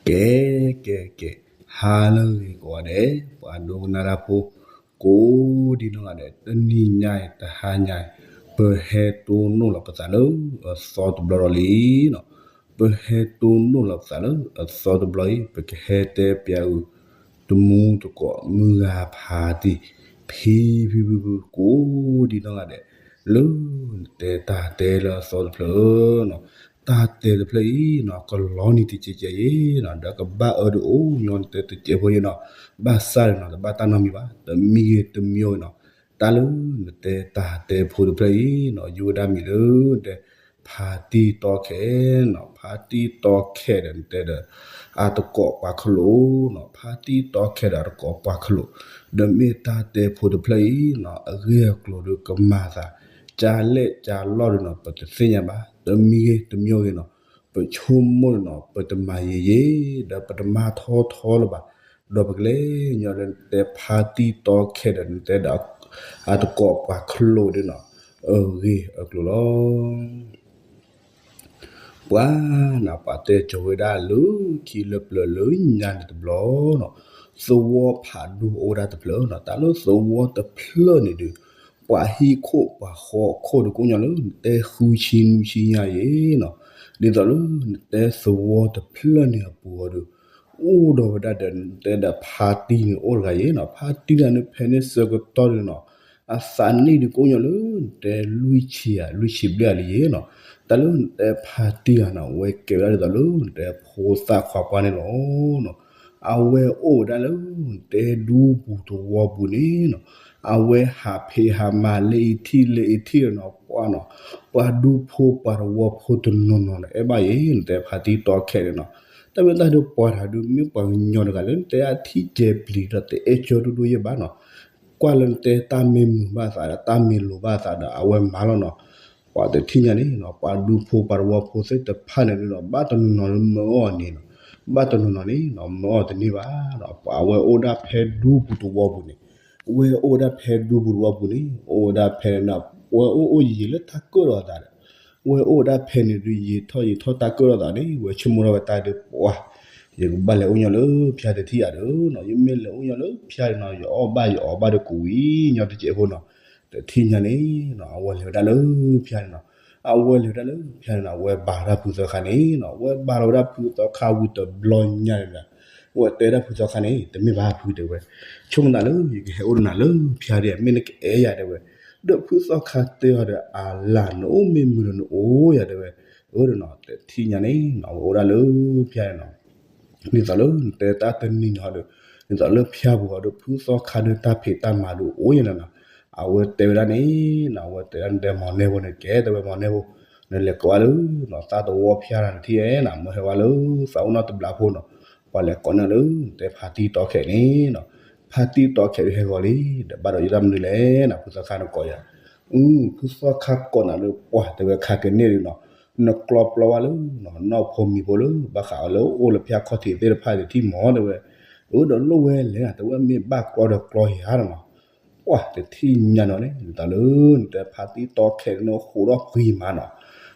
ကဲ ကဲ ကဲ, ဟါလၢအဂ့ၤကိးဂၤဒဲး ပှၤဒိကနၣ်တၢ်ဖိ ကိးဒံနီၢ်ဂၤဒဲး, တနံၤညါအံၤ တဟါညါအံၤ ပဟဲတိၢ်နီၣ်လီၤပသးလၢအသီတဘျီဒီးလံနီၤ. ပဟဲတိၢ်နီၣ်လီၤပသးလၢအသီတဘျီအံၤ ပကဟဲတဲပျးအုး တမူတကိးမုၢ်ဂၤဖးတံၢ် ဖံဖံဖုဖု ကိးဒံနီၢ်ဂၤဒဲး, လၢနတဲတၢ်တဲလၢအသီတဖျၢၣ်နီၤ, တၢ်တဲတဖျၢၣ်အံၤနီၤ ကလီနံၤတကဲးကဲးအံၤနီၤ ဒီးကဘၣ်အၢဒုးအိၣ်ညီနတဲတကဲးဖိအံၤနီၤ, ဘၣ်ဆၣ်ဒီးနီၤ တဘၣ်တၢ်နီတမံၤဘၣ်, တမံၤဂ့ၤတမံၤဂ့ၤနီၤ, တၢ်လၢနတဲတၢ်တဲဖိတဖျၢၣ်အံၤနီၤ ယိၤဝဲဒၣ်မံၤလၢနတဲ ဖါတံၢ်တီခဲးနီၤ, ဖါတံၢ်တီခဲးဒီးနတဲဒီး အတကိးပှၤခလိာ်နီၤ, ဖါတံၢ်တီခဲးဒီးအတကိးပှၤခလိာ်, ဒီးမ့ၢ်တၢ်တဲဖိတဖျၢၣ်အံၤနီၤ အဂ့ၢ်အကျိၤဒီးကမၤသး ကၢ်လဲၣ်ကၢ်လီၢ်ဒီးနီၤ ပတသ့ၣ်ညါဘၣ်, တမံၤဂ့ၤတမံၤဂ့ၤနီၤ ပဆိကမိၣ်ဒီးနီၤ ပတမၤယံာ်ယံာ် ဒီးပတမၤထီထီလၢၤဘၣ်, ဒီးပကလဲၤညီလၢနတဲဖါတံၢ်တီခဲးဒီးနတဲဒီး အတကိးပှၤခလိာ်ဒီးနီၤ အဂ့ၢ်အကျိၤလီၤ. ပှၤနီၤ ပှၤတဲကၠီၤဝဲဒၣ်လၢခံလၢပျၢၤလၢညါန့ၣ်တဘျီနီၤ, သဝီဖးဒိၣ်အိၣ်ဝဲဒၣ်တဖျၢၣ်နီၤ, တၢ်လၢသဝီတဖျၢၣ်န့ၣ်ဒီး ပှၤဟံၣ်ခိၣ်ပှၤဃီခိၣ်ဒီးကိးညီလၢနတဲဃုဆံနွံဆံညါအံၤနီၤ, ဒ်သိးလၢနတဲသဝီတဖျၢၣ်န့ၣ်အပူၤအီၤဒီး အိၣ်ဒီးဝဲဒၣ်ဒီးနတဲဒီးဖါတံၢ်န့ၣ်အိၣ်တဂၤအံၤနီၤ, ဖါတံၢ်တဂၤန့ၣ်ဖဲန့ၣ်ဆၢကတီၢ်ဒီးနီၤ အသးနံၣ်ဒီးကိးညီလၢနတဲလွံၢ်ဆံဧါ လွံၢ်ဆံဘျဲၣ်ဧါလံယဲနီၤ, တၢ်လၢနတဲဖါတံၢ်တဂၤနီၤ အဝဲကဲဝဲဒၣ်ဒ်သိးလၢနတဲဖိသၣ်ခွါပှၢ်န့ၣ်လီၤနီၤ, အဝဲအိၣ်ဝဲဒၣ်လၢနတဲဒူပူၤသဝီပူၤန့ၣ်နီၤ, အဝဲဟးဖံးဟးမၤလၢအံၤထံၣ်လၢအံၤထံၣ်ဒီးနီၤ ပှၤနီၤ, ပှၤဒူဖိပှၤသဝီဖိတနီၤနီၤန့ၣ် အဲၣ်ဘၣ်ယဲ နတဲဖါတံၢ်တီခဲးန့ၣ်နီၤ, တၢ်မ့ၢ်တၢ်ဒုးပှၤတဂၤဒုးမ့ၢ်ပှၤကညီတဂၤလၢနတဲအထံၣ်ကဲပျံၤဒီးတအဲၣ်ကၢဒိၣ်ဒိၣ်ယဲၢ်ဘၣ်နီၤ, ကွၢ်လၢနတဲတၢ်မ့ၢ်မုာ်ဘၣ်သးဒီးတၢ်မ့ၢ်လိၤဘၣ်သးဒီးအဝဲမၤလီၤနီၤ, ပှၤတထံၣ်ညါန့ၣ်နီၤ ပှၤဒူဖိပှၤသဝီဖိသ့ၣ်တဖၣ်န့ၣ်ဒုးနီၤ ဘၣ်တနီၤနီၤလၢမၢအီၤန့ၣ်နီၤ, ဘၣ်တနီၤနီၤန့ၣ်နီၤ မၢအီၤတန့ၢ်ဘၣ်နီၤ, ပှၤအဝဲအိၣ်ဒၣ်ဖဲဒူပူၤသဝီပူၤန့ၣ်, ဝဲအိၣ်ဝဲဒၣ်ဖဲဒူပူၤသဝီပူၤန့ၣ် အိၣ်ဝဲဒၣ်ဖဲန့ၣ်နီၤ, ဝဲအိၣ်အိၣ်ယံာ်လၢတၢ်ကၢၣ်ဒီးအသးဒီး ဝဲအိၣ်ဝဲဒၣ်ဖဲန့ၣ်ဒုး ယံာ်ထီၣ်ယံာ်ထီၣ်တၢ်ကၢၣ်ဒီးအသးန့ၣ် ဝဲဆိကမိၣ်ထီၣ်ဝဲတၢ်ဒုးပှၤ, ယကဘၣ်လဲၤအိၣ်ညီလၢဖၠါတထံၣ်ဧါဒီးနီၤ, ယမ့ၢ်လဲၤအိၣ်ညီလၢဖၠါန့ၣ်နီၤ ယအီၣ်ဘၣ်ယအီၣ်ဘၣ်ဒီးကဝံၤညီတစဲးဖိနီၤ, တထံၣ်ညါန့ၣ်နီၤ အဝဲလဲၤဝဲဒၣ်လၢဖၠါန့ၣ်နီၤ, အဝဲလဲၤဝဲဒၣ်လၢဖၠါန့ၣ်နီၤ အဝဲဘၣ်တၢ်ဖုသီခါန့ၣ်နီၤ, အဝဲဘၣ်လီၤဝဲဒၣ်ဖုသီခါဝံၤတဘျီညါန့ၣ်ဒီး အဝဲတဲဒၣ်ဖုသီခါန့ၣ် တမ့ၢ်ဘၣ်ဖုတဲဝဲ, ဆိကမိၣ်သးလၢယကဟဲအိၣ်ဒီးနၤလၢဖၠါဒီး မ့ၢ်နကအဲၣ်ယၤတဲဝဲ, ဒီးဖုသီခါတဲအီၤဒီး အလၢ်နအိၣ်မ့ၢ်မုာ်ဒီးနအိၣ်ယၤတဲဝဲ, အၢဒီးနီၤ တထံၣ်ညါန့ၣ်နီၤ အဝဲအိၣ်ဒၣ်လၢဖၠါန့ၣ်နီၤ ဒ်သိးလၢနတဲတၢ်တနံၤန့ၣ်ဟီဒီး ဒ်သိးလၢဖၠါပူၤဟီဒီး ဖုသီခါဒီးတၢ်ဖံးတၢ်မၤဒီးအိၣ်ယဲၢ်လီၤနီၤ, အဝဲတဲဝဲဒၣ်န့ၣ်နီၤ အဝဲတဲဒၣ်နတဲမီၢ်နဲဖိန့ၣ် ကဲတဲဝဲမီၢ်နဲဖိ, နလဲၤကိးဝဲလၢနီၤ သးသဝီဖၠါတထံၣ်နီၤ မ့ၢ်ဟဲဝဲလၢသးအိၣ်နီတဘျီဖိနီၤ, ပှၤလဲၤကိးန့ၢ်လၢနတဲဖါတံၢ်တီခဲးန့ၣ်နီၤ, ဖါတံၢ်တီခဲးဒုးဟဲဂီၤလံ ဒီးဘၣ်ဒီးယတၢ်မနုၤလဲၣ်နီၤ ဖုသီခါနကိးယၤ ဖုသီခါကိးနၤလၢပှၤတဲဝဲခါကန့ၢ်ဒုးနီၤ, နကျီပျီဝဲလၢနီၤ နီၢ်ဖိမံၤဖိလၢ ဘၣ်ဃးအီၤလၢအိၣ်လၢဖၠါခီၣ်ထံးသ့ၣ်တဖၣ်တထံၣ်မီၢ်တဲဝဲ, အၢဒီးလိၣ်ဝဲလဲၣ် တဲဝဲမ့ၢ်ဘၣ်ကျီဒီးကျီယၤနီၤ, ပှၤတထံၣ်ညါနီၤန့ၣ် ဒ်သိးလၢနတဲဖါတံၢ်တီခဲးန့ၣ် ဃိးဒီးဃံမးနီၤ,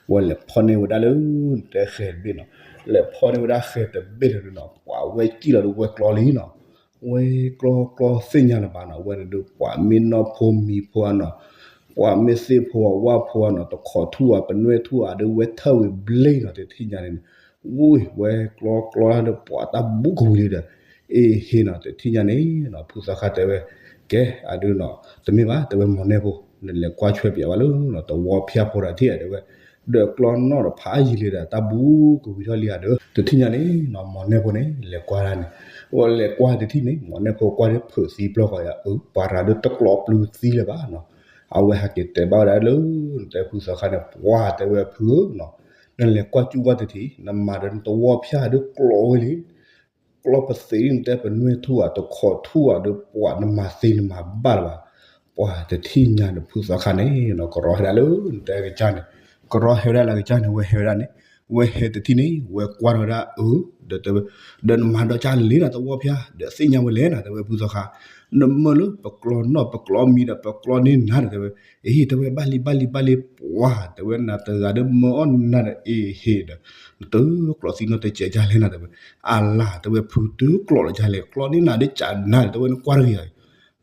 ဝဲလဲၤဖီၣ်န့ၢ်ဝဲဒၣ်လၢနတဲဃဲၤတဘ့ၣ်နီၤ, လဲၤဖီၣ်န့ၢ်ဝဲဒၣ်ဃဲၤတဘ့ၣ်လၢဒုးနီၤ ပှၤဝဲစံၣ်လီၤဒီးဝဲကျီလံနီၤ ဝဲကျီကျီသ့ၣ်ညါလၢၤဘၣ်နီၤ, ဝဲန့ၣ်ဒုးပှၤမ့ၢ်နီၢ်ဖိမံၤဖိဧါနီၤ, ပှၤမ့ၢ်သ့ၣ်ဖိဧါဝၣ်ဖိဧါနီၤ, တခိးထူၣ်ဧါ ပနွဲၣ်ထူၣ်ဧါဒီးဝဲထၢၣ်ဝံၤဘျ့နီၤ, တထံၣ်ညါန့ၣ်န့ၣ်, ဝ့ၢ် ဝဲကျီကျီလၢဒီးပှၤတၢ်ဘူးကဝံၤလံဒီး, အ့ဟ့နီၤ, တထံၣ်ညါန့ၣ်နီၤ, ဖုသီခါတဲဝဲ, ကဲ အဒုးနီၤ, တမ့ၢ်ဘၣ် တဲဝဲမီၢ်နဲဖိ, နလဲၤကွၢ်ဆွဲပၠးဝဲလၢနီၤ သဝီဖၠါဖိတၢ်ထံၣ်ဧါတဲဝဲ ဒီးကျီနီၣ်ဒီးဖးယံာ်လံဒီး တၢ်ဘူးကဝံၤထီၣ်လံဧါဒီး, တထံၣ်ညါန့ၣ်နီၤ မီၢ်နဲဖိန့ၣ် လဲၤကွၢ်ဒၣ်န့ၣ်, ဝဲလဲၤကွၢ်တထံၣ်န့ၣ် မီၢ်နဲဖိကွၢ်ဒီးဖုးသံပျီၢ်ဃီယၤ, အၢ ပှၤရၤဒုးတကျီပျုၤသံလၢၤဘၣ်နီၤ, အဝဲဟဲက့ၤတဲဘၣ်ဝဲဒၣ်လၢ နတဲဖုသီခါန့ၣ် ပှၤတဲဝဲဖုဧၢနီၤ, နလဲၤကွၢ်ကူဝဲတထံၣ် နမၤဒီးနသဝီဖၠါဒုးကျီဝဲလံ ကျီပသ့ၣ်နတဲပနွဲၣ်ထူၣ်ဧါ တခိးထူၣ်ဧါဒီး ပှၤနမၤသ့နမၤဘၣ်လၢၤဘၣ်, ပှၤတထံၣ်ညါန့ၣ် ဖုသီခါန့ၣ်နီၤ ကရီဟဲဒၣ်လၢနတဲကစၢ်န့ၣ်, ကရီဟဲဝဲဒၣ်လၢကစၢ်န့ၣ် ဝဲဟဲဝဲဒၣ်န့ၣ်, ဝဲဟဲတထံၣ်န့ၣ် ဝဲကွၢ်ထီၣ်ဝဲဒၣ်အၢ, ဒီးတဲဝဲ, ဒီးနမၤဒီးကၢ်လ့နၤတဝီဖၠါ, ဒီးသ့ၣ်ညါဝဲလဲၣ်နၤ တဲဝဲဖုသီခါ, နမၢလၢပကျီနီၣ်ပကျီမံၤဒီး ပကျီန့ၢ်နၤဒီး တဲဝဲ, အ့ တဲဝဲ ဘၣ်လံဘၣ်လံဘၣ်လံ ပှၢ် တဲဝဲ နၤတဂၤဒီးမၢအီၣ်နၤဒီး အ့ဟ့ဒီး နတကျီသံနီၣ်တစဲးကၢ်လဲၣ်နၤ တဲဝဲ, အလၤ တဲဝဲ ဖုတကျီလီၤကၢ်လဲၣ် ကျီန့ၢ်နၤဒီးကၢ်နၤ တဲဝဲ နကွၢ်တဂ့ၤ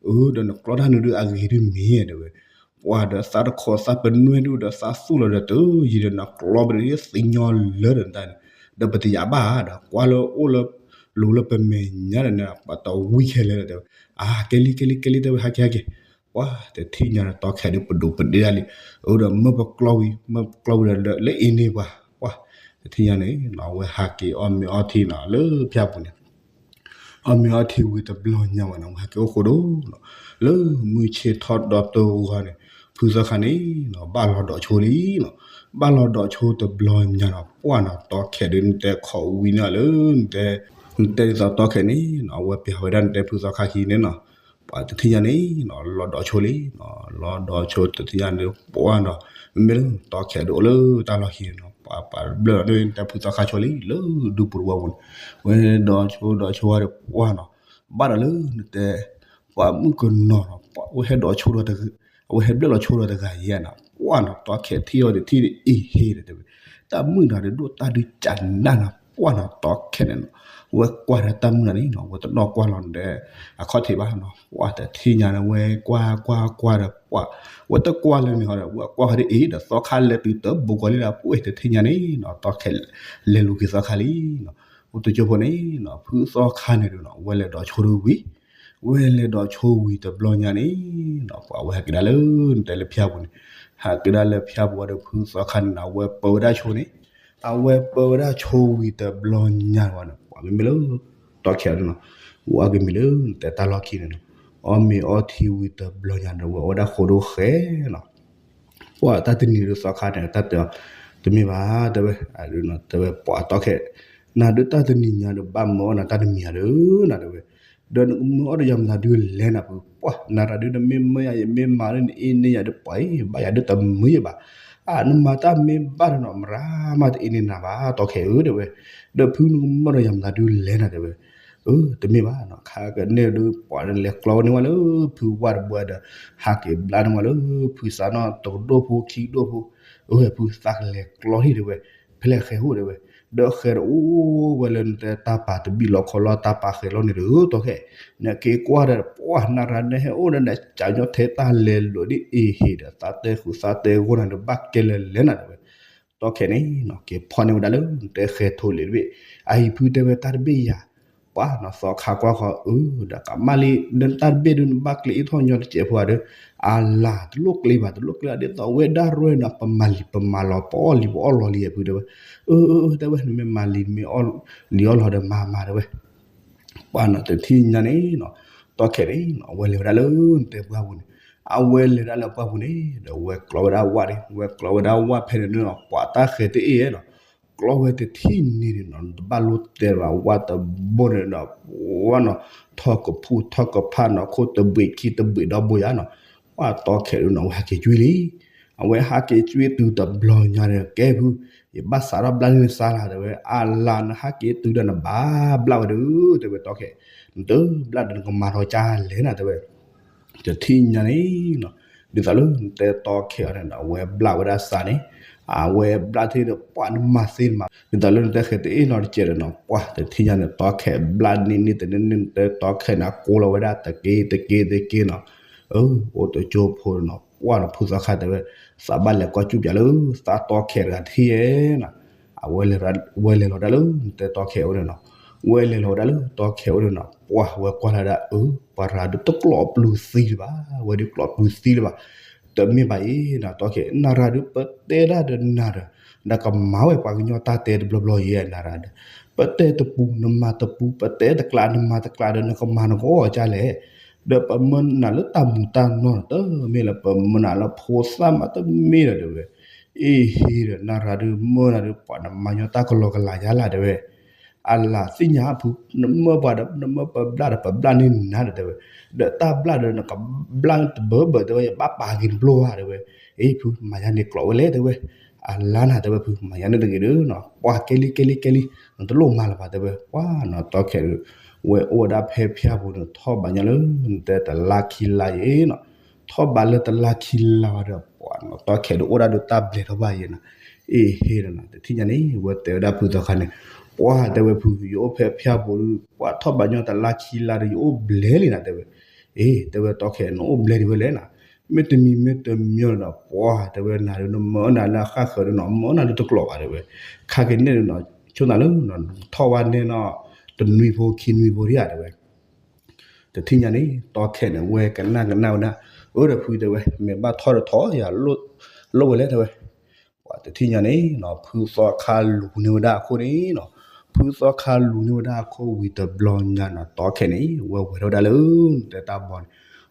အၢ ဒီးနကျီတၢ်နုၤဒုးအဂ့ၤဒုးမ့ၢ် တဲဝဲ, ပှၢ်ဒီးသးတခီသးပနွဲၣ်ဒုးဒီးသးသူၣ်လီၤဒီးတယံၤဒီး နကျီပဒီးသ့ၣ်ညါလၢဒီးနတၢ်န့ၣ်, ဒီးပတယာ်ဘၣ်ဒီး ကွၢ်လၢအိၣ်လၢ လူၤလၢပမဲာ်ညါဒီးန့ၣ် ပှၤတဝံခဲလၢာ်ဒီး တဲဝဲ, အါ ကဲလံ ကဲလံ ကဲလံ တဲဝဲ ဟးက့ၤ ဟးက့ၤ, ပှၢ် တထံၣ်ညါဒီးတီခဲဒုးပဒိးပဒ့ဒၣ်လံ, အၢ ဒီးမၢပကျီဝံၤ မၢပကျီဝံၤဒီးလၢအ့န့ၢ်ပှၤ, ပှၢ် တထံၣ်ညါန့ၣ် အဝဲဟးက့ၤအီၣ်မ့ၤအီထံနီၤ လၢဖၠါပူၤန့ၣ် အီၣ်မ့ၤအီထံဝံၤတဘျီညါဝဲန့ၣ် ဝဲဟဲက့ၤအိၣ်ဃိဒိၣ်နီၤ, လၢမုၢ်ဆ့ၣ်ထီၣ်ဒီတဂီၤန့ၣ် ဖုသီခါန့ၣ် ဘၣ်လီၤဒီးဆိလံနီၤ, ဘၣ်လီၤဒီးဆိတဘျီညါနီၤ ပှၢ်နီၤ တီခဲဒုးနတဲခီဝံၤန့ၣ်လၢ နတဲဒ်သိးတီခဲန့ၣ် အဝဲပျၢ်ဝဲဒၣ်နတဲဖုသီခါခံန့ၣ်နီၤ, ပှၢ်တထံၣ်ညါန့ၣ် လီၤဒီးဆိလံ, လီၤဒီးဆိတထံၣ်ညါန့ၣ် ပှၢ်နီၤ, မ့မ့ၢ်လၢတီခဲဒုးအိၣ်လၢတၢ်လီၢ်ခံန့ၣ်နီၤ ပှၤပာ်ဘျၢၣ်ဒီးနတဲဖုသီခါဆိလံ လၢဒူပူၤတဝီပူၤန့ၣ်, ဝဲဒီးဆိဒီးဆိဝဲဒီးပှၢ်နီၤ, ဘၣ်ဒီးလၢနတဲ ပှၤမုၣ်ကနီၤနီၤ ပှၢ်ဝဲဟဲဒီးဆိဒီး အဝဲဟဲဘျၢၣ်လီၤဆိဒီးတဂၤယဲနီၤ ပှၢ်နီၤ တီခဲထံၣ်အီၤတထံၣ်န့ၣ် အ့ဟ့ဒီးတဲဝဲ, တၢ်မုၣ်နီၤဒီးဒိၣ်တၢ်ဒုးကၢ်နးနီၤ ပှၢ်နီၤ တီခဲန့ၣ်နီၤ, ဝဲကွၢ်ဒီးတၢ်မုၣ်နီၤန့ၣ်နီၤ ဝဲတနီၣ်ကွၢ်လီၤဒီး အခီၣ်ထံးဘၣ်နီၤ ပှၢ်တထံၣ်ညါန့ၣ် ဝဲကွၢ်ကွၢ်ကွၢ်ဒီးပှၢ် ဝဲတကွၢ်လၢန့ၣ်ဟီဒီး ဝဲကွၢ်ဃီဒီးအ့ဒီးသီခါလဲၤတုၤတဘိကီၤလံဒီး ပှၢ်တထံၣ်ညါန့ၣ်နီၤ တီခဲလဲၤလူၤက့ၤသီခါလံနီၤ, အိၣ်တကၠိဖိန့ၣ်နီၤ ဖုသီခါန့ၣ်ဒီးနီၤ ဝဲလဲၤဒီးဆိဒုဝံၤ ဝဲလဲၤဒီးဆိဝံၤတဘျီညါန့ၣ်နီၤ ပှၢ်ဝဲဟဲက့ၤဒၣ်လၢနတဲလၢဖၠါပူၤန့ၣ်, ဟဲက့ၤဒၣ်လၢဖၠါပူၤဝဲဒီးဖုသီခါန့ၣ်နီၤ အဝဲပၢဝဲဒၣ်ဆိန့ၣ်, အဝဲပၢဝဲဒၣ်ဆိဝံၤတဘျီညါဝဲန့ၣ် ပှၢ်မ့မ့ၢ်လၢ တီခဲန့ၣ်နီၤ, ဝဲအီၣ်က့ၤမ့ၤလၢနတဲတၢ်လီၢ်ခံန့ၣ်နီၤ, အီၣ်မ့ၤအီထံဝံၤတဘျီညါဒီး ဝဲအိၣ်ဝဲဒၣ်ဃိဒိၣ်ဃဲနီၤ ပှၢ်တၢ်တနံၤဒီးသီခါန့ၣ် တၢ်တဲအီၤ တမ့ၢ်ဘၣ် တဲဝဲ, တဲဝဲပှၢ်တီခဲ, နၤဒုးတၢ်တနံၤညါဒီးဘၣ်မၢအီၣ်နၤတၢ်တမံၤဧါဒီး နၤတဲဝဲ, ဒီးနကမၢအီၣ်ဒီးယၤမတၤဒုးလဲၣ်နၤဖု, ပှၢ်နၤတၢ်ဒုးနမ့ၢ်မၢယၤ ယမ့ၢ်မၤလၢနအ့န့ၢ်ယၤဒီး ပှၢ်အံၤ ဘၣ်ယၤဒုးတမုာ်ယဘၣ်, အါ နမၤတၢ်မ့ၢ်ဘၣ်ဒီးနီၤ မရၤမးတအ့န့ၢ်နၤဘၣ် တီခဲဧၢ တဲဝဲ, ဒီးဖုနကမၢဒီးယၤမတၤဒုးလဲၣ်နၤတဲဝဲ, အၢ တမ့ၢ်ဘၣ်နီၤ ခါကန့ၣ်ဒုး ပှၢ်လဲၤကျီဝဲန့ၢ်ဝဲလၢဖုဝၢ်တဘိဒီး ဟးက့ၤဘျါန့ၢ်ဝဲလၢဖုသးနီၣ်တကဒိၣ်ဖိခံကဒိၣ်ဖိ, အဝဲဖုသးကလဲၤကျီဟံၣ်တဲဝဲ, ဖဲလဲၣ်ဃဲၤအိၣ်တဲဝဲ, ဒီးဃဲၤဒီးအိၣ်ဝဲလၢနတဲတၢ်ပာ်တဘံၣ်လီၤခီလီၤ တၢ်ပာ်ဃဲၤလီၤန့ၣ်ဒီး တီခဲ, နက့ၤကွၢ်ဒီး ပှၢ်နၤရၤနဟဲအိၣ်ဒီးနကၠီညီထဲတၢ်လဲၤလိာ်ဒ်အံၤဟ့ၣ်ဒီး သးတဲဃုာ်သးတဲဂီၢ်နၤဒီး ဘၣ်ကဲလၢာ်လဲၣ်နၤတဲဝဲ, တီခဲန့ၣ်နီၤ က့ၤဖီၣ်န့ၢ်ဝဲဒၣ်လၢနတဲဃဲၤထိၣ်လံတဘ့ၣ်, အဟံၣ်ဖုတဲဝဲတၢ်တဘ့ၣ်ယၤ, ပှၢ်နီၤသီခါကွၢ်ဃီ အၢ ဒီးကမၣ်လံ ဒီးတၢ်တဘ့ၣ်ဒုးနဘၣ်ကျဲအ့ၣ်ထီၣ်ညီတစဲးဖိဧါဒီး, အလၤ တလိၣ်ကျဲဘၣ် တလိၣ်ကျဲဘၣ် ဒ်သိးဝဲဒၣ်ရဲၣ်နီၤ ပမၤလံၤပမၤလီၤ ပအီၣ်လံၤပအီၣ်လီၤလံ အဖုတဲဝဲ, အၢ အၢ တဲဝဲ နမ့ၢ်မၤလံၤ မ့ၢ်အီၣ်လံၤအီၣ်လီၤဒီးမၤမၤတဲဝဲ ပှၢ်နီၤ တထံၣ်ညါန့ၣ်နီၤ တီခဲန့ၣ်နီၤ အဝဲလဲၤဝဲဒၣ်လၢနတဲပှၢ်ပူၤန့ၣ်, အဝဲလဲၤဒၣ်လၢပှၢ်ပူၤန့ၣ် ဒီးဝဲကျီဝဲဒၣ်ဝၣ်န့ၣ် ဝဲကျီဝဲဒၣ်ဝၣ်ဖဲန့ၣ်နီၤ ပှၢ်တၢ်ဃဲၤတအ့ၣ်နီၤ, ကျီဝဲတထံၣ်န့ၣ်န့ၣ်နီၤ တဘၣ်လိၣ်တဲဘၣ် ဝၣ်တဘိန့ၣ်ဒီး ပှၢ်နီၤ ထီၣ်ကဖူၣ်ထီၣ်ကဖၣ်နီၤ ခိၣ်တဘှံးခံတဘှံးဒီဘိယါနီၤ, ပှၢ်တီခဲန့ၣ်နီၤ အဝဲဟးက့ၤကွံာ်လံ အဝဲဟးက့ၤကွံာ်တုၤတဘျီညါဒီး ကဲဖု ယဘၣ်စးထီၣ်ဘျါန့ၢ်နသးလၢၤ တဲဝဲ အလၤ နဟးက့ၤတုၤဒီးနဘၣ်ဘျါဝဲဒီး တဲဝဲတီခဲ နတဘျါဒီးနကမၤထီၣ်ကၢ်လဲၣ်နၤ တဲဝဲ တထံၣ်ညါန့ၣ်နီၤ ဒ်သိးလၢနတဲတီခဲအီၤန့ၣ်ဒီး အဝဲဘျါဝဲဒၣ်စးန့ၣ် အဝဲဘျါထံၣ်ဒီးပှၢ်နမၤသ့နမၤ ဒ်သိးလၢနတဲဃဲၤတအ့ၣ်နီၤတကဲးဒီးနီၤ ပှၢ်တထံၣ်ညါန့ၣ် တီခဲဘျါန့ၢ်န့ၢ်တန့ၢ်န့ၢ် နတဲတီခဲန့ၣ် အကိးလီၤဝဲဒၣ်တက့ၢ်တက့ၢ်တက့ၢ်နီၤ အိၣ်တကၠိဖိနီၤ ပှၢ်နီၤ ဖုသီခါတဲဝဲ သးဘၣ်လဲၤကွၢ်စူၣ်ပၠးလၢ သးတီခဲတဂၤတဟံၣ်ဧဲနီၤ အဝဲလဲၤလီၤဒၣ်လၢနတဲတီခဲအိၣ်န့ၣ်နီၤ ဝဲလဲၤလီၤဝဲဒၣ်လၢတီခဲအိၣ်န့ၣ်နီၤ ပှၢ်ဝဲကွၢ်လီၤဒၣ်အၢ ပှၤရၤဒုးတကျီၣ်ပျုၤသံလၢၤဘၣ် ဝဲဒုးကျီၣ်ပျုၤသံလၢၤဘၣ် တမ့ၢ်ဘၣ်အံၤနီၤ တီခဲ နရၤဒုးပတဲဒၣ်ဒီးနၤဒီး နကမၤဝဲပှၤကညီတၢ်တဲတဘျီဘျီအံၤ နရၤဒီး ပတဲတပူၤ နမၤတပူၤ ပတဲတကျး နမၤတကျးဒီး နကမၤနဂီၢ်ကၢ်လဲၣ် ဒီးပမၢနၤလၢတၢ်မူၤတၢ်နီၢ် တမ့ၢ်လၢပမၢနၤလၢဖိသၣ်မး တမ့ၢ်ဒီးတဲဝဲ အ့ဟ့ဒီး နရၤဒုးမၢနၤဒီး ပှၤနမၤညီတၢ်ကလီကလီယါလၢ်တဲဝဲ အလၤသ့ၣ်ညါဖု နမၢပှၤဒီး နမၢပဘျၣ်ဒီး ပဘျၣ်န့ၢ်နၤဒီးတဲဝဲ ဒီးတၢ်ဘျၣ်ဒီး နကဘျၣ်တဘၢဘၢတဲဝဲ ယဘၣ်ပာ်က့ၤနဘျီဧါတဲဝဲ အ့ဖု မၤယါန့ၣ်ကျိးဝဲလဲၣ်တဲဝဲ အလါနၤ တဲဝဲဖု မၤယါန့ၣ်တဂ့ၤဒီးနီၤ ပှၤကဲလံကဲလံကဲလံ နတလိၣ်မၤလၢၤဘၣ် တဲဝဲ ပှၤနီၤ တီခဲဒီး ဝဲအိၣ်ဝဲဒၣ်ဖဲဖၠၣ်ပူၤန့ၣ် ထီၣ်ဘးညီလၢ နတဲတလါခံလါအံၤနီၤ ထီၣ်ဘးလၢတလါခံလါဝဲဒီး ပှၤနီၤ တီခဲဒီး အိၣ်ဒၣ်ဒီးတၢ်ဘျဲးထီၣ်ဘၣ်ယဲနီၤ အ့ဟ့ဒီးနီၤ တထံၣ်ညါန့ၣ် ဝဲတဲဝဲဒၣ်ဖုသီခါန့ၣ် ပှၤတဲဝဲဖု ယအိၣ်ဖဲဖၠၣ်ပူၤဒီး ပှၤထီၣ်ဘးညီတလါခံလါဒီး ယအိၣ်ဘျဲးလံနၤ တဲဝဲ အ့ တဲဝဲတီခဲ နအိၣ်ဘျဲးဒံးဝဲလဲၣ်နၤ မ့တမံၤမ့တမံၤဒီး ပှၤတဲဝဲနၤဒီး နမၢနၤလၢအဃၣ်ဃၢၤဒီးနီၤ မၢနၤလၢတကျိၤဘၣ် တဲဝဲ ခါက့ၤန့ၣ်ဒီးနီၤ ဆိနၤလၢ ထီၣ်ဝဲန့ၣ်နီၤ တနွံဖိခံနွံဖိဒံးဧါ တဲဝဲ တထံၣ်ညါန့ၣ် တီခဲန့ၣ် ဝဲကနၣ်ကနၣ်ဝဲဒၣ် အၢ ဒီးဖု တဲဝဲ မ့ၢ်ဘၣ်ထီၣ်ဒီးထီၣ်ယၤ လိၣ်ဝဲလဲၣ် တဲဝဲ ပှၤတထံၣ်ညါန့ၣ်နီၤ ဖုသီခါလူၤန့ၢ်ဝဲဒၣ်အခိၣ်န့ၣ်နီၤ ဖုသီခါလူၤန့ၢ်ဝဲဒၣ်အခိၣ်ဝံၤတဘျီညါနီၤ တီခဲန့ၣ် ဝဲဝဲၤထီၣ်ဝဲဒၣ်လၢ နတဲတၢ်ဘီန့ၣ်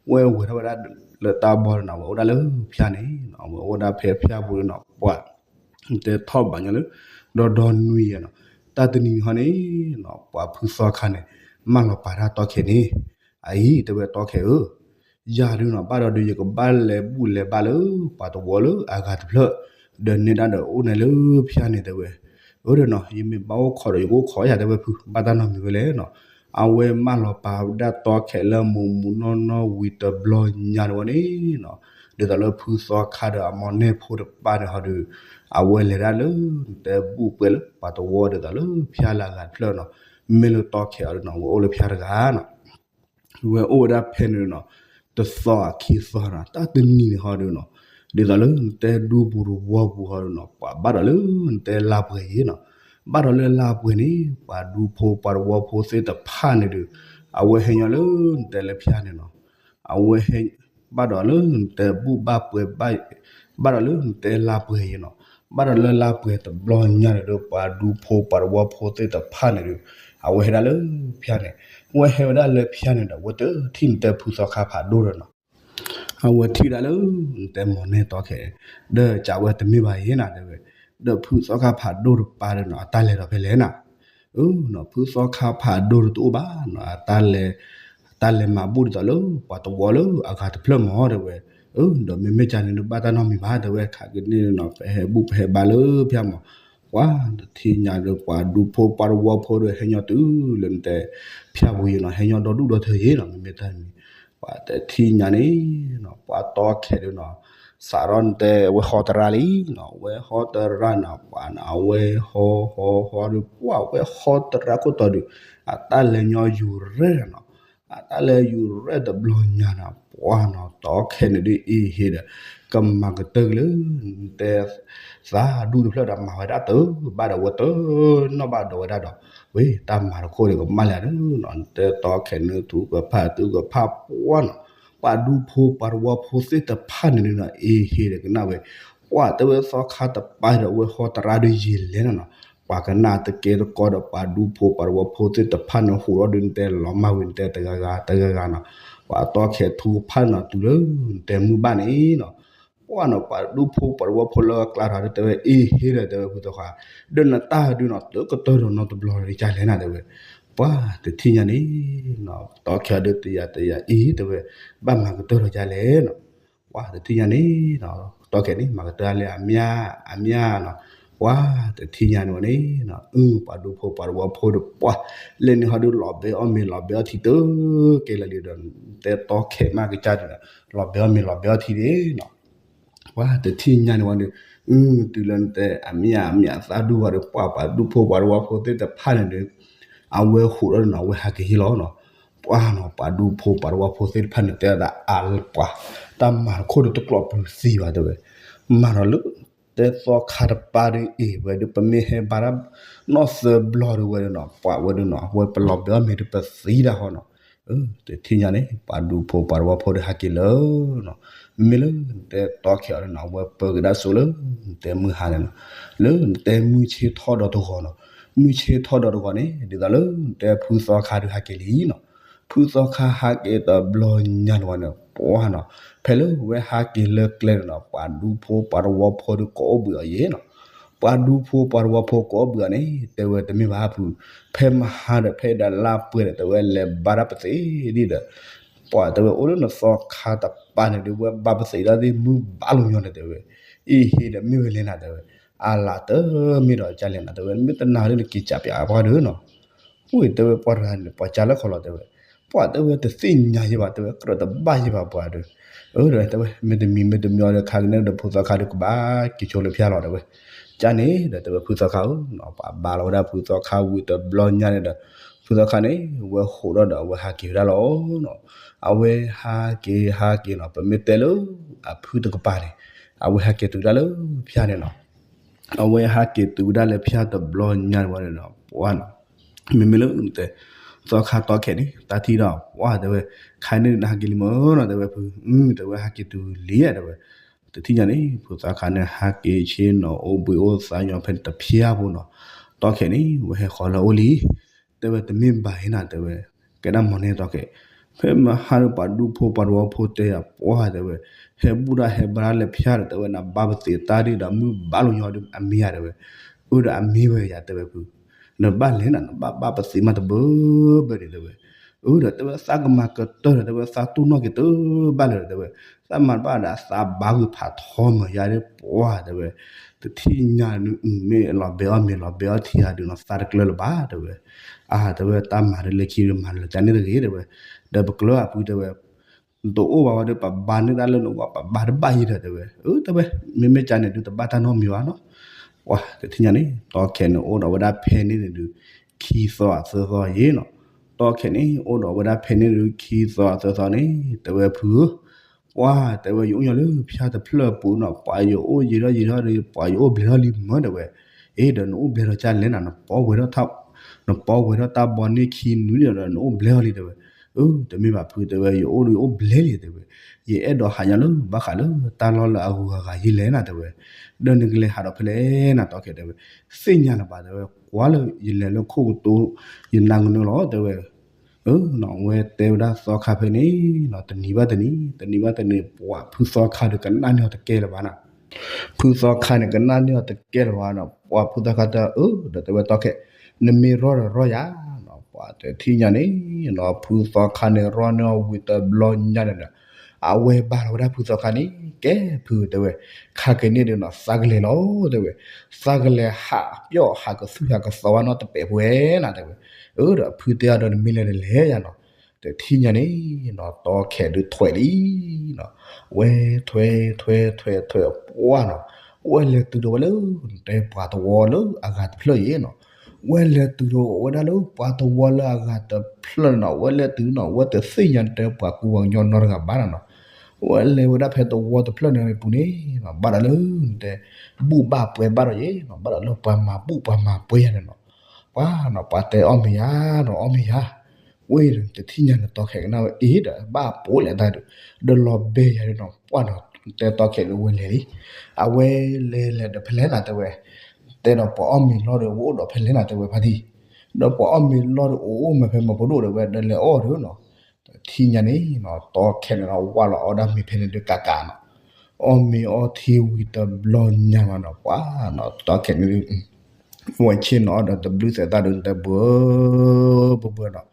ဝဲဝဲၤထီၣ်ဝဲဒၣ်လၢတၢ်ဘီန့ၣ်နီၤ ဝဲအိၣ်ဒၣ်လၢဖၠၣ်န့ၣ်နီၤ ဝဲအိၣ်ဒၣ်ဖဲဖၠၣ်ပူၤန့ၣ်နီၤ ပှၤ တဲထီၣ်ဘးညီလၢ ဒီဒီနွံယဲနီၤ တၢ်တနံၤဟီန့ၣ်နီၤ ပှၤဖုသီခါန့ၣ် မၢလီၤပာ်တၢ်တီခဲန့ၣ် အအံၤ တဲဝဲတီခဲဧၢ ယၤဒုးနီၤ ဘၣ်ဒီးဒုး ယကဘၣ်လဲၤဘူၣ်လဲၤဘါလၢ ပှၤတဝီလၢအဂၤတဖျၢၣ် ဒီးနဲဒၣ်ဒီးအိၣ်န့ၣ်လၢဖၠၣ်န့ၣ် တဲဝဲ အၢ ဒီးနီၤ ယမ့ၢ်ဘၣ်အိၣ်ခိးဒီး ယကအိၣ်ခိးယၤ တဲဝဲဖု ဘၣ်တၢ်နီတမံၤဝဲလဲၣ်နီၤ အဝဲမၢလီၤပာ်ဝဲဒၣ်တီခဲလၢမုၢ်မုၢ်နီၢ်နီၢ်ဝံၤတဘျီညါန့ၣ်ဝဲန့ၣ်နီၤ ဒ်သိးလၢဖုသီခါဒီးအမိၢ်န့ၢ်ဖိတပၢ်န့ၣ်ဟီဒီး အဝဲလဲၤဒၣ်လၢ နတဲဘူၣ်ပှဲၤလၢပှၤတဝီဒ်သိးလၢဖၠၣ်လၢအဂၤတဖျၢၣ်နီၤ မ့ၢ်လၢတီခဲအီၤဒီးနီၤ ဝဲအိၣ်လၢဖၠၣ်တဂၤနီၤ ဝဲအိၣ်ဝဲဒၣ်ဖဲန့ၣ်နီၤ တသီအခံသီနီၤ တၢ်တနံၤန့ၣ်ဟီဒီးနီၤ ဒ်သိးလၢနတဲဒူပူၤတဝီပူၤဟီဒီးနီၤ ပှၤဘၣ်ဒီးလၢနတဲလါပှဲၤယဲနီၤ ဘၣ်ဒီးလၢလါပှဲၤန့ၣ် ပှၤဒူဖိပှၤတဝီဖိသ့ၣ်တဖၣ်န့ၣ်ဒီး အဝဲဟဲညီလၢနတဲလၢဖၠၣ်န့ၣ်နီၤ အဝဲဟဲ ဘၣ်ဒီးလၢနတဲဘူၣ်ဘၣ်ပှဲၤဘၣ် ဘၣ်ဒီးလၢနတဲလါပှဲၤယဲနီၤ ဘၣ်ဒီးလၢလါပှဲၤတဘျီညါန့ၣ်ဒီး ပှၤဒူဖိပှၤတဝီဖိသ့ၣ်တဖၣ်န့ၣ်ဒီး အဝဲဟဲဒၣ်လၢဖၠၣ်န့ၣ် ဝဲဟဲဝဲဒၣ်လၢဖၠၣ်န့ၣ်ဒီး ဝဲတထံၣ်နတဲဖုသီခါဖးဒိၣ်ဒီးနီၤ အဝဲထံၣ်ဝဲဒၣ်လၢ နတဲမိၢ်န့ၢ်တီခဲ ဒီးကးဝဲတမ့ၢ်ဘၣ်ယဲနၤ တဲဝဲ ဒီးဖုသီခါဖးဒိၣ်တပၤဒီးနီၤ အတၢ်လဲၤဒီးဖဲလဲၣ်နၤ အၢ ဖုသီခါဖးဒိၣ်တအိၣ်ဘၣ်နီၤ အတၢ်လဲၤ တၢ်လဲၤမၤဘူၣ်ဒ်သိးလၢ ပှၤတဝီလၢအဂၤတဖျၢၣ်မး တဲဝဲ အၢ ဒီးမ့မ့ၢ်ကန့ၣ်ဒီး ဘၣ်တၢ်နီတမံၤဘၣ် တဲဝဲ ခးကန့ၣ်နီၤ ပဟဲဘူၣ်ပဟဲဘါလၢဖၠၣ်မး ပှၤတထံၣ်ညါဒီး ပှၤဒူဖိပှၤတဝီဖိဒီး ဟဲညီတုၤလၢနတဲ ဖၠၣ်ပူၤယဲနီၤ ဟဲညီဒီဒူၣ်ဒီထၢယဲနီၤ မ့မ့ၢ်တၢ်တမံၤ ပှၤတထံၣ်ညါန့ၣ်နီၤ ပှၤတီခဲဒီးနီၤ စးထီၣ်နတဲဝဲဟီတရၣ်လံနီၤ ဝဲဟီတရၣ်နီၤ ပှၤနီၤ အဝဲဟီဟီဟီဒီး ပှၤဝဲဟီတရၣ်ခိၣ်တီဒီး အတၢ်လဲၤညီယူၤရဲၣ်နီၤ အတၢ်လဲၤယူၤရဲၣ်တဘျီညါနီၤ ပှၤနီၤ တီခဲန့ၣ်ဒ်အံၤဟ့ဒီး ကမၤကတၢၢ်က့ၤလၢ နတဲ သးဒူတဖျၢၣ်ဒီး မၤဝဲဒၣ်တၢ်ဘၣ်ဒီး ဝဲတနီၣ်ဘၣ်ဒီးဝဲဒၣ်ဒီး ဝဲတၢ်မၤတခိၣ်ဒီး ကမၣ်လၢဒ်နီၤ နတဲတီခဲန့ၣ် ထုကဖၣ်ထုကဖၣ်ပှၤနီၤ ပှၤဒူဖိပှၤတဝီဖိသ့ၣ်တဖၣ်န့ၣ်ဒ်နီၤ အံၤဟ့ဒီးကနၣ်ဝဲ ပှၤတဲဝဲသီခါတပၤဒီး အဝဲဟီတရၣ်ဒီးယံာ်လဲၣ်နီၤနီၤ ပှၤကနၣ်တကဲတကီဒီးပှၤဒူဖိပှၤတဝီဖိသ့ၣ်တဖၣ်န့ၣ် ဟူးထီၣ်ဒုးနတဲလီၤမၢ်ဝံၤနတဲတဂၤဂၤတဂၤဂၤနီၤ ပှၤတီခဲထုကဖၣ်နီၤ တုၤလၢနတဲမုၢ်ဘၣ်န့ၣ်နီၤ ပှၤနီၤပှၤဒူဖိပှၤတဝီဖိလၢအကျါထီၣ်ဒုးတဲဝဲ အ့ဟ့ဒီးတဲဝဲဖုသီခါ ဒီးနတၢ်ဒုးနီၤ တကတၢၢ်ဒီးနီတဘျီလၢကလဲၣ်နၤတဲဝဲ ပှၤတထံၣ်ညါန့ၣ်နီၤ တီခဲအီၤဒုးတယၤတယၤအံၤတဲဝဲ ဘၣ်မၤကတၢၢ်ထီၣ်ကလဲၣ်နီၤ ပှၤတထံၣ်ညါန့ၣ်နီၤ တီခဲန့ၣ် မၤကတၢၢ်လၢအမၠၣ်အမၠၣ်နီၤ ပှၤတထံၣ်ညါန့ၣ်ဝဲန့ၣ်နီၤ အု ပှၤဒူဖိပှၤတဝီဖိဒီး ပှၤလဲၤန့ၣ်ဟီဒုး လီၤဘဲအီၣ်မ့ၤလီၤဘဲအီၣ်ထံတကဲလၢာ်လံဒီး တဲတီခဲမးကစၢ်ဒုး လီၤဘဲအီၣ်မ့ၤလီၤဘဲအီၣ်ထံန့ၣ်နီၤ ပှၤတထံၣ်ညါန့ၣ်ဝဲန့ၣ် အု တုၤလၢနတဲအမၠၣ်အမၠၣ်သးဒူဝဲဒီး ပှၤပှၤဒူဖိပှၤတဝီဖိသ့ၣ်တဖၣ်န့ၣ်ဒီး အဝဲဟူးထီၣ်ဒီးနီၤ အဝဲဟးက့ၤဟ့ၣ်လီၤနီၤ ပှၤနီၤ ပှၤဒူဖိပှၤတဝီဖိသ့ၣ်တဖၣ်န့ၣ် တဲဒၣ်အပှၤ တၢ်မၤတခိၣ်ဒီးတကျိးပူၤသံဘၣ်တဲဝဲ မၤဒီးလၢ တဲသီခါတပၤဒုးအံၤဝဲဒီး ပမ့ၢ်ဟဲဘါတၢ် နီၢ်သၢဘျီဒုးဝဲဒီးနီၤ ပှၤဝဲဒီးနီၤ အဝဲပလီၤဘဲအီၣ်မ့ၤဒီးပသံတၢ်ဃီနီၤ တထံၣ်ညါန့ၣ် ပှၤဒူဖိပှၤတဝီဖိဒီးဟးက့ၤလၢနီၤ မ့မ့ၢ်လၢနတဲတီခဲအီၤဒီးနီၤ အဝဲပၢက့ၤဒၣ်စိလၢ နတဲမုၢ်ဟါန့ၣ်နီၤ လၢနတဲမုၢ်ဆ့ၣ်ထီၣ်ဒီးတဂီၤနီၤ မုၢ်ဆ့ၣ်ထီၣ်ဒီးတဂီၤန့ၣ် ဒ်သိးလၢနတဲဖုသီခါဒုးဟးက့ၤလံနီၤ ဖုသီခါဟးက့ၤတဘျီညါန့ၣ်ဝဲန့ၣ် ပှၤနီၤ ဖဲလၢဝဲဟးက့ၤလၢကျဲန့ၣ်နီၤ ပှၤဒူဖိပှၤတဝီဖိဒီးကိးအိၣ်ဘှံးအီၤယဲနီၤ ပှၤဒူဖိပှၤတဝီဖိကိးအိၣ်ဘှံးအီၤန့ၣ် တဲဝဲတမ့ၢ်ဘၣ်ဖု ဖဲမဟါဒီးဖဲဒၣ်လါပှဲၤဒီး တဲဝဲလဲၤဘါတၢ်ပသံးဒ်ဒီး ပှၤတဲဝဲအိၣ်လၢနသီခါတပၤန့ၣ်ဒီး ဝဲဘါပသံးတၢ်သ့ၣ်မုၢ်ဘၣ်လိာ်ညီန့ၣ်တဲဝဲ အ့ဟ့ဒီးမ့ၢ်ဝဲလဲၣ်နၤတဲဝဲ အလၢ်တမ့ၢ်ဒီးကလဲၣ်နၤ တဲဝဲ မ့ၢ်တနာ်လၢနက့ၤကးပၠးပှၤဒီးနီၤ အိၣ်အံၤတဲဝဲပှၤတဂၤန့ၣ် ပှၤကးလၢခီလီၤတဲဝဲ, ပှၤတဲဝဲတသ့ၣ်ညါယဲဘၣ် တဲဝဲ ကြၢးတဘၣ်ယဲဘၣ်ပှၤဒီး, အၢ တဲဝဲ မ့တမံၤမ့တမံၤအီၤဒီး ခါကန့ၣ်ဒီး ဖုသီခါဒီးကဘၣ်က့ၤဆိလၢဖၠါလီၤတဲဝဲ, ကန့ၣ်ဒီးတဲဝဲ ဖုသီခါဧၢ, ပှၤဘါလီၤဝဲဒၣ်ဖုသီခါဝံၤတဘျီညါန့ၣ်ဒီး ဖုသီခါန့ၣ် ဝဲဟးထီၣ်ဒီး အဝဲဟးက့ၤဝဲဒၣ်လီၤနီၤ, အဝဲဟးက့ၤဟးက့ၤနီၤ ပမ့ၢ်တဲလၢ အဖုတကပၤန့ၣ် အဝဲဟးက့ၤတုၤဒၣ်လၢဖၠါန့ၣ်နီၤ အဝဲဟးက့ၤတုၤဝဲဒၣ်လၢဖၠါတဘျီညါန့ၣ်ဝဲန့ၣ်ဒီး ပှၤနီၤ, မ့မ့ၢ်လၢတဲ သီခါတီခဲးန့ၣ် တၢ်ထံၣ်ဒီး ပှၤတဲဝဲ ခါန့ၣ်နဟးက့ၤလံမ့ၢ်နီၤ တဲဝဲဖု, တဲဝဲဟးက့ၤတုၤလံဧါ တဲဝဲ, တထံၣ်ညါန့ၣ် ဖုသီခါန့ၣ် ဟးက့ၤဆ့ၣ်နီၤ အိၣ်ဘှံးအိၣ်သါညီဖဲန့ၣ်တဖၠါဖိနီၤ, တီခဲးန့ၣ် ဝဲဟဲဃီၤလၢအအိၣ်လံ တဲဝဲတမ့ၢ်ဘၣ်အံၤနၤ တဲဝဲ, ကဲဒၣ်မီၢ်န့ၢ်တီခဲး, ဖဲမဟါဒီးပှၤဒူဖိပှၤသဝီဖိတဲယၤ ပှၤတဲဝဲ, ဟဲဘူၣ်ဒၣ်ဟဲဘါလၢဖၠါဒီး တဲဝဲ နဘါပသံးတၢ်ဒ်ဒီးမုၢ်ဘါလိာ်ညီဒီးအမံၤဧါ တဲဝဲ, အၢ ဒီးအမံၤဝဲယၤ တဲဝဲဖု, နဘၣ်လဲၤနၤ နဘၣ်ဘၣ်ပသံးမးတဘၢဘၢန့ၣ် တဲဝဲ, အၢ ဒီးတဲဝဲသးကမၤကတၢၢ်ဒီး တဲဝဲသးတူၢ်နီၣ်က့ၤတဘၣ်လၢၤ တဲဝဲ, သးမၤတဘၣ်ဒီးသးဘါဝံၤဖးထီမၢ်ယၤဒီး ပှၤတဲဝဲ, တထံၣ်ညါန့ၣ် မ့ၢ်လီၤဘဲအီၣ်မ့ၤလီၤဘဲအီထံဧါဒုးနီၤ သးတကျၢၤလၢၤဘၣ် တဲဝဲ, အါ တဲဝဲတၢ်မၤဒ်လဲၣ်ခံဒုးမၤလၢၤကန့ၣ်တဂ့ၤ တဲဝဲ, ဒီးပကျၢၤအပူၤ တဲဝဲ နတအိၣ်ဘၣ်ဝဲဒီး ပဘါန့ၢ်တၢ်လၢနဂီၢ် ပဘါတဘၣ်ယံၤဒီး တဲဝဲ, အၢ တဲဝဲ, မ့မ့ၢ်ကန့ၣ်ဒုးတဘၣ်တၢ်နီတမံၤဘၣ်နီၤ, ပှၤတထံၣ်ညါန့ၣ် တီခဲးန့ၣ် အိၣ်ဒီးဝဲဒၣ်ဖဲန့ၣ်န့ၣ်ဒုး ခံသီသၢသီယဲနီၤ, တီခဲးန့ၣ် အိၣ်ဒီးဝဲဒၣ်ဖဲန့ၣ်ဒုး ခံသီသၢသီန့ၣ် တဲဝဲဖုဧၢ, ပှၤတဲဝဲ ယအိၣ်ညီလၢဖၠါတဖျၢၣ်ပူၤနီၤ ပှၤယအိၣ်ယံာ်ထီၣ်ယံာ်ထီၣ်ဒီး ပှၤယအိၣ်ဘျဲးထီၣ်လံမၢ တဲဝဲ, အ့ ဒီးနအိၣ်ဘျဲးထီၣ်ကလဲၣ်နၤ နပီဝဲထီၣ် နပီဝဲထီၣ်တၢ်ဘီန့ၢ်ခံနွံဒီး နအိၣ်ဘျဲးထီၣ်လံ တဲဝဲ, အၢ တမ့ၢ်ဘၣ်ဖု တဲဝဲ ယအိၣ်ဒီးယအိၣ်ဘျဲးလံ တဲဝဲ, ယအဲၣ်ဒိးဟးညါလၢဘၣ်ဃးလၢတၢ်လီၢ်လၢအဂုၤအဂၤယဲလဲၣ်နၤ တဲဝဲ, ဒီးနကလဲၤဟးဒီးဖဲလဲၣ်နၤ တီခဲး တဲဝဲ, သ့ၣ်ညါလၢၤဘၣ် တဲဝဲ, ကွၢ်လၢယလဲၤလၢခိၣ်ကတိၤ ယနၢ်ကနၢလီၤ တဲဝဲ, အၢ ဝဲတဲဝဲဒၣ်သီခါဖဲန့ၣ် တနံၤဘၣ်တနံၤ တနံၤဘၣ်တနံၤ ပှၤဖုသီခါဒီးကနၣ်န့ၢ်အီၤတကဲလၢၤဘၣ်နၤ, ဖုသီခါန့ၣ် ကနၣ်န့ၢ်အီၤတကဲလၢၤဘၣ်နီၤ ပှၤဖုသီခါတၢ်အၢ ဒီးတဲဝဲတီခဲး နမ့ၢ်ရီၢ်ဒီးရီၢ်ယၤနီၤ ပှၤတထံၣ်ညါန့ၣ်နီၤ ဖုသီခါန့ၣ် ရီၢ်န့ၢ်အီၤဝံၤတဘျီညါန့ၣ်ဒီး အဝဲဘါလီၤဝဲဒၣ်ဖုသီခါန့ၣ် ကဲဖု တဲဝဲ, ခါက့ၤန့ၣ်ဒီးနီၤ သးကလဲၤလီၤ တဲဝဲ, သးကလဲၤဟးပျီၣ်ဟးကသူၣ်ဟးကသီဝဲနီတပဲာ်ဖိဝဲနၤ တဲဝဲ, အၢ ဒီးဖုတဲအီၤဒီး နမ့ၢ်လဲၤဒီးလဲၤယၤနီၤ, တထံၣ်ညါန့ၣ်နီၤ တီခဲးဒုးထွဲလံနီၤ, ဝဲထွဲထွဲထွဲထွဲပှၢ်နီၤ, ဝဲလဲၤတုၤဒီးဝဲလၢ တဲပှၤသဝီလၢအဂၤတဖျၢၣ်ယဲနီၤ, ဝဲလဲၤတုၤဒီးဝဲဒၣ်လၢပှၤသဝီလၢအဂၤတဖျၢၣ်န့ၣ်နီၤ ဝဲလဲၤတုၤနီၤ ဝဲတသ့ၣ်ညါတဲပှၤကူပှၤကညီနီတဂၤဘၣ်နီၤ, ဝဲလဲၤဝဲဒၣ်ဖဲသဝီတဖျၢၣ်န့ၣ်ပူၤန့ၣ်နီၤ ဘၣ်ဒီးလၢတဲ ဘူၣ်ဘၣ်ပှဲၤဘၣ်ဒီးယဲနီၤ ဘၣ်ဒီးလၢပှၤမၤဘူၣ်ပှၤမၤပှဲၤယၤန့ၣ်နီၤ, ပှၤနီၤ ပှၤတဲအီၣ်မ့ၤယၤနီၤ အီၣ်မ့ၤယၤ, ဝဲဒီးတထံၣ်ညါန့ၣ် တီခဲးကနၣ်ဝဲအ့ၣ်ဒီး ဘၣ်ပိာ်လဲၣ်တၢ်ဒုး, ဒီးလီၤဘဲယၤဒီးနီၤ ပှၢ်နီၤ တဲတီခဲးလၢဝဲလဲၤလံ, အဝဲလဲၤလဲၤဒီးဖဲလဲၣ်နၤတဲဝဲ, တဲဒီးပှၤအီၣ်မ့ၤလီၢ်ဒီး ဝဲအိၣ်ဒီးဖဲလဲၣ်နၤတဲဝဲဖါတံၢ်, ဒီးပှၤအီၣ်မ့ၤလီၢ်ဒီးအိၣ်အိၣ်မးဖဲမၤပဒိၣ်ဒီးဝဲဒီးလဲၤအီၣ်ဒီးနီၤ, တထံၣ်ညါန့ၣ်နီၤ တီခဲးန့ၣ်နီၤ ဝၢ်လီၤအီၣ်ဒၣ်မ့ၤဖဲန့ၣ်ဒုးကးကးနီၤ, အီၣ်မ့ၤအီထံဝံၤတဘျီညါမးနီၤ ပှၢ်နီၤ တီခဲးန့ၣ်ဒုး ဝဲဆ့ၣ်နီၤအီၣ်ဒီးတဘျုးသဲးသၣ်ဒီး နတဲဘှၢဘှၢဘှၢနီၤ,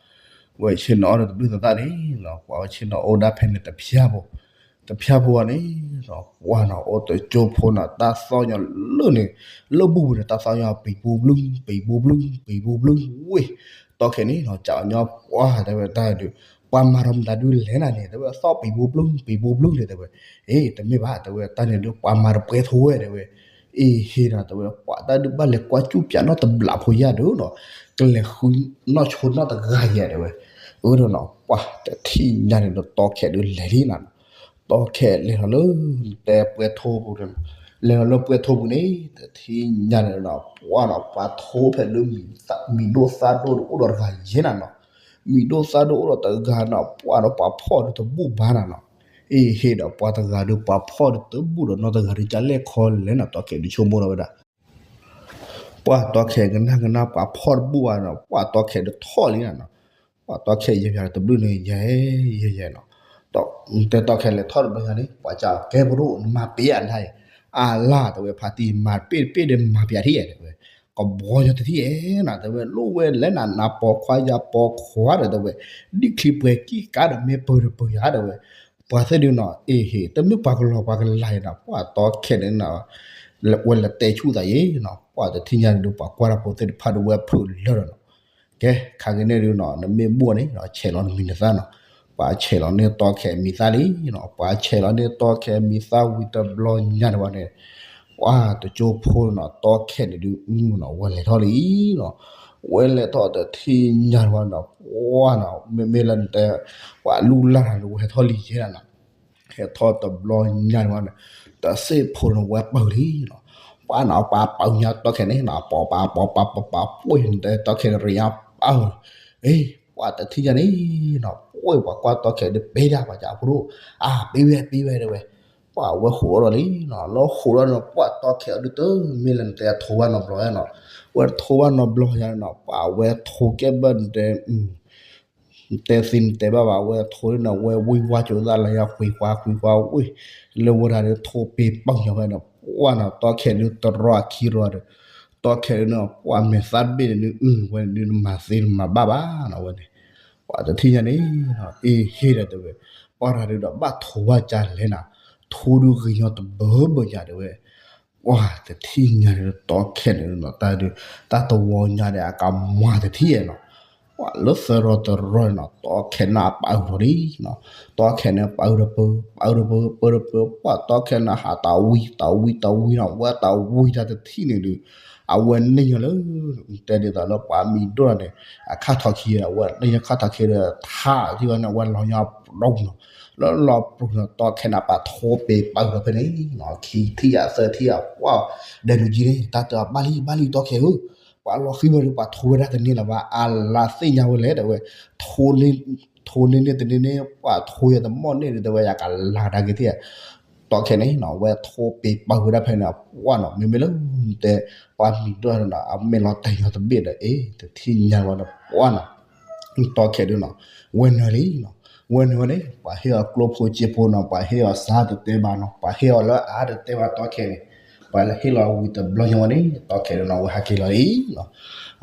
ဝဲဆ့ၣ်နီၤအီၣ်ဒီးတဘျုးသဲးသၣ်န့ၣ်နီၤ ပှၤဝဲဆ့ၣ်နီၤအီၣ်ဒၣ်ဖဲန့ၣ်တဖၠါဖိ, တဖၠါဖိအီၤန့ၣ်နီၤ ပှၢ်နီၤ အိၣ်တကၠိဖိနီၤ တၢ်သီၣ်ညီလၢန့ၣ် လၢဘူၣ်ပူၤန့ၣ် တၢ်သီၣ်ညီ ပံၤပူၤဘျုး ပံၤပူၤဘျုး ပံၤပူၤဘျုးဝ့ၢ်, တီခဲးန့ၣ်နီၤ ကးအီၤညီ ပှၢ်တဲဝဲတၢ်ဒုး ပှၤမၤဒီးမတၤဒုးလဲၣ်နၤန့ၣ် တဲဝဲ သီၣ်ပံၤပူၤဘျုး ပံၤပူၤဘျုးန့ၣ် တဲဝဲ, အ့ တမ့ၢ်ဘၣ် တဲဝဲ တၢ်န့ၣ်ဒုး ပှၤမၤတပှဲၤထိဝဲ တဲဝဲ, အ့ဟ့ၣ်နီၤ တဲဝဲ ပှၤတၢ်ဒုးဘၣ်လဲၤကွၢ်ကူပၠးနီတဘျီဖိယၤဒီးနီၤ, ကလဲၤဃုနီၣ်ဆိနီတဂၤယဲ တဲဝဲ, အၢဒီးနီၤ ပှၤတထံၣ်ညါန့ၣ်ဒီး တီခဲးဒုးလဲၤလံနၤနီၤ, တီခဲးလဲၤလီၤလၢ တဲပှဲၤထိပူၤန့ၣ်, လဲၤလီၤလၢပှဲၤထိပူၤန့ၣ် တထံၣ်ညါန့ၣ်ဒီးနီၤ ပှၢ်နီၤ ပှၤထိဖဲလၢ မံၤဒိၣ်သၣ်ဒိၣ်ဒီးအိၣ်ဒီးတဂၤယဲနၤနီၤ, မံၤဒိၣ်သၣ်ဒိၣ်အိၣ်ဒီးတဂၤနီၤ ပှၢ်ဒီးပှၤဖီၣ်ဒုးတဘူၣ်ဘၣ်နၤနီၤ, အ့ဟ့ၣ်ဒီးပှၤတဂၤဒုး ပှၤဖီၣ်ဒုးတဘူၣ်ဒီးနီတဂၤဒုး ကလဲၣ်ခီလဲၣ်နၤ တီခဲးဒုးဆိကမိၣ်ထီၣ်ဝဲဒၣ် ပှၢ်တီခဲးကနၣ်ကနၣ်ပှၤဖီၣ်တဘူၣ်ဘၣ်နီၤ ပှၢ်တီခဲးဒုးထီၣ်လံနၤနီၤ, ပှၢ်တီခဲးယဲၢ်ယဲၢ်တဘျုးန့ၣ် ယဲၢ်ယဲၢ်ယဲၢ်နီၤ, တဲတီခဲးလဲၤထီၣ်တဘျီညါန့ၣ် ပှၤကကဲပဒိၣ်နမၤပ့ၤအနၤအံၤ, အလၢ်တဲဝဲဖါတံၢ် မၤပ့ၤတပ့ၤဒီးမၤပ့ၤထံၣ်ယဲ တဲဝဲ, ကဘီညီတထံၣ်ယဲနၤ တဲဝဲ လိၣ်ဝဲလဲၣ်နၤနၤပိာ်ခွါယၤပိာ်ခွါဒီး တဲဝဲ, ဒ်ချံပှဲၤကံၢ်ကးဒီးမ့ၢ်ပၢၢ်ဒီးပၢၢ်ယၤ တဲဝဲ, ပှၤသ့ၣ်ဒုးနီၤ အ့ဟ့ၣ် တမ့ၢ်ပှၤကလီၤပှၤကလၤယဲနီၤ ပှၢ်တီခဲးန့ၣ်နီၤ ဝဲလဲၤတဲဆူၣ်သးယဲနီၤ, ပှၢ်တထံၣ်ညါန့ၣ်ဒုး ပှၤကွၢ်တၢ်ဖိသ့ၣ်တဖၣ်ဒုးဝဲဖုးလၢာ်ဒီးနီၤ, ကဲ ခါက့ၤန့ၣ်ဒုးနီၤ နမ့ၢ်ဘိၣ်န့ၣ် ဆဲးလီၤနမံၤနသၣ်နီၤ, ပှၤဆဲးလီၤန့ၢ်တီခဲအမံၤသၣ်လံနီၤ, ပှၤဆဲးလီၤန့ၢ်တီခဲအမံၤသၣ်ဝံၤတဘျီညါန့ၣ်ဝဲန့ၣ် ပှၢ်တကၠိဖိနီၤ တီခဲန့ၣ်ဒုး အဝဲလဲၤထီၣ်လံနီၤ, ဝဲလဲၤထီၣ်တထံၣ်ညါန့ၣ်ဝဲနီၤ ပှၢ်နီၤ မ့မ့ၢ်လၢနတဲ ပှၤလူလၢ်လၢ်န့ၣ် ဝဲဟဲထီၣ်လံယဲနီၤ ဟဲထီၣ်တဘျီညါန့ၣ်ဝဲန့ၣ် တစ့ၣ်ဖိန့ၣ် ဝဲပၢၢ်လံနီၤ, ပှၢ်နီၤ ပှၤပၢၢ်ညါတီခဲန့ၣ်နီၤ ပှၤပှၤပှၤပှၤပှၤပှၤပှၢ်န့ၣ် တီခဲန့ၣ် ရံၤညါပၢၢ်, အ့ ပှၢ်တထံၣ်ညါန့ၣ်နီၤ ပှၢ်ပှၤကွၢ်တီခဲန့ၣ် ပ့ၤဒၣ်ပှၤကဖိဒိၣ်, အါ ပ့ၤဝဲ ပ့ၤဝဲတဲဝဲ, ပှၢ်ဝဲဃိးထီၣ်လံနီၤ လီၤဃိးထီၣ်န့ၣ် ပှၢ်တီခဲအဒုးတမ့ၢ်လၢနတဲထိဝဲနီတဘျီနီၤ, ဝဲထိဝဲနီတဘျီညါန့ၣ်နီၤ ပှၢ်ဝဲထိကဲဘၣ်နတဲ တဲသ့နတဲဘၣ်ဘၣ် ဝဲထိန့ၣ် ဝဲဝံၢ်ဝါကၠိသၣ်လၢယၤ ဃံခွါ ဃံခွါဝံၢ်, လၢဝဲဒၣ်ဒီးထိပ့ၤပၢၢ်ညါဝဲန့ၣ် ပှၢ်နီၤ တီခဲဒုးတရီအခံရီဒီး တီခဲဒုးန့ၣ် ပှၢ်မဲာ်သၣ်တဘ့ၣ်န့ၣ်ဒုး အဝဲန့ၣ်ဒုးနမၤသ့နမၤဘၣ်ဘၣ်နီၤ ဝဲန့ၣ်, ပှၢ်တထံၣ်ညါန့ၣ်နီၤ အ့ဟ့ၣ်ဒီးတဲဝဲ, ပှၢ်တၢ်ဒုးဒီးဘၣ်ထိဝဲကလဲၣ်နၤ, ထိဒုးဂ့ၤညီတဘၢဘၢညါတဲဝဲ ပှၢ်တထံၣ်ညါန့ၣ် တီခဲန့ၣ်နီၤ တၢ်ဒုး တၢ်တဝီညါဒီး အကမၤတထံၣ်နီၤ, ပှၢ်လၢသၢရီတရီနီၤ တီခဲန့ၣ်အပာ်အုးထီၣ်လံနီၤ, တီခဲန့ၣ်ပာ်အုးဒီးပၢ ပာ်အုးဒီးပၢ ပၢဒီးပၢ ပှၢ်တီခဲန့ၣ်ဟးတၢ်ဝံ တၢ်ဝံ တၢ်ဝံနီၤ ဝဲတၢ်ဝံတၢ်တထံၣ်န့ၣ်ဒုး အဝဲန့ၢ်ညီလၢ တဲဒ်သိးလၢပှၤမံၤဒိၣ်န့ၣ် အခါထီၣ်ခံ အဝဲန့ၢ်ညီခါထီၣ်ခံဒီး ထါထံၣ်ဝဲန့ၣ် အဝဲလီၤညီပျိနီၤ, လၢလီၤပျိနီၤ တီခဲန့ၣ်ပာ်ထိပ့ၤပာ်အုးထီၣ်ဖဲန့ၣ်နီၤ ခံထံၣ်ယၤသၢထံၣ်ယၤ ပှၢ်ဒဲးလူၤကံန့ၣ် တၢ်တဘၣ်လံ ဘၣ်လံတီခဲဧၢ, ပှၤလီၤဃံမီၤဒုး ပှၤထိဝဲဒၣ်တန့ၢ်လၢၤဘၣ် အလါသ့ၣ်ညါဝဲလဲၣ်တဲဝဲ, ထိန့ၢ် ထိန့ၢ်န့ၣ်တန့ၢ်န့ၣ် ပှၤထိယၤတမီၢ်န့ၣ်ဒုး တဲဝဲယကလၤကဒါက့ၤသ့ၣ် တီခဲန့ၣ်နီၤ ဝဲထိပ့ၤပာ်ဝဲဒၣ်ဖဲန့ၣ် ပှၢ်နီၤ မ့မ့ၢ်လၢတဲ ပှၤမံၤဒိၣ်န့ၣ်နီၤ အမဲာ်လီၤတဲာ်ညီတဘ့ၣ်ဒီး အ့ တထံၣ်ညါဝဲဒီး ပှၢ်နီၤ တီခဲဒုးနီၤ ဝဲနုာ်လံနီၤ, ဝဲနုာ်ဝဲန့ၣ် ပှၤဟ့ၣ်အီၤကျိဖိစ့ဖိနီၤ ပှၤဟ့ၣ်အီၤစါတတဲဘၣ်နီၤ ပှၤဟ့ၣ်အီၤလၢအါတတဲဘၣ်တီခဲန့ၣ်, ပှၤလၢဟ့ၣ်လီၤဝံၤတဘျီညါဝဲန့ၣ် တီခဲဒုးနီၤ အဝဲဟးက့ၤလီၤလံနီၤ,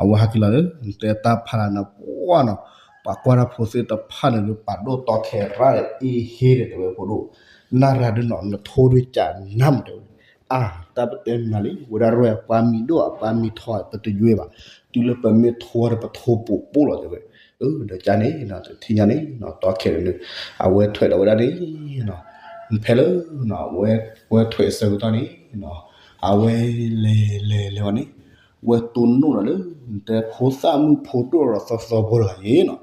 အဝဲဟးက့ၤလီၤလၢ တဲတၢ်ဖးလၢ်န့ၣ် ပှၢ်နီၤ ပှၤကွၢ်တၢ်ဖိသ့ၣ်တဖၣ်န့ၣ်ဒုး ပာ်ဒိၣ်တီခဲရၣ်ဒီး အ့ဟ့ၣ်ဒီးတဲဝဲဖိဒိၣ်, နၢ်ရၤဒုးနီၤ နထိဒုးကနၣ်မးတဲဝဲ, အါ တၢ်ပတဲမနုၤလံ ဝဲဒၣ်ရဲၣ် ပှၤမံၤဒိၣ်အပှၤမံၤထီၣ် ပတယွဲဘၣ်, တုၤလၢပမ့ၢ်ထိဒီးပထိပိာ်ပိာ်လီၤတဲဝဲ, ဒီးကန့ၣ် တထံၣ်ညါန့ၣ် တီခဲန့ၣ် အဝဲထွဲဒီးဝဲဒၣ်န့ၣ် ဖဲလၢ ဝဲထွဲအဆၢကတီၢ်န့ၣ် အဝဲလဲၤလဲၤလဲၤဝဲန့ၣ် ဝဲတိၢ်နီၣ်ဒီးလၢ နတဲဖိသၣ်မုၣ်ဖိဒိၣ်ထီၣ်ဒီးသီသီဖိတဂၤန့ၣ်နီၤ,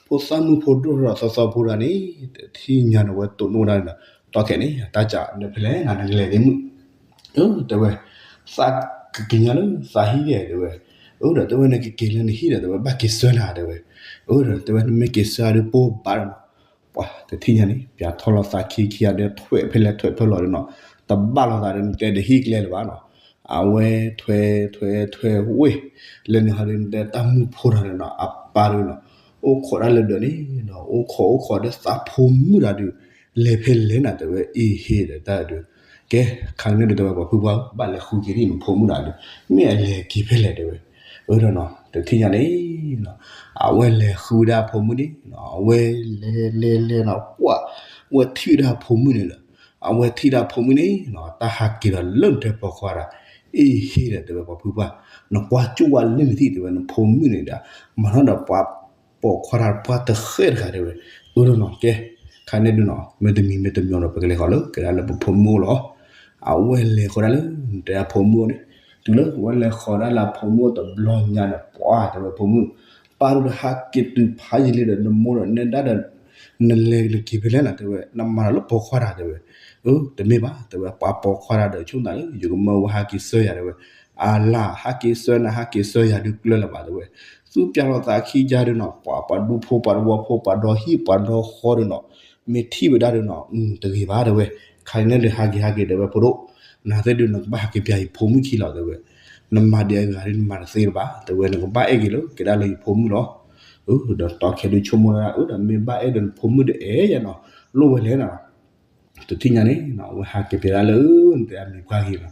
ဖိသၣ်မုၣ်ဖိဒိၣ်ထီၣ်ဒီးသီသီဖိတဂၤန့ၣ် တထံၣ်ညါန့ၣ် ဝဲတိၢ်နီၣ်ဒၣ်န့ၣ် တီခဲန့ၣ် တၢ်ကနၣ်ဖဲလဲၣ်နၤ နကလဲၤသ့ၣ်မုၣ် တဲဝဲ, သးကက့ၤညါလၢသးဟံၣ်ဒဲးတဲဝဲ, အၢ ဒီးတဲဝဲ နကက့ၤလၢနဟံၣ်ဒီးတဲဝဲ ဘၣ်က့ၤဆှၢနၤတဲဝဲ, အၢ ဒီးတဲဝဲ နမ့ၢ်က့ၤဆှၢဒီးပိၢ်ဘၣ်ဒီးနီၤ, ပှၤတထံၣ်ညါန့ၣ် ပၠးထီၣ်လီၤသးခံခံဂၤဒီး ထွဲဖဲလဲၣ်ထွဲဖဲလဲၣ်ဒီးနီၤ, တဘၣ်လိာ်သးဒီး နတဲတဟံၣ်ကျဲလၢၤဘၣ်နီၤ, အဝဲထွဲထွဲထွဲဝ့ၢ် လၢန့ၣ်ဟီဒီး နတဲတၢ်မုၣ်ဖိတဂၤန့ၣ်နီၤ အပၢ်ဒီးနီၤ အိၣ်ခိးတၢ်လၢဒၢးန့ၣ်နီၤ အိၣ်ခိးအိၣ်ခိးဒီးသးဖိမုၣ်တဂၤဒီး လဲၤဖဲလဲၣ်နၤတဲဝဲ အ့ဟ့ၣ်ဒီးတၢ်ဒုး, ကဲ ခါန့ၣ်ဒုးတဲဝဲ ပှၤဖုပှၢ်ဧၢ ဘၣ်လဲၤဃုက့ၤဒ်နဖိမုၣ်တဂၤဒီး မ့ၢ်အလဲၤက့ၤဖဲလဲၣ်တဲဝဲ, အၢ ဒီးနီၤ တထံၣ်ညါန့ၣ်နီၤ အဝဲလဲၤဃုဝဲဒၣ်အဖိမုၣ်န့ၣ်နီၤ အဝဲလဲၤလဲၤလဲၤနီၤ ပှၢ် ဝဲထံၣ်ဝဲဒၣ်အဖိမုၣ်န့ၣ်ဒီး အဝဲထံၣ်ဒၣ်အဖိမုၣ်န့ၣ်နီၤ တၢ်ဟးက့ၤဒီးလၢနတဲပိာ်ခွါတဂၤ, အ့ဟ့ၣ်ဒီးတဲဝဲ ပှၤဖုပှၢ် နကွၢ်ကၠိဝဲလၢနထံၣ်တဲဝဲ နဖိမုၣ်န့ၣ်ဒီး မၤထီၣ်ဒီးပှၤပိာ်ခွါတဂၤ ပှၤတဃဲၣ်တဂၤတဲဝဲ, အၢ ဒီးနီၤ ကဲ ခါန့ၣ်ဒုးနီၤ မ့တမံၤမ့တမံၤဒီး ပကလဲၤဃီၤလၢ ကဒါလၢပဖိမုၣ်အိၣ်လီၤ, အဝဲလဲၤဃီၤဒၣ်လၢ နတဲအဖိမုၣ်န့ၣ်, တုၤလၢဝဲလဲၤဃီၤဒၣ်လၢအဖိမုၣ်တဘျီညါန့ၣ် ပှၢ်တဲဝဲဖိမုၣ်, ပၢ်ဒုးဟးက့ၤတုၤဖးယံာ်လံဒီး နမိၢ်ဒီးနဲဒၣ်ဒီး နလဲၤနက့ၤဖဲလဲၣ်နၤတဲဝဲ နမၤတၢ်လၢပိာ်ခွါတဂၤတဲဝဲ, အၢ တမ့ၢ်ဘၣ်တဲဝဲ ပှၤပိာ်ခွါတဂၤဒီး ဆိၣ်နၤလၢ ယကမၢဝဲဟးက့ၤဆှၢယၤတဲဝဲ, အလၢ် ဟးက့ၤဆှၢနၤ ဟးက့ၤဆှၢယၤဒုးကျၢၤလၢၤဘၣ်တဲဝဲ, သူပၠးထီၣ်သးခံကါဒုးနီၤ ပှၤ ပှၤဒူဖိ ပှၤတဝီဖိ ပှၤဒီဟံၣ် ပှၤဒီဃီဒုးနီၤ, မ့ၢ်ထံၣ်ဝဲဒၣ်ဒုးနီၤ တဂ့ၤဘၣ်တဲဝဲ, ခါန့ၣ်ဒုးဟးက့ၤဟးက့ၤတဲဝဲဖိဒိၣ်, နသ့ၣ်ဒုးနကဘၣ်ဟးက့ၤပၠးယဖိမုၣ်ခံလီၤတဲဝဲ, နမၤဒံးအဂၤဒုးနမၤတသ့လၢၤဘၣ်တဲဝဲ နကဘၣ်အဲၣ်က့ၤလၢကဒါလၢယဖိမုၣ်လီၤ, ဒီးတီခဲဒုးဆိကမိၣ်ဒၣ် အၢ ဒီးမ့ၢ်ဘၣ်အဲၣ်ဒီးနဖိမုၣ်ဒီးအဲၣ်ယၤနီၤ, လိၣ်ဝဲလဲၣ်နီၤ တထံၣ်ညါန့ၣ်နီၤ အဝဲဟးက့ၤပၠးဒၣ်လၢ နတဲအမံၤပှၢ်ဂ့ၤနီၤ,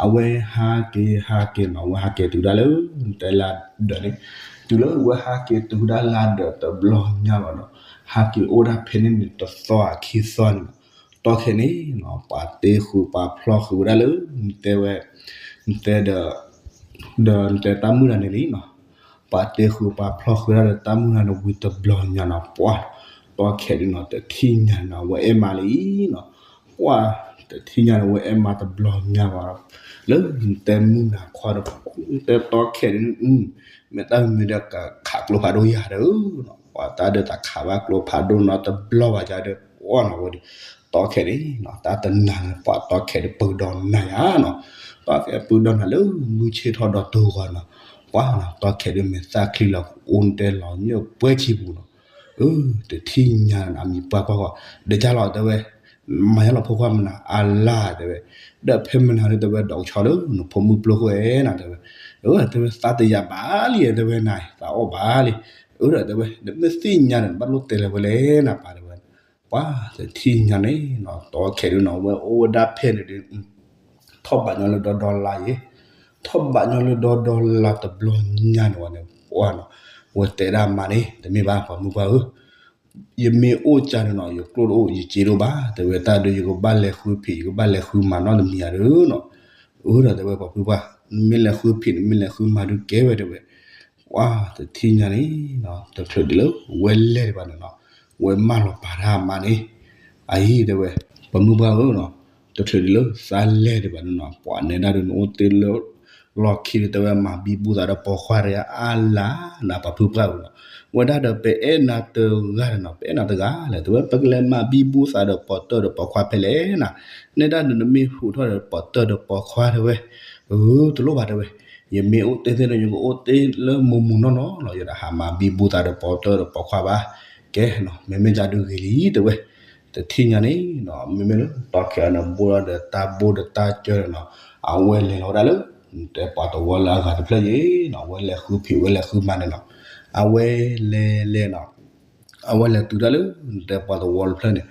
အဝဲဟးက့ၤဟးက့ၤနီၤ အဝဲဟးက့ၤတုၤဒၣ်လၢ နတဲလၢဒၢးန့ၣ်, တုၤလၢအဝဲဟးက့ၤတုၤဒၣ်လၢဒၢးတဘျီညါဘၣ်နီၤ, ဟးက့ၤအိၣ်ဒၣ်ဖဲန့ၣ်န့ၣ် တသီအခံသီန့ၣ်နီၤ, တ တီၢ်ခဲန့ၣ်နီၤ ပှၤတ့ဃုာ်ပှၤဖျီဃုာ်ဝဲဒၣ်လၢ နတဲဝဲ နတဲဒီး ဒီးနတဲတၢ်မုၢ်တဂၤန့ၣ်လံနီၤ, ပှၤတ့ဃုာ်ပှၤဖျီဃုာ်ဝဲဒၣ်ဒီးတၢ်မုၢ်တဂၤန့ၣ်ဝံၤတဘျီညါနီၤ ပှၤ တီၢ်ခဲန့ၣ်နီၤ တထံၣ်ညါန့ၣ်နီၤ အဝဲအဲၣ်မးလံနီၤ, ပှၤ တထံၣ်ညါန့ၣ် အဝဲအဲၣ်မးတဘျီညါဘၣ်ဒီး လၢနတဲမုၢ်နၤခွါဒီး နတဲတီၢ်ခဲန့ၣ် မ့ၢ်တၢ်မ့ၢ်ဒီးကခးကျိဖးဒိၣ်ယၤဒီး ပှၤတၢ်ဒီးတၢ်ခးဘၣ်ကျိဖးဒိၣ်နီတဘျီဘၣ်ယၤဒီး ပှၤနီၤဝဲဒီး တီၢ်ခဲန့ၣ်နီၤ တၢ်တနၤန့ၣ် ပှၤတီၢ်ခဲဒီးပၢၢ်ဒီးနၤယၤနီၤ, တီၢ်ခဲပၢၢ်ဒီးနၤလၢမုၢ်ဆ့ၣ်ထီၣ်ဒီးတဂီၤနီၤ, ပှၤနီၤ တီၢ်ခဲဒီးမ့ၢ်သၣ်ချံလီၤ အိၣ်နတဲလီၤညိၣ်ပှဲၤဆံပူၤနီၤ, အၢ တထံၣ်ညါန့ၣ် အမံၤပှၢ်ကွၢ်ဃီ ဒီးကၢ်လီၤတဲဝဲ မၤယါလီၤဖိခွါမနၤအါလါတဲဝဲ, ဒီးဖဲမနၤဒီးတဲဝဲ ဒီးကဆီလၢနဖိမုၣ်ပျိၢ်ဃိအဲၣ်နၤတဲဝဲ, အၢ တဲဝဲသးတယၤဘၣ်လံတဲဝဲနၤ သးအီၣ်ဘၣ်လံ, အၢ ဒီးတဲဝဲ နမ့ၢ်သ့ၣ်ညါန့ၣ် နဘၣ်လိၣ်တဲလၢၤဝဲလဲၣ်နၤပၢ်တဲဝဲ, ပှၤတထံၣ်ညါန့ၣ်နီၤ တီၢ်ခဲဒုနီၤ အဝဲအိၣ်ဝဲဒၣ်ဖဲန့ၣ်ဒီး ထီၣ်ဘးညီလၢဒီဒီလါယဲ, ထီၣ်ဘးညီလၢဒီဒီလါတဘျီညါန့ၣ်ဝဲန့ၣ် ပှၤနီၤ ဝဲတဲဒၣ်မးန့ၣ် တမ့ၢ်ဘၣ်ပှၤမုၢ်ပှၢ်ဧၢ ယမ့ၢ်အိၣ်ကၢန့ၣ်နီၤ ယကျိၣ်တအိၣ် ယစ့တအိၣ်ဘၣ် တဲဝဲတၢ်ဒီးယကဘၣ်လဲၤဃုဖံး ယကဘၣ်လဲၤဃုမၤနီတမံၤဧါဒီးနီၤ, အၢ ဒီးတဲဝဲပှၤဖုပှၢ် နမ့ၢ်လဲၤဃုဖံး နမ့ၢ်လဲၤဃုမၤဒုးကဲဝဲတဲဝဲ, ပှၤတထံၣ်ညါန့ၣ်နီၤ တချုးဒံးလၢ ဝဲလဲၤဒံးဘၣ်န့ၣ်နီၤ ဝဲမၢလီၤပာ်တၢ်မးန့ၣ်, အအံၤတဲဝဲ ပှၤမုၢ်ပှၢ်ဧၢနီၤ, တချုးဒံးလၢသးလဲၤဒံးဘၣ်န့ၣ်နီၤ ပှၤနဲဒၣ်ဒီးနအိၣ်တ့ၢ်လၢ လီၢ်ခံဒီးတဲဝဲမၤဘံဘူသးဒီးပိာ်ခွါတဂၤအါလါနၤ ပှၤဖုပှၢ်ဧၢနီၤ, ဝဲဒၣ်ဒီးပအဲၣ်နၤတဂၤန့ၣ်နီၤ ပအဲၣ်နၤတဂၤလဲၣ် တဲဝဲပကလဲၤမၤဘံဘူသးဒီးပိာ်တၢၢ်ဒီးပိာ်ခွါဖဲလဲၣ်နၤ, နဲဒၣ်ဒီးနမ့ၢ်ဟူးထီၣ်ဒီးပိာ်တၢၢ်ဒီးပိာ်ခွါတဲဝဲ, အၢ တလိၣ်ဘၣ်တဲဝဲ, ယမ့ၢ်အိၣ်တ့ၢ်သ့ၣ်ဒီး ယကအိၣ်တ့ၢ်လၢမုာ်မုာ်နီၢ်နီၢ်လီၤ ယတဟးမၤဘံဘူသးဒီးပိာ်တၢၢ်ဒီးပိာ်ခွါဘၣ်, ကဲနီၤ မ့မ့ၢ်ကၢ်ဒုးဂ့ၤလံတဲဝဲ, တထံၣ်ညါန့ၣ်နီၤ မ့မ့ၢ်လၢတီၢ်ခဲအံၤန့ၣ် ဘိၣ်ထီၣ်ဒီးတၢ်ဘိၣ်ဒီးတၢ်စၢၤန့ၣ်နီၤ, အဝဲလဲၤလီၤဝဲဒၣ်လၢ တဲပှၤသဝီလၢအဂၤတဖျၢၣ်ယဲနီၤ အဝဲလဲၤဃုဖံး အဝဲလဲၤဃုမၤန့ၣ်နီၤ, အဝဲလဲၤလဲၤနီၤ အဝဲလဲၤတုၤဒၣ်လၢ တဲပှၤသဝီတဖျၢၣ်န့ၣ်,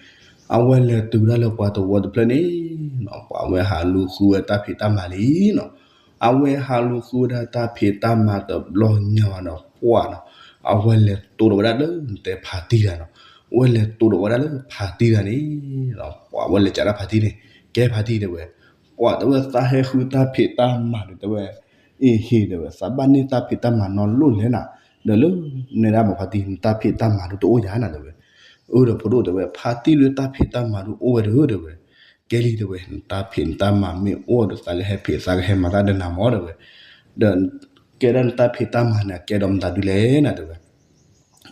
အဝဲလဲၤတုၤဒၣ်လၢပှၤသဝီတဖျၢၣ်န့ၣ်နီၤ ပှၤအဝဲဟးလူၤဃုဝဲတၢ်ဖံးတၢ်မၤလံနီၤ, အဝဲဟးလူၤဃုဝဲဒၣ်တၢ်ဖံးတၢ်မၤတဘျီညါဘၣ်နီၤ ပှၤနီၤ, အဝဲလဲၤတိၢ်ဒီးဝဲဒၣ်လၢ တဲဖါတံၢ်တဂၤနီၤ, အဝဲလဲၤတိၢ်ဒီးဝဲဒၣ်လၢဖါတံၢ်တဂၤန့ၣ် ပှၤအဝဲလဲၤကးဒၣ်ဖါတံၢ်န့ၣ်, ကဲဖါတံၢ်တဲဝဲ, ပှၤတဲဝဲသးဟဲဃုတၢ်ဖံးတၢ်မၤန့ၣ်တဲဝဲ အ့ဟ့ၣ်တဲဝဲ သးဘၣ်န့ၢ်တၢ်ဖံးတၢ်မၤနီတလိၣ်လဲၣ်နၤ, ဒီးလၢနဲဒၣ်မ့ၢ်ဖါတံၢ် နတၢ်ဖံးတၢ်မၤဒုးတအိၣ်ယၤနၤတဲဝဲ, အၢ ဒီးဖိဒိၣ်တဲဝဲ ဖါတံၢ်လၢတၢ်ဖံးတၢ်မၤဒုးအိၣ်ဝဲဒီးတဲဝဲ, ကဲလံတဲဝဲ နတၢ်ဖံးနတၢ်မၤမ့ၢ်အိၣ်ဒီး သးကဟဲဖံး သးကဟဲမၤတၢ်ဒီးနၤမၢ်တဲဝဲ, ဒီး ကဲဒၣ်နတၢ်ဖံးတၢ်မၤန့ၣ် ကဲဒီးမတၤဒုးလဲၣ်နၤတဲဝဲ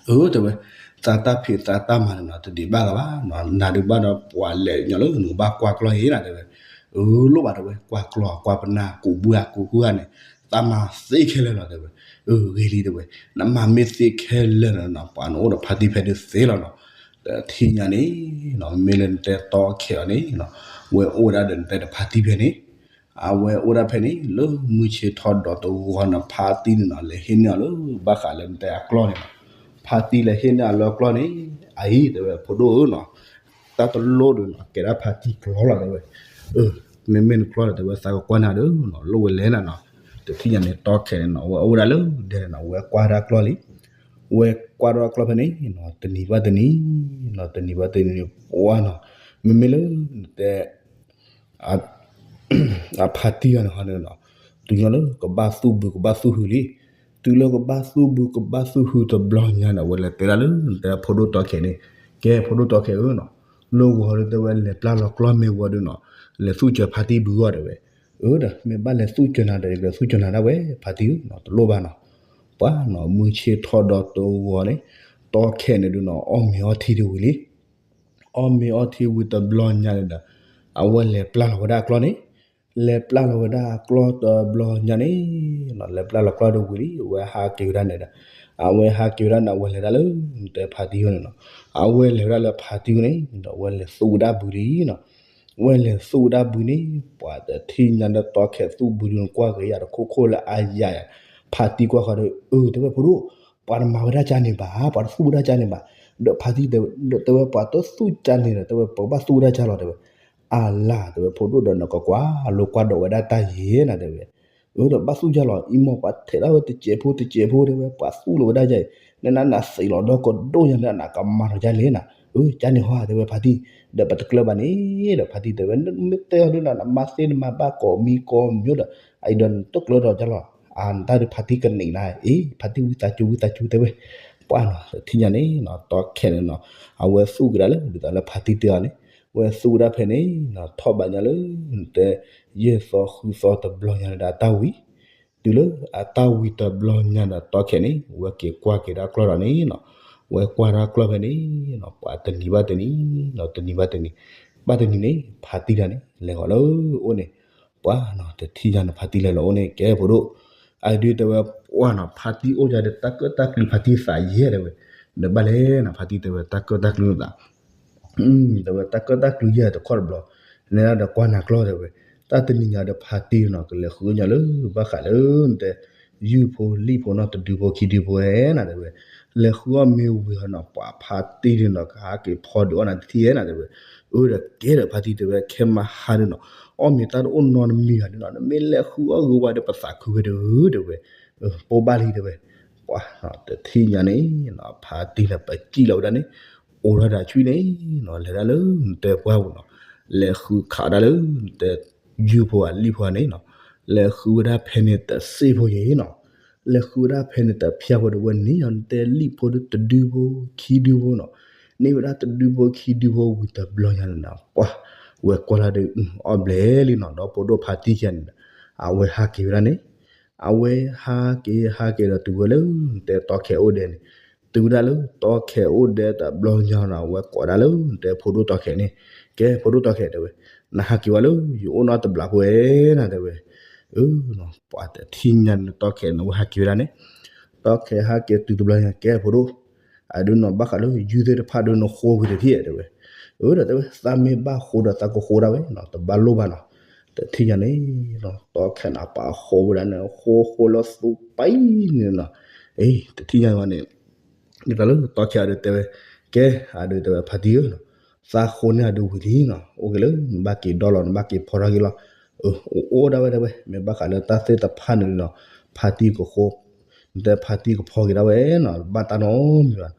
အၢ တဲဝဲ, သးတၢ်ဖံးသးတၢ်မၤန့ၣ်နီၤ တဒံးဘၣ်ဂၤဘၣ်နီၤ နၤဒုးဘၣ်ဒီးပှၤလဲၤညီလၢနကဘၣ်ကွၢ်ကျီၢ်ယဲနၤတဲဝဲ, အၢ လိၣ်ဘၣ်တဲဝဲ ကွၢ်ကျီၢ်ကွၢ်ပနၢ် ကူးဘုဧါကူးဃုဧါန့ၣ် သးမၤသ့ခဲလၢာ်လီၤတဲဝဲ, အၢ ဂ့ၤလံတဲဝဲ, နမၤမ့ၢ်သ့ခဲလၢာ်နီၤ ပှၤနအိၣ်ဒီးဖါတံၢ်ဖဲဒုးသ့လီၤနီၤ, တထံၣ်ညါန့ၣ်နီၤ မ့မ့ၢ်လၢနတဲတီခဲအီၤန့ၣ်နီၤ ဝဲအိၣ်ဝဲဒၣ်ဒီးနတဲဒီးဖါတံၢ်ဖဲန့ၣ် အဝဲအိၣ်ဒၣ်ဖဲန့ၣ် လၢမုၢ်ဆ့ၣ်ထီၣ်ဒီးတဂီၤန့ၣ် ဖါတံၢ်န့ၣ်နီၤ လဲၤဟ့ၣ်န့ၢ်အီၤလၢဘၣ်ဃးလၢနတဲအကျီၢ်န့ၣ်နီၤ, ဖါတံၢ်လဲၤဟ့ၣ်န့ၢ်အီၤလၢအကျီၢ်န့ၣ် အအံၤတဲဝဲဖိဒိၣ်ဧၢနီၤ, တၢ်တလိၣ်ဒီးနီၤ ကဲဒၣ်ဖါတံၢ်ကျီၢ်လီၤတဲဝဲ, အၢ မ့မ့ၢ်နကျီၢ်ဒီးတဲဝဲသးကကွၢ်နၤဒီးနီၤ လိၣ်ဝဲလဲၣ်နၤနီၤ, တထံၣ်ညါန့ၣ်တီခဲန့ၣ်နီၤ ဝဲအိၣ်ဝဲဒၣ်လၢဒဲန့ၣ်နီၤ ဝဲကွၢ်တၢ်ကျီၢ်လံ, ဝဲကွၢ်တၢ်ကျီၢ်ဖဲန့ၣ်နီၤ တနံၤဘၣ်တနံၤနီၤ တနံၤဘၣ်တနံၤန့ၣ် ပှၤနီၤ မ့မ့ၢ်လၢနတဲ အဖါတံၢ်ဂၤန့ၣ်ဟီန့ၣ်နီၤ, တုၤညီလၢကဘၣ်သူၣ်ဘုကဘၣ်သူၣ်ဟုလံ, တုၤလၢကဘၣ်သူၣ်ဘုကဘၣ်သူၣ်ဟုတဘျီညါန့ၣ် အဝဲလဲၤတဲဒၣ်လၢ တဲဒၣ်ဖိဒိၣ်တီခဲန့ၣ်, ကဲဖိဒိၣ်တီခဲဧၢနီၤ, လၢဂီၤဒီးတဲဝဲလဲၤပျၢ်လီၤကျီၢ်မ့ၢ်ဝံၤဒီးနီၤ, လဲၤသူၣ်စၢၤဖါတံၢ်ဘုဂီၢ်တဲဝဲ, အၢ ဒီးမ့ၢ်ဘၣ်လဲၤသူၣ်စၢၤနၤဒီး ယကလဲၤသူၣ်စၢၤနၤဒၣ်ဝဲ ဖါတံၢ်ဧၢနီၤ တလိၣ်ဘၣ်နီၤ, ပှၤနီၤ မုၢ်ဆ့ၣ်ထီၣ်ဒီးတဂီၤန့ၣ်, တီခဲန့ၣ်ဒုးနီၤ အီၣ်မ့ၤအီထံတဝံၤလံ အီၣ်မ့ၤအီထံဝံၤတဘျီညါန့ၣ်ဒီး အဝဲလဲၤပျၢ်လီၤဝဲဒၣ်အကျီၢ်န့ၣ်, လဲၤပျၢ်လီၤဝဲဒၣ်အကျီၢ်တဘျီညါန့ၣ်, လဲၤပျၢ်လီၤကျီၢ်တဝံၤလံ အဝဲဟးက့ၤဝဲဒၣ်န့ၣ်ဒီး, အဝဲဟးက့ၤဝဲဒၣ်န့ၣ် အဝဲလဲၤဒၣ်လၢ တဲဖါတံၢ်ဝဲန့ၣ်နီၤ, အဝဲလဲၤဝဲဒၣ်လၢဖါတံၢ်ဝဲန့ၣ်ဒီး အဝဲလဲၤသူၣ်ဝဲဒၣ်ဘုလံနီၤ, အဝဲလဲၤသူၣ်ဝဲဒၣ်ဘုန့ၣ် ပှၤတထံၣ်ညါဒီးတီခဲသူၣ်ဘုဒုးကွၢ်က့ၤယၤတခိၣ်ခိၣ်လၢအယၤယၤ, ဖါတံၢ်ကွၢ်ဃီဒီး အၢ တဲဝဲဖိဒိၣ်, ပှၤတမၤဝဲဒၣ်ကၢ်န့ၣ်ဘၣ် ပှၤတသူၣ်ဝဲဒၣ်ကၢ်န့ၣ်ဘၣ်, ဒီးဖါတံၢ်တဲဝဲ ဒီးတဲဝဲပှၤတသူၣ်ကၢ်န့ၣ်ဒီး တဲဝဲပကဘၣ်သူၣ်ဝဲဒၣ်ကၢ်လီၤတဲဝဲ, အလၤ တဲဝဲဖိဒိၣ်ဒီးနကကွၢ်လိကွၢ်ဒီးဝဲဒၣ်တၢ်ယဲၢ်နၤတဲဝဲ, အၢ ဒီးဘၣ်သူၣ်ကၢ်လီၤ အံၤမ့ၢ်ပှၤထဲးထီၣ်ဝဲတစဲးဖိတစဲးဖိတဲဝဲ ပှၤသူၣ်လီၤဝဲဒၣ်ယဲၢ်, နနနသံးလီၤဒီးကဒိၣ်ယၤ နနကမၤထီၣ်ကၢ်လဲၣ်နၤ အၢ ကန့ၣ်ဟီ တဲဝဲဖါတံၢ်, ဒီးပတကျၢၤဘၣ်န့ၣ်ဒီး ဖါတံၢ်တဲဝဲ မ့ၢ်တဲအီၤဒ်နၤ နမၤသ့နမၤဘၣ်ကိးမံၤကိးမံၤဒီး အအံၤဒီးနတကျၢၤဒီးကလီၤ, အနတၢ်ဒုးဖါတံၢ်ကနံၣ်နၤ အ့ ဖါတံၢ်ဝံသးစူၤဝံသးစူၤတဲဝဲ, ပှၢ်နီၤ တထံၣ်ညါန့ၣ်နီၤ တီခဲန့ၣ်နီၤ အဝဲသူၣ်ကဒါလၢ ဒ်သိးလၢဖါတံၢ်တဲအီၤန့ၣ်, ဝဲသူၣ်ဝဲဒၣ်ဖဲန့ၣ်နီၤ ထီၣ်ဘးညါလၢ နတဲ ယဲၢ်သီဃုသီတဘျီညါန့ၣ်ဒီးအတၢ်ဝံၤ တုၤလၢအတၢ်ဝံၤတဘျီညါဒီးတီခဲန့ၣ် ဝဲက့ၤကွၢ်က့ၤဒၣ်ကျီၢ်ဒီးန့ၣ်နီၤ, ဝဲကွၢ်တၢ်ကျီၢ်ဖဲန့ၣ်နီၤ ပှၤတနံၤဘၣ်တနံၤနီၤ တနံၤဘၣ်တနံၤ, ဘၣ်တနံၤန့ၣ် ဖါတံၢ်တၢ်န့ၣ် လဲၤဃီၤလၢအိၣ်န့ၣ်, ပှၢ်နီၤ တထံၣ်ညါန့ၣ် ဖါတံၢ်လဲၤလီၤအိၣ်န့ၣ် ကဲဖိဒိၣ်, အဒုးတဲဝဲပှၢ်နီၤ ဖါတံၢ်အိၣ်ယၤဒီးတၢ်ကၢၣ်တၢ်ကျူဖါတံၢ်သးယဲၢ်တဲဝဲ, နဘၣ်လဲၣ်နီၤ ဖါတံၢ်တဲဝဲတၢ်ကၢၣ်တၢ်ကျူနသး တဲဝဲတၢ်ကၢၣ်တၢ်ကျူယဲၢ်တခီတဘျီ, နဲဒၣ်ဒီးကွၢ်နၤကျီၢ်တဲဝဲ, တၢ်တနံၤညါဒီးဖါတံၢ်နီၤ ကလဲၤဃုညါလၢဘၣ်ဃးလၢ နတဲ ယုၢ်ဖိလံၣ်ဖိနီၤ တဒုဖိခံဒုဖိဝဲနီၤတဲဝဲ, လဲၤဃုအီၣ်မ့ၢ်ဝံၤဟီနီၤ ပှၤဖါတံၢ်ဒုးနီၤ ကဟးက့ၤဖီဒုးအီၣ်နၤတထံၣ်ဝဲနီၤတဲဝဲ, အၢဒီးကဲဒီးဖါတံၢ်တဲဝဲ ခဲမဟါဒုးနီၤ အီၣ်မ့ၢ်တၢ်တအိၣ်နီတမံၤဂၤဒုးနီၤ နမ့ၢ်လဲၤဃုအီၣ်ဂ့ၤဝဲဒီးပသးခုဝဲဒုးတဲဝဲ, ပိၢ်ဘၣ်လံတဲဝဲ ပှၢ်တထံၣ်ညါန့ၣ် ဖါတံၢ်န့ၣ် ပစံၣ်လီၤဝဲဒၣ်န့ၣ်, အိးထီၣ်ဒီးဆွံန့ၣ်နီၤ လဲၤဒၣ်လၢ နတဲပှၢ်ပူၤနီၤ, လဲၤဃုခးဒၣ်လၢ နတဲ ယုၢ်ဖိဧါလံၣ်ဖိဧါန့ၣ်နီၤ, လဲၤဃုဝဲဒၣ်ဖဲန့ၣ်တစ့ၢ်ဖိယဲၢ်နီၤ, လဲၤဃုဝဲဒၣ်ဖဲန့ၣ်တဖၠၣ်ဖိဒီးဝဲန့ၣ်နီၤ နတဲလံၣ်ဖိဒုးတဒုဖိခံဒုဖိနီၤ, န့ၢ်ဝဲဒၣ်တဒုဖိခံဒုဖိဝံၤတဘျီညါန့ၣ်နီၤ ပှၢ် ဝဲကွၢ်လၢဒုး အီၣ်ဘျဲၣ်လံနီၤ ဒီးဖိဒိၣ်ဖါတံၢ်ခံဂၤန့ၣ်ဒီး အဝဲဟးက့ၤဝဲဒၣ်န့ၣ် အဝဲဟးက့ၤဟးက့ၤဒီးတုၤဝဲလၢ နတဲတီခဲအိၣ်ဒဲးန့ၣ်, တုၤဝဲဒၣ်လၢတီခဲအိၣ်ဒဲးတဘျီညါနီၤ အဝဲကိးဒၣ်လၢ နတဲဖိဒိၣ်တီခဲန့ၣ်, ကဲဖိဒိၣ်တီခဲတဲဝဲ, နဟးက့ၤဝဲလၢ ယအိၣ်နီတဘျီဖိဝဲနီၤတဲဝဲ, အၢ ပှၤတထံၣ်ညါန့ၣ်တီခဲန့ၣ် အဝဲဟးက့ၤဝဲဒၣ်န့ၣ်, တီခဲဟးက့ၤတုၤတဘျီညါ ကဲဖိဒိၣ် အဒုးနီၤ ဘၣ်ဃးလၢယုၢ်သ့ၣ်တဖၣ်ဒုး နဃိဝံၤတထံၣ်တဲဝဲ, အၢ ဒီးတဲဝဲ သးမ့ၢ်ဘၣ်ဃိဒီးသးကဃိဒၣ်ဝဲနီၤ တဘၣ်လိၣ်ဘၣ်နီၤ, တထံၣ်ညါန့ၣ် တီခဲန့ၣ် ပာ်ဃိဝဲဒၣ်န့ၣ် ဃိဃိလၢသူပံန့ၣ်နီၤ, အ့ တထံၣ်ညါဝဲန့ၣ် ဒ်သိးလၢတီခဲအဒုးတဲဝဲ, ကဲ အဒုးတဲဝဲဖါတံၢ်ဧၢ, သးဃိန့ၢ်အဒုးဝံၤလံနီၤ အိၣ်က့ၤလၢ နဘၣ်က့ၤဒီလီၤ နဘၣ်က့ၤဖီထီၣ်က့ၤလီၤ, အိၣ်ဒၣ်ဝဲတဲဝဲ မ့ၢ်ဘၣ်ဃးလၢတၢ်သ့ၣ်တဖၣ်န့ၣ်နီၤ ဖါတံၢ်ကဃိ နတဲဖါတံၢ်ကဖီက့ၤဒၣ်ဝဲနီၤ ဘၣ်တၢ်နီတမံၤဘၣ်,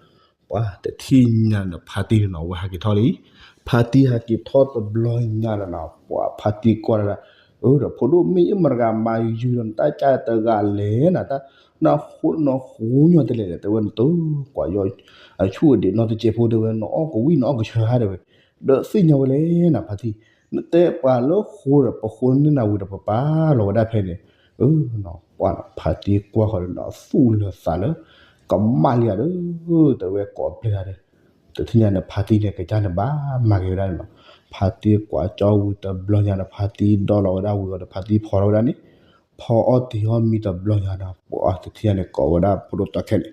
ပှၤတထံၣ်ညါန့ၣ်ဖါတံၢ်န့ၣ်နီၤ အဝဲဟးက့ၤထီၣ်လံ, ဖါတံၢ်ဟးက့ၤထီၣ်တဘျီညါဒီးနီၤ ပှၤဖါတံၢ်ကွၢ်ဒၣ်, အၢ ဒီးဖိဒိၣ်မ့ၢ်အမတဂၤမၤယုၢ်ဒီးနတၢ်ကၢ်တဂၤလဲၣ်နၤ နဃိနဃိညီတလဲၣ်ဒီး တဲဝဲနတကွၢ်ယီၤ အဆူၣ်အဒံးနီတစဲးဖိတဲဝဲ နအီၣ်ကဝံၣ်နအီၣ်ကဆၢဧါတဲဝဲ, ဒီးသ့ၣ်ညါဝဲလဲၣ်နၤဖါတံၢ်, နတဲပှၤလၢဃိဒီးပဃိန့ၢ်နၤဝံၤဒီးပပာ်လီၤဝဲဒၣ်ဖဲန့ၣ်, အၢ ပှၤဖါတံၢ်ကွၢ်ဃီဒီးနီၤ သူၣ်လၢသးလၢ ကမၣ်လံဧါဒီး တဲဝဲကိးပျဲၢ်ဧါဒီး တထံၣ်ညါန့ၣ် ဖါတံၢ်န့ၣ် ကစၢ်န့ၣ်ဘၣ်မၤက့ၤဝဲဒၣ်န့ၣ်လီၤ. ဖါတံၢ်ကွၢ်ကၠီဝံၤတဘျီညါဒီး ဖါတံၢ်ဒီလီၤဝဲဒၣ်ဝံၤအီၤဒီး ဖါတံၢ်ဖီထီၣ်ဝဲဒၣ်န့ၣ်, ဖီအီၣ်တ့ၤအီၣ်မံတဘျီညါဒီး ပှၤတထံၣ်ညါန့ၣ် ကိးဝဲဒၣ်ဖိဒိၣ်တီခဲန့ၣ်,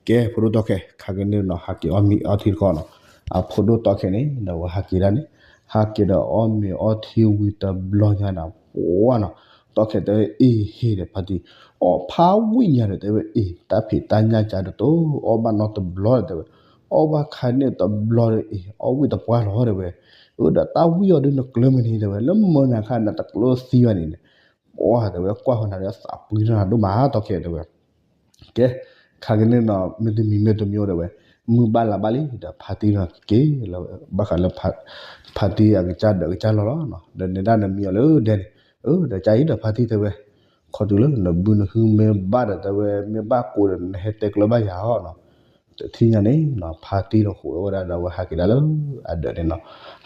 ကဲဖိဒိၣ်တီခဲ ခါကန့ၣ်နီၤ ဟးက့ၤအီၣ်မ့ၤအီထံတခီနီၤ, အဖိဒိၣ်တီခဲန့ၣ် ဒီးဝဲဟးက့ၤဒၣ်န့ၣ်, ဟးက့ၤဒီးအီၣ်မ့ၤအီထံဝံၤတဘျီညါဒီး ပှၤနီၤ, တီခဲတဲဝဲအ့ၣ်ဟ့ၣ်ဒီးဖါတံၢ်, အီၣ်ဖးဝံၣ်ညါဒီးတဲဝဲအ့ၣ် တၢ်ဖံးတၢ်ညၣ်ကါတတိၤ အီၣ်ဘၣ်နီတဘျီဒီးတဲဝဲ, အီၣ်ဘၣ်ခါန့ၣ်တဘျီဒီးအ့ၣ် အီၣ်ဝံၣ်တပှၢ်လီၤတဲဝဲ, အၢ ဒီးတၢ်ဝံၣ်အီၤဒုးနကျၢၤမ့ၢ်န့ၣ်တဲဝဲ လၢမၢနၤခါနတကျၢၤသံဘၣ်န့ၣ်န့ၣ်, ပှၤတဲဝဲကွၢ်ဃီနၤဒီးသးပှံၤနၤဒိၣ်မးတီခဲတဲဝဲ ကဲ, ခါကန့ၣ်နီၤ မ့တမံၤမ့တမံၤအိၣ်ဒီးဝဲ, မုၢ်ဘၣ်လါဘၣ်လံ ဒီးဖါတံၢ်နီၤက့ၤလီၤ ဘၣ်ဃးလၢ ဖါတံၢ်အကစၢ်ဒီးကစၢ်လီၤလီၤ, ဒီးနဲဒၣ်နမံၤအီၤလၢဒဲန့ၣ်, အၢ ဒီးကၢ်အံၤဒီးဖါတံၢ်တဲဝဲ, ခီတုၤလၢနဘုနဟုမ့ၢ်ဘၣ်ဒီးတဲဝဲ မ့ၢ်ဘၣ်ကိးဒီးနဟဲတဲကျၢၤဘၣ်ယၤအီၤနီၤ, တထံၣ်ညါန့ၣ်နီၤ ဖါတံၢ်ဒီးဃိးဝဲဒၣ်ဒီးဝဲဟးက့ၤဒၣ်လၢ အဒၢးန့ၣ်နီၤ,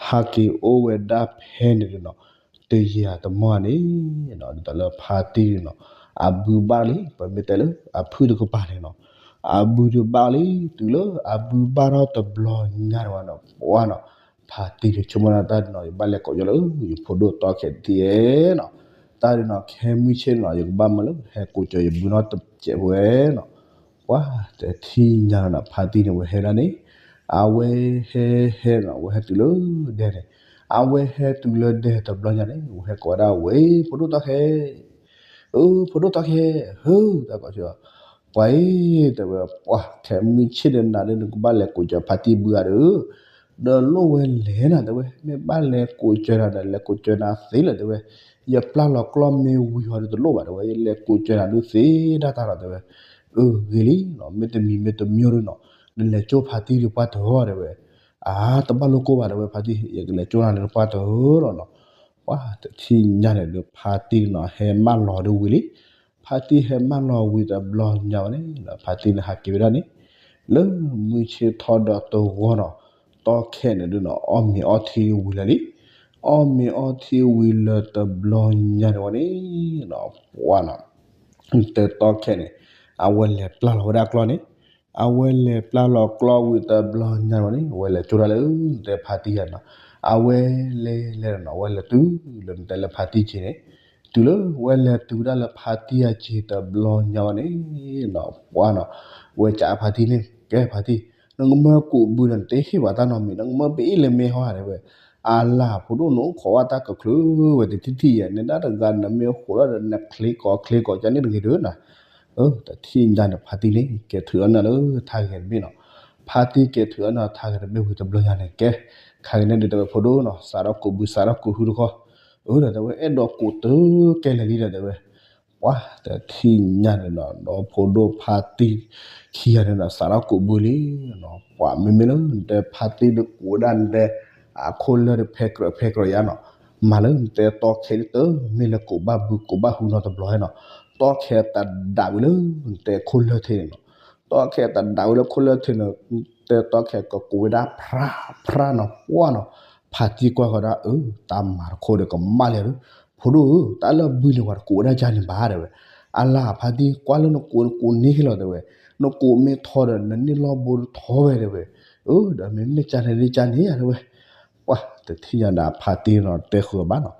ဟးက့ၤအိၣ်ဝဲဒၣ်ဖဲန့ၣ်နီၤ တယံာ်တမီၢ်န့ၣ်နီၤ ဒ်သိးလၢဖါတံၢ်န့ၣ်နီၤ အဘုဘၣ်လံ ပမ့ၢ်တဲလၢအဖုၣ်တကပၤန့ၣ်နီၤ, အဘုတဘၣ်လံ တုၤလၢအဘုဘၣ်ထီၣ်တဘျီညါတဝဲနီၤ ပှၤနီၤ, ဖါတံၢ်န့ၣ်ဆိကမိၣ်ဒၣ်တၢ်နီၤ ယဘၣ်လဲၤကိးယီၤလၢ ယဖိဒိၣ်တီခဲတထံၣ်ဧဲနီၤ, တၢ်ဒ်နီၤ ခဲမုၢ်ဆ့ၣ်နီၤ ယကဘၣ်မၤလၢဟဲကိးကၠီၤယဘုနီတစဲးဖိဝဲနီၤ ပှၤတထံၣ်ညါနီၤ ဖါတံၢ်န့ၣ်ဝဲဟဲဒၣ်န့ၣ်, အဝဲဟဲဟဲနီၤ ဝဲဟဲတုၤလၢဒဲန့ၣ်, အဝဲဟဲတုၤလၢဒဲတဘျီညါန့ၣ် ဝဲဟဲကိးဝဲဒၣ်ဝဲ ဖိဒိၣ်တီခဲ, အၢ ဖိဒိၣ်တီခဲ, ဟၢ တၢ်ကိးဆၢ, ပှၤအံၤ တဲဝဲ ပှၤခဲမုၢ်ဆ့ၣ်ဒီးနၤဒီး နကဘၣ်လဲၤကိးကၠီၤဖါတံၢ်ဘုဧါဒီး ဒီးလိၣ်ဝဲလဲၣ်နၤ တဲဝဲ မ့ၢ်ဘၣ်လဲၤကိးကၠီၤနၤဒီး လဲၤကိးကၠီၤနၤသ့လၢၤ တဲဝဲ, ယပျၢ်လီၤကျီၢ်မ့ၢ်ဝံၤဟီဒီးတလိၣ်ဘၣ် တဲဝဲ ယလဲၤကိးကၠီၤနၤဒုးသ့ဒၣ်တၢ်လီၤ တဲဝဲ, အၢ ဂ့ၤလံနီၤ မ့တမံၤမ့တမံၤဒုးနီၤ နလဲၤကၠိဖါတံၢ်ဒုးပှၢ်တဂီၤ တဲဝဲ, အါ တဘၣ်လိၣ်ကိၢ်ဘၣ် တဲဝဲ ဖါတံၢ် ယကလဲၤကၠိနၤလၢတပှၢ်တၢၢ်လီၤနီၤ. ပှၤတထံၣ်ညါန့ၣ်ဒီး ဖါတံၢ်နီၤ ဟဲမၢလီၤဒုးဝံၤလံ. ဖါတံၢ်ဟဲမၢလီၤဝံၤတဘျီညါဝဲန့ၣ် ဖါတံၢ်န့ၣ်ဟးက့ၤဝဲဒၣ်န့ၣ် လၢမုၢ်ဆ့ၣ်ထီၣ်ဒီးတဂီၢ်နီၤ, တီၢ်ခဲန့ၣ်ဒုးနီၤ အီၣ်မ့ၤအီထံဝံၤလၢာ်လံ. အီၣ်မ့ၤအီထံဝံၤလၢာ်တဘျီညါန့ၣ်ဝဲန့ၣ် ပှၤနီၤ တဲတီၢ်ခဲန့ၣ် အဝဲလဲၤပျၢ်လီၤဝဲဒၣ်ကျီၢ်န့ၣ်, အဝဲလဲၤပျၢ်လီၤကျီၢ်ဝံၤတဘျီညါန့ၣ်ဝဲန့ၣ် အဝဲလဲၤကၠိဒၣ်လၢ တဲဖါတံၢ်ယၤနီၤ, အဝဲလဲၤလဲၤနီၤ အဝဲလဲၤတုၤလၢတဲလၢဖါတံၢ်က့ၤန့ၣ်, တုၤလၢဝဲလဲၤတုၤဒၣ်လၢဖါတံၢ်အက့ၤတဘျီညါဝဲန့ၣ်နီၤ ပှၤနီၤ ဝဲကးဖါတံၢ်န့ၣ် ကဲဖါတံၢ် နကမၢကိးဘုဒီး နတဟ့ၣ်ပှၤတၢ်နီတမံၤ နကမၢပအ့ၣ်လဲၤမ့ၢ်ဟီဧါ တဲဝဲ. အလၤဖိဒိၣ် နအိၣ်ခိးဝဲတၢ်ကချုးဝဲတထံၣ်ထံၣ်ယဲ နဒၣ်တဂၤ နမ့ၢ်အိၣ်ခိးဒီး နချ့ကီးချ့ကီး ကန့ၣ်တဂ့ၤဒုးနီၤ. တထံၣ်ညါန့ၣ် ဖါတံၢ်န့ၣ် ကဲထုးအီၣ်နၢ်လၢထါဂဲၤတဘ့ၣ်နီၤ. ဖါတံၢ်ကဲထုးအီၣ်နၢ်ထါဂဲၤတဘ့ၣ်ဝံၤတဘျီညါန့ၣ် ကဲ ခါဂ့ၤန့ၣ်ဒုး တဲဝဲ ဖိဒိၣ်နီၤ စးထီၣ်ကိးဘု စးထီၣ်ကိးဟုတခီ အၢ ဒီးတဲဝဲ အဲၣ်ဒိးကိးတကဲလဲၣ်လံဒီး တဲဝဲ ပှၤတထံၣ်ညါန့ၣ်နီၤ ဒီးဖိဒိၣ်ဖါတံၢ်ခံဂၤန့ၣ်ဒီး စးထီၣ်ကိးဘုလံနီၤ. ပှၤမ့မ့ၢ်လၢနတဲဖါတံၢ်ဒီးကိးဝဲဒၣ်နတဲ အခိၣ်လၢာ်ဒီးဖဲကြၢးဖဲကြၢးယါနီၤ, မၤလၢနတဲတီၢ်ခဲဒ်တမ့ၢ်လၢကိးဘၣ်ဘုကိးဘၣ်ဟုနီတဘျီနီၤ, တီၢ်ခဲတဒးဝံၤလၢနတဲခိၣ်လၢာ်ထံးန့ၣ်နီၤ, တီၢ်ခဲတဒးဝံၤလၢခိၣ်လၢာ်ထံးန့ၣ် နတဲတီၢ်ခဲကကိးဝဲဒၣ်ဖြါဖြါနီၤ ပှၤနီၤ. ဖါတံၢ်ကွၢ်ဃီဒၣ် အၢ တၢ်မၤတခိၣ်ဒီးကမၣ်လံဒီး ဖိဒိၣ်ဧၢ တၢ်လၢအဘုန့ၣ် ပှၤတကိးဝဲဒၣ်ကန့ၣ်ဘၣ် တဲဝဲ. အလၤဖါတံၢ် ကွၢ်လၢနကိးနကိးန့ၢ်က့ၤလီၤ တဲဝဲ, နကိးမ့ၢ်ထီဒီး နန့ၢ်လီၢ်ဘိတထီဝဲ တဲဝဲ, အၢ ဒီးမ့မ့ၢ်ကန့ၣ်ဒ်ကန့ၣ်ဧါ တဲဝဲ. ပှၤတထံၣ်ညါဒီးဖါတံၢ်နီၤ တဲဃုာ်ဘၣ်နီၤ,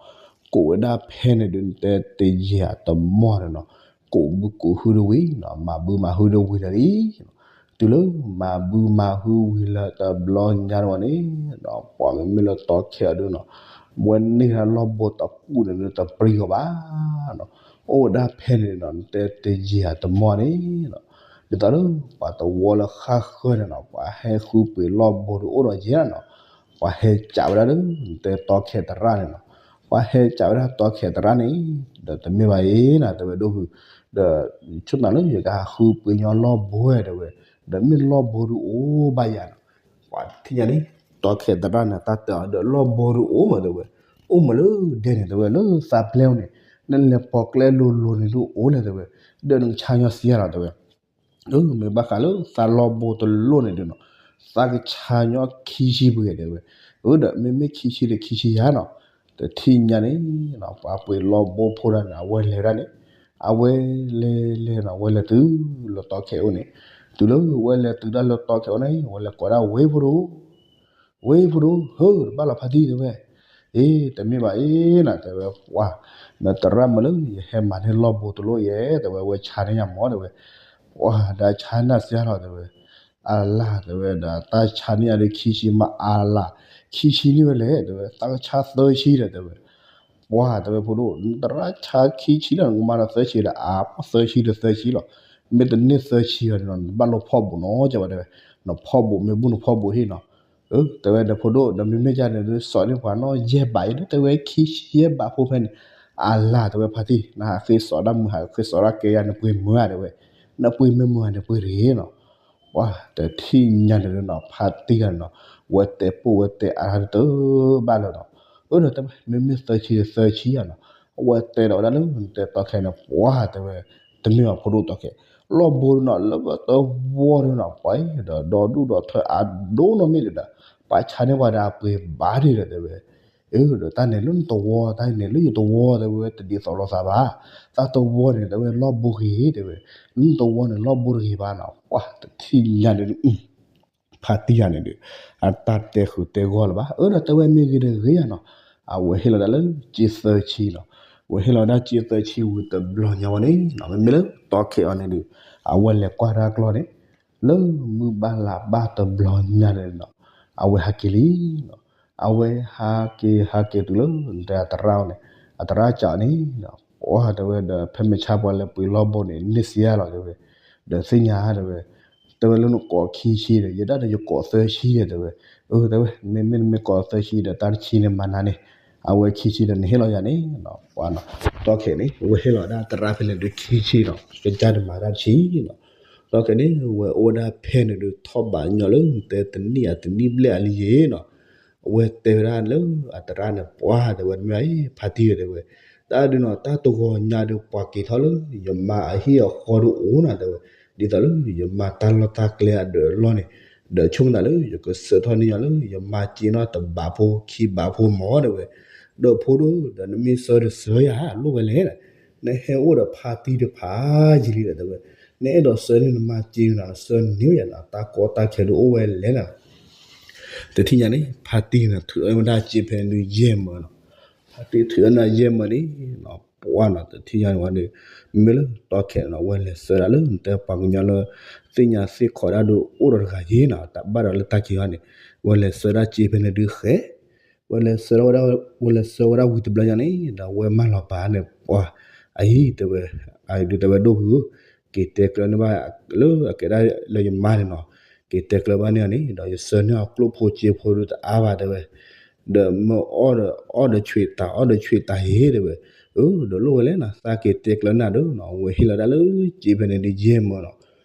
ကိးဝဲဒၣ်ဖဲန့ၣ်ဒီး နတဲတယံာ်အတမီၢ်န့ၣ်နီၤ, ကိးဘုကိးဟုဒီးဝံၤနီၤ မၤဘုမၤဟုဒီးဝံၤလၢာ်လံ တုၤလၢမၤဘုမၤဟုဝံၤလၢာ်တဘျီညါန့ၣ်ဝဲန့ၣ်နီၤ ပှၤမ့မ့ၢ်လၢတီၢ်ခဲအီၤဒုးနီၤ ဝဲန့ၢ်လီၢ်ဘိတကူၣ်န့ၣ်ဒုး တပြံအီၤဘၣ်နီၤ, အိၣ်ဝဲဒၣ်ဖဲန့ၣ်နီၤ နတဲတယံာ်အတမီၢ်န့ၣ်နီၤ, ဒ်သိးလၢပှၤတဝီလၢဃၣ်ဃၢၤန့ၣ်နီၤ ပှၤဟဲဃုပှ့ၤလီၢ်ဘိဒီးအိၣ်ဒီးယဲၢ်နီၤ, ပှၤဟဲကးဝဲဒၣ်လၢ နတဲတီၢ်ခဲတရၣ်န့ၣ်နီၤ, ပှၤဟဲကးဝဲဒၣ်တီၢ်ခဲတရၣ်န့ၣ် ဒီးတမ့ၢ်ဘၣ်အံၤနီၤ တဲဝဲဒိၣ်ဖု ဒီး ဆိတၢ်လၢယကဟးဃုပှ့ၤညီလီၢ်ဘိဝဲ တဲဝဲ, ဒီးမ့ၢ်လီၢ်ဘိဒုးအိၣ်ဘၣ်ယၤနီၤ, ပှၤတထံၣ်ညါန့ၣ် တီၢ်ခဲတရၣ်န့ၣ် တၢ်တဲအီၤဒီးလီၢ်ဘိဒုးအိၣ်မး တဲဝဲ, အိၣ်မးလၢဒဲန့ၣ် တဲဝဲ လၢသးပျဲအိၣ်န့ၣ် နလဲၤပိာ်ကျဲလိၤလိၤန့ၣ်ဒုးအိၣ်လဲၣ် တဲဝဲ, ဒီးနကဆါညီစံးယါလီၤ တဲဝဲ မ့ၢ်ဘၣ်ဃးလၢသးလီၢ်ဘိတလိၣ်န့ၣ်ဒုးနီၤ, သးကဆါညီခံဆံပှဲၤ တဲဝဲ, အၢ ဒီးမ့မ့ၢ်ခံဆံဒီးခံဆံယါနီၤ, တထံၣ်ညါန့ၣ် ပှၤပှ့ၤလီၢ်ဘိဖိတဂၤန့ၣ် အဝဲလဲၤဒၣ်န့ၣ်, အဝဲလဲၤလဲၤနီၤ အဝဲလဲၤတုၤလၢတီၢ်ခဲအိၣ်န့ၣ်, တုၤလၢဝဲလဲၤတုၤဒၣ်လၢတီၢ်ခဲအိၣ်န့ၣ် အဝဲလဲၤကိးဒၣ်ဝ့ၢ်ဖိဒိၣ် ဝ့ၢ်ဖိဒိၣ်ဧၢ တဘၣ်လီၤဖါတံၢ် တဲဝဲ, အ့ တမ့ၢ်ဘၣ်အ့နီၤ တဲဝဲ, ပှၤ နတရၣ်မုၣ်လၢယဟဲမၤန့ၢ်လီၢ်ဘိတလိၣ်ယဲ တဲဝဲ, ဝဲဆါန့ၢ်ယၤမး တဲဝဲ, ပှၤဒီးဆါန့ၢ်စံးယါလီၤ တဲဝဲ, အလၤ တဲဝဲ ဒီးတၢ်ဆါန့ၢ်ယၤဒီးခံဆံမး အလၤ ခံဆံန့ၢ်ဝဲလဲၣ် တဲဝဲ, သးကဆါသၢဆံဒီး တဲဝဲ, ပှၤ တဲဝဲ ဖိဒိၣ် နတရၣ်ဆါခံဆံလီၤ နကမၤဒီးသၢဆံဒီး အါ သၢဆံဒီးသၢဆံလီၤ, မ့ၢ်တန့ၢ်သၢဆံဒီး နဘၣ်လိၣ်ဖီၣ်ဘူးနီၤ တဲဝဲ, နဖီၣ်ဘူး မ့ၢ်ဘူးနဖီၣ်ဘူးဟ့ၣ်နီၤ အၢ တဲဝဲဒီး ဖိဒိၣ် ဒီးမ့မ့ၢ်ဒ်န့ၣ်ဒီး စိာ်န့ၢ်ပှၤနီၢ်ယဲၢ်ဘးအံၤဒီး တဲဝဲ ခံဆံယဲၢ်ဘးဖိဖဲန့ၣ်, အလၤ တဲဝဲ ဖါတံၢ် နဟးဃ့စိာ်ဒၣ်မုာ် ဟးဃ့စိာ်ဒၣ်ကဲယၤ နပှ့ၤမုာ်ဧါ တဲဝဲ, နပှ့ၤမ့ၢ်မုာ်ဧါ နပှ့ၤတဂ့ၤနီၤ, ပှၤတထံၣ်ညါန့ၣ်နီၤ ဖါတံၢ်ဂၤန့ၣ်နီၤ ဝဲတဲပိာ်ဝဲတဲအါတဘၣ်လၢၤနီၤ, အၢ ဒီးတဲဝဲ မ့မ့ၢ်သၢဆံဒီးသၢဆံဧါနီၤ, အဝဲတဲဒီးဝဲဒၣ်လၢ နတဲတီၢ်ခဲန့ၣ် ပှၤ တဲဝဲ တမ့ၢ်ဘၣ် ဖိဒိၣ် တီၢ်ခဲ လီၢ်ဘိနီၤ လၢပတဝီဒီးနီၤ ပှၤဒီးဒီဒူၣ်ဒီထၢအါဒိၣ်နီၢ်မ့ၢ်ဒီး ပှၤဆါန့ၢ်ပှၤဒီးအပှ့ၤဘၣ်ဒံးဒီး တဲဝဲ, အၢ ဒီးတၢ်န့ၣ်လၢနတဝီ တၢ်န့ၣ်လၢယတဝီ တဲဝဲ တဒ်သိးလိာ်သးဘၣ်, တၢ်တဝီန့ၣ် တဲဝဲ လီၢ်ဘိဂ့ၤ တဲဝဲ, လၢနတဝီန့ၣ် လီၢ်ဘိတဂ့ၤဘၣ်နီၤ, ပှၤတထံၣ်ညါန့ၣ် ဖါတံၢ်ဂၤန့ၣ်ဒီး အတၢ်တဲဃုာ်တဲဂီၢ်လၢၤဘၣ်, အၢ ဒီးတဲဝဲမ့ၢ်ဂ့ၤဒီးဂ့ၤယါနီၤ, အဝဲဟ့ၣ်လီၤဒၣ်လၢကၠ့သၢဆံနီၤ, အဝဲဟ့ၣ်လီၤဒၣ်ကၠ့သၢဆံဝံၤတဘျီညါဝဲန့ၣ်နီၤ, မ့မ့ၢ်လၢတီၢ်ခဲအီၤန့ၣ်ဒီး အဝဲလဲၤကွၢ်တၢ်ကျီၢ်န့ၣ် လၢမုၢ်ဘၣ်လါဘၣ်တဘျီညါန့ၣ်နီၤ, အဝဲဟးက့ၤလံနီၤ, အဝဲဟးက့ၤဟးက့ၤတုၤလၢ နတဲအတရၣ်အီၤန့ၣ်, အတရၣ်ကးအီၤန့ၣ်နီၤ, ပှၤတဲဝဲဒီး ဖဲမုၢ်ဆါပှၤလဲၤပှ့ၤလီၢ်ဘိန့ၣ် န့ၢ်စံးယါလီၤ တဲဝဲ, ဒီးသ့ၣ်ညါတဲဝဲ တဲဝဲလၢနကိးခံဆံဒီး ယဒၣ်ဒီးယကိးသၢဆံဒီး တဲဝဲ, အၢ တဲဝဲ မ့မ့ၢ်နမ့ၢ်ကိးသၢဆံဒီး တၢ်တဆံန့ၣ်မၤနၤန့ၣ်, အဝဲခံဆံဒီးနဟ့ၣ်လီၤယၤန့ၣ်နီၤ, ပှၤနီၤ, တီၢ်ခဲန့ၣ် အဝဲဟ့ၣ်လီၤဒၣ်တရၣ်ဖဲန့ၣ်ဒီးခံဆံနီၤ, ကစၢ်န့ၣ်မၤတၢ်တဆံနီၤ, ဒီးခဲန့ၣ် ဝဲအိၣ်ဝဲဒၣ်ဖဲန့ၣ်ဒီး ထီၣ်ဘးညီလၢတဲတနံၣ်အတနံၣ်ဘျဲၣ်အလံယ့ၤနီၤ, အဝဲတဲဝဲဒၣ်လၢအသရၣ်န့ၣ် ပှၤတဲဝဲတမ့ၢ်ဘၣ်အံၤ ဖါတံၢ်ဧၢ တဲဝဲ, တၢ်ဒုးနီၤ တၢ်တဂီၤညါဒီး ပှၤက့ၤထီၣ်လၢယမါအဟံၣ်အဃီဒီးအိၣ်နီၤ တဲဝဲ, ဒ်သိးလၢယမါတၢ်လီၢ်တၢ်ကျဲအဒၢးအလီၢ်န့ၣ်, ဒီးဆိကမိၣ်သးလၢ ယကဆှၢထီၣ်န့ၢ်ယၤလၢယမါစ့နီၤ တဘးဖိခံဘးဖိမၢ် တဲဝဲ, ဒီးဖိဒိၣ် ဒီးနမ့ၢ်ဆှၢဒီးဆှၢယၤ လိၣ်ဝဲလဲၣ် နဟဲအိၣ်ဒီးဖါတံၢ်တဖၣ်ယံာ်လံဒီး တဲဝဲ, နအဲၣ်ဒိးဆှၢန့ၢ်နမါစ့နီၤ နဆှၢန့ၢ်ယၤနီၤ တၢ်ကီတၢ်ခဲဒုးအိၣ်ဝဲလဲၣ်နီၤ. တထံၣ်ညါန့ၣ် ဖါတံၢ်န့ၣ် ထုးထီၣ်ဝဲဒၣ်စ့ဖဲန့ၣ်ဒုးယဲၢ်မၢနီၤ, ဖါတံၢ်ထုးထီၣ်န့ၢ်ယဲၢ်မၢန့ၣ်နီၤ ပှၤနီၤ တထံၣ်ညါန့ၣ်ဝဲဒီး မ့မ့ၢ်လၢတီခဲးနီၤ ဝဲလဲၤဆှၢဒၣ်လၢနတဲပှၤကညီလၢ သ့ၣ်ညါသ့ၣ်ခီဒၣ်ဒုးအိၣ်ဒီးတဂၤယ့ၤနီၤ တၢ်ဘၣ်ဒီးလၢတၢ်က့ၤဟီန့ၣ်, ဝဲလဲၤဆှၢဒၣ်စ့ဖဲန့ၣ်ဒုးဃဲ ဝဲလဲၤဆှၢဝဲဒၣ်, ဝဲလဲၤဆှၢဝဲဒၣ်ဝံၤတဘျီညါန့ၣ် ဒီးဝဲမၢလီၤပာ်န့ၣ် ပှၤအံၤတဲဝဲ, အဒုးတဲဝဲဒိၣ်ဖုဧၢ, က့ၤတဲကျၢၤန့ၢ်ဘၣ် လၢအကဲဒၣ်လၢယမါန့ၣ်နီၤ, က့ၤတဲကျၢၤဘၣ်န့ၢ်အီၤန့ၣ် ဒီးယဆှၢန့ၢ်အီၤကျိၣ်ဖိစ့ဖိဒုးတအါဘၣ်တဲဝဲ, ဒီးမ့ၢ်အီၣ်ဒီးအီၣ်ဒီးဆွံးတၢ် အီၣ်ဒီးဆွံးတၢ်ယ့ၤတဲဝဲ, အၢ ဒီးလိၣ်ဝဲလဲၣ်နီၤ သးက့ၤတဲကျၢၤန့ၢ်ဒီးနီၤ အဝဲဟ့ၣ်လီၤဒၣ်လၢစ့ဖဲန့ၣ်ဒုးယဲၢ်မၢနီၤ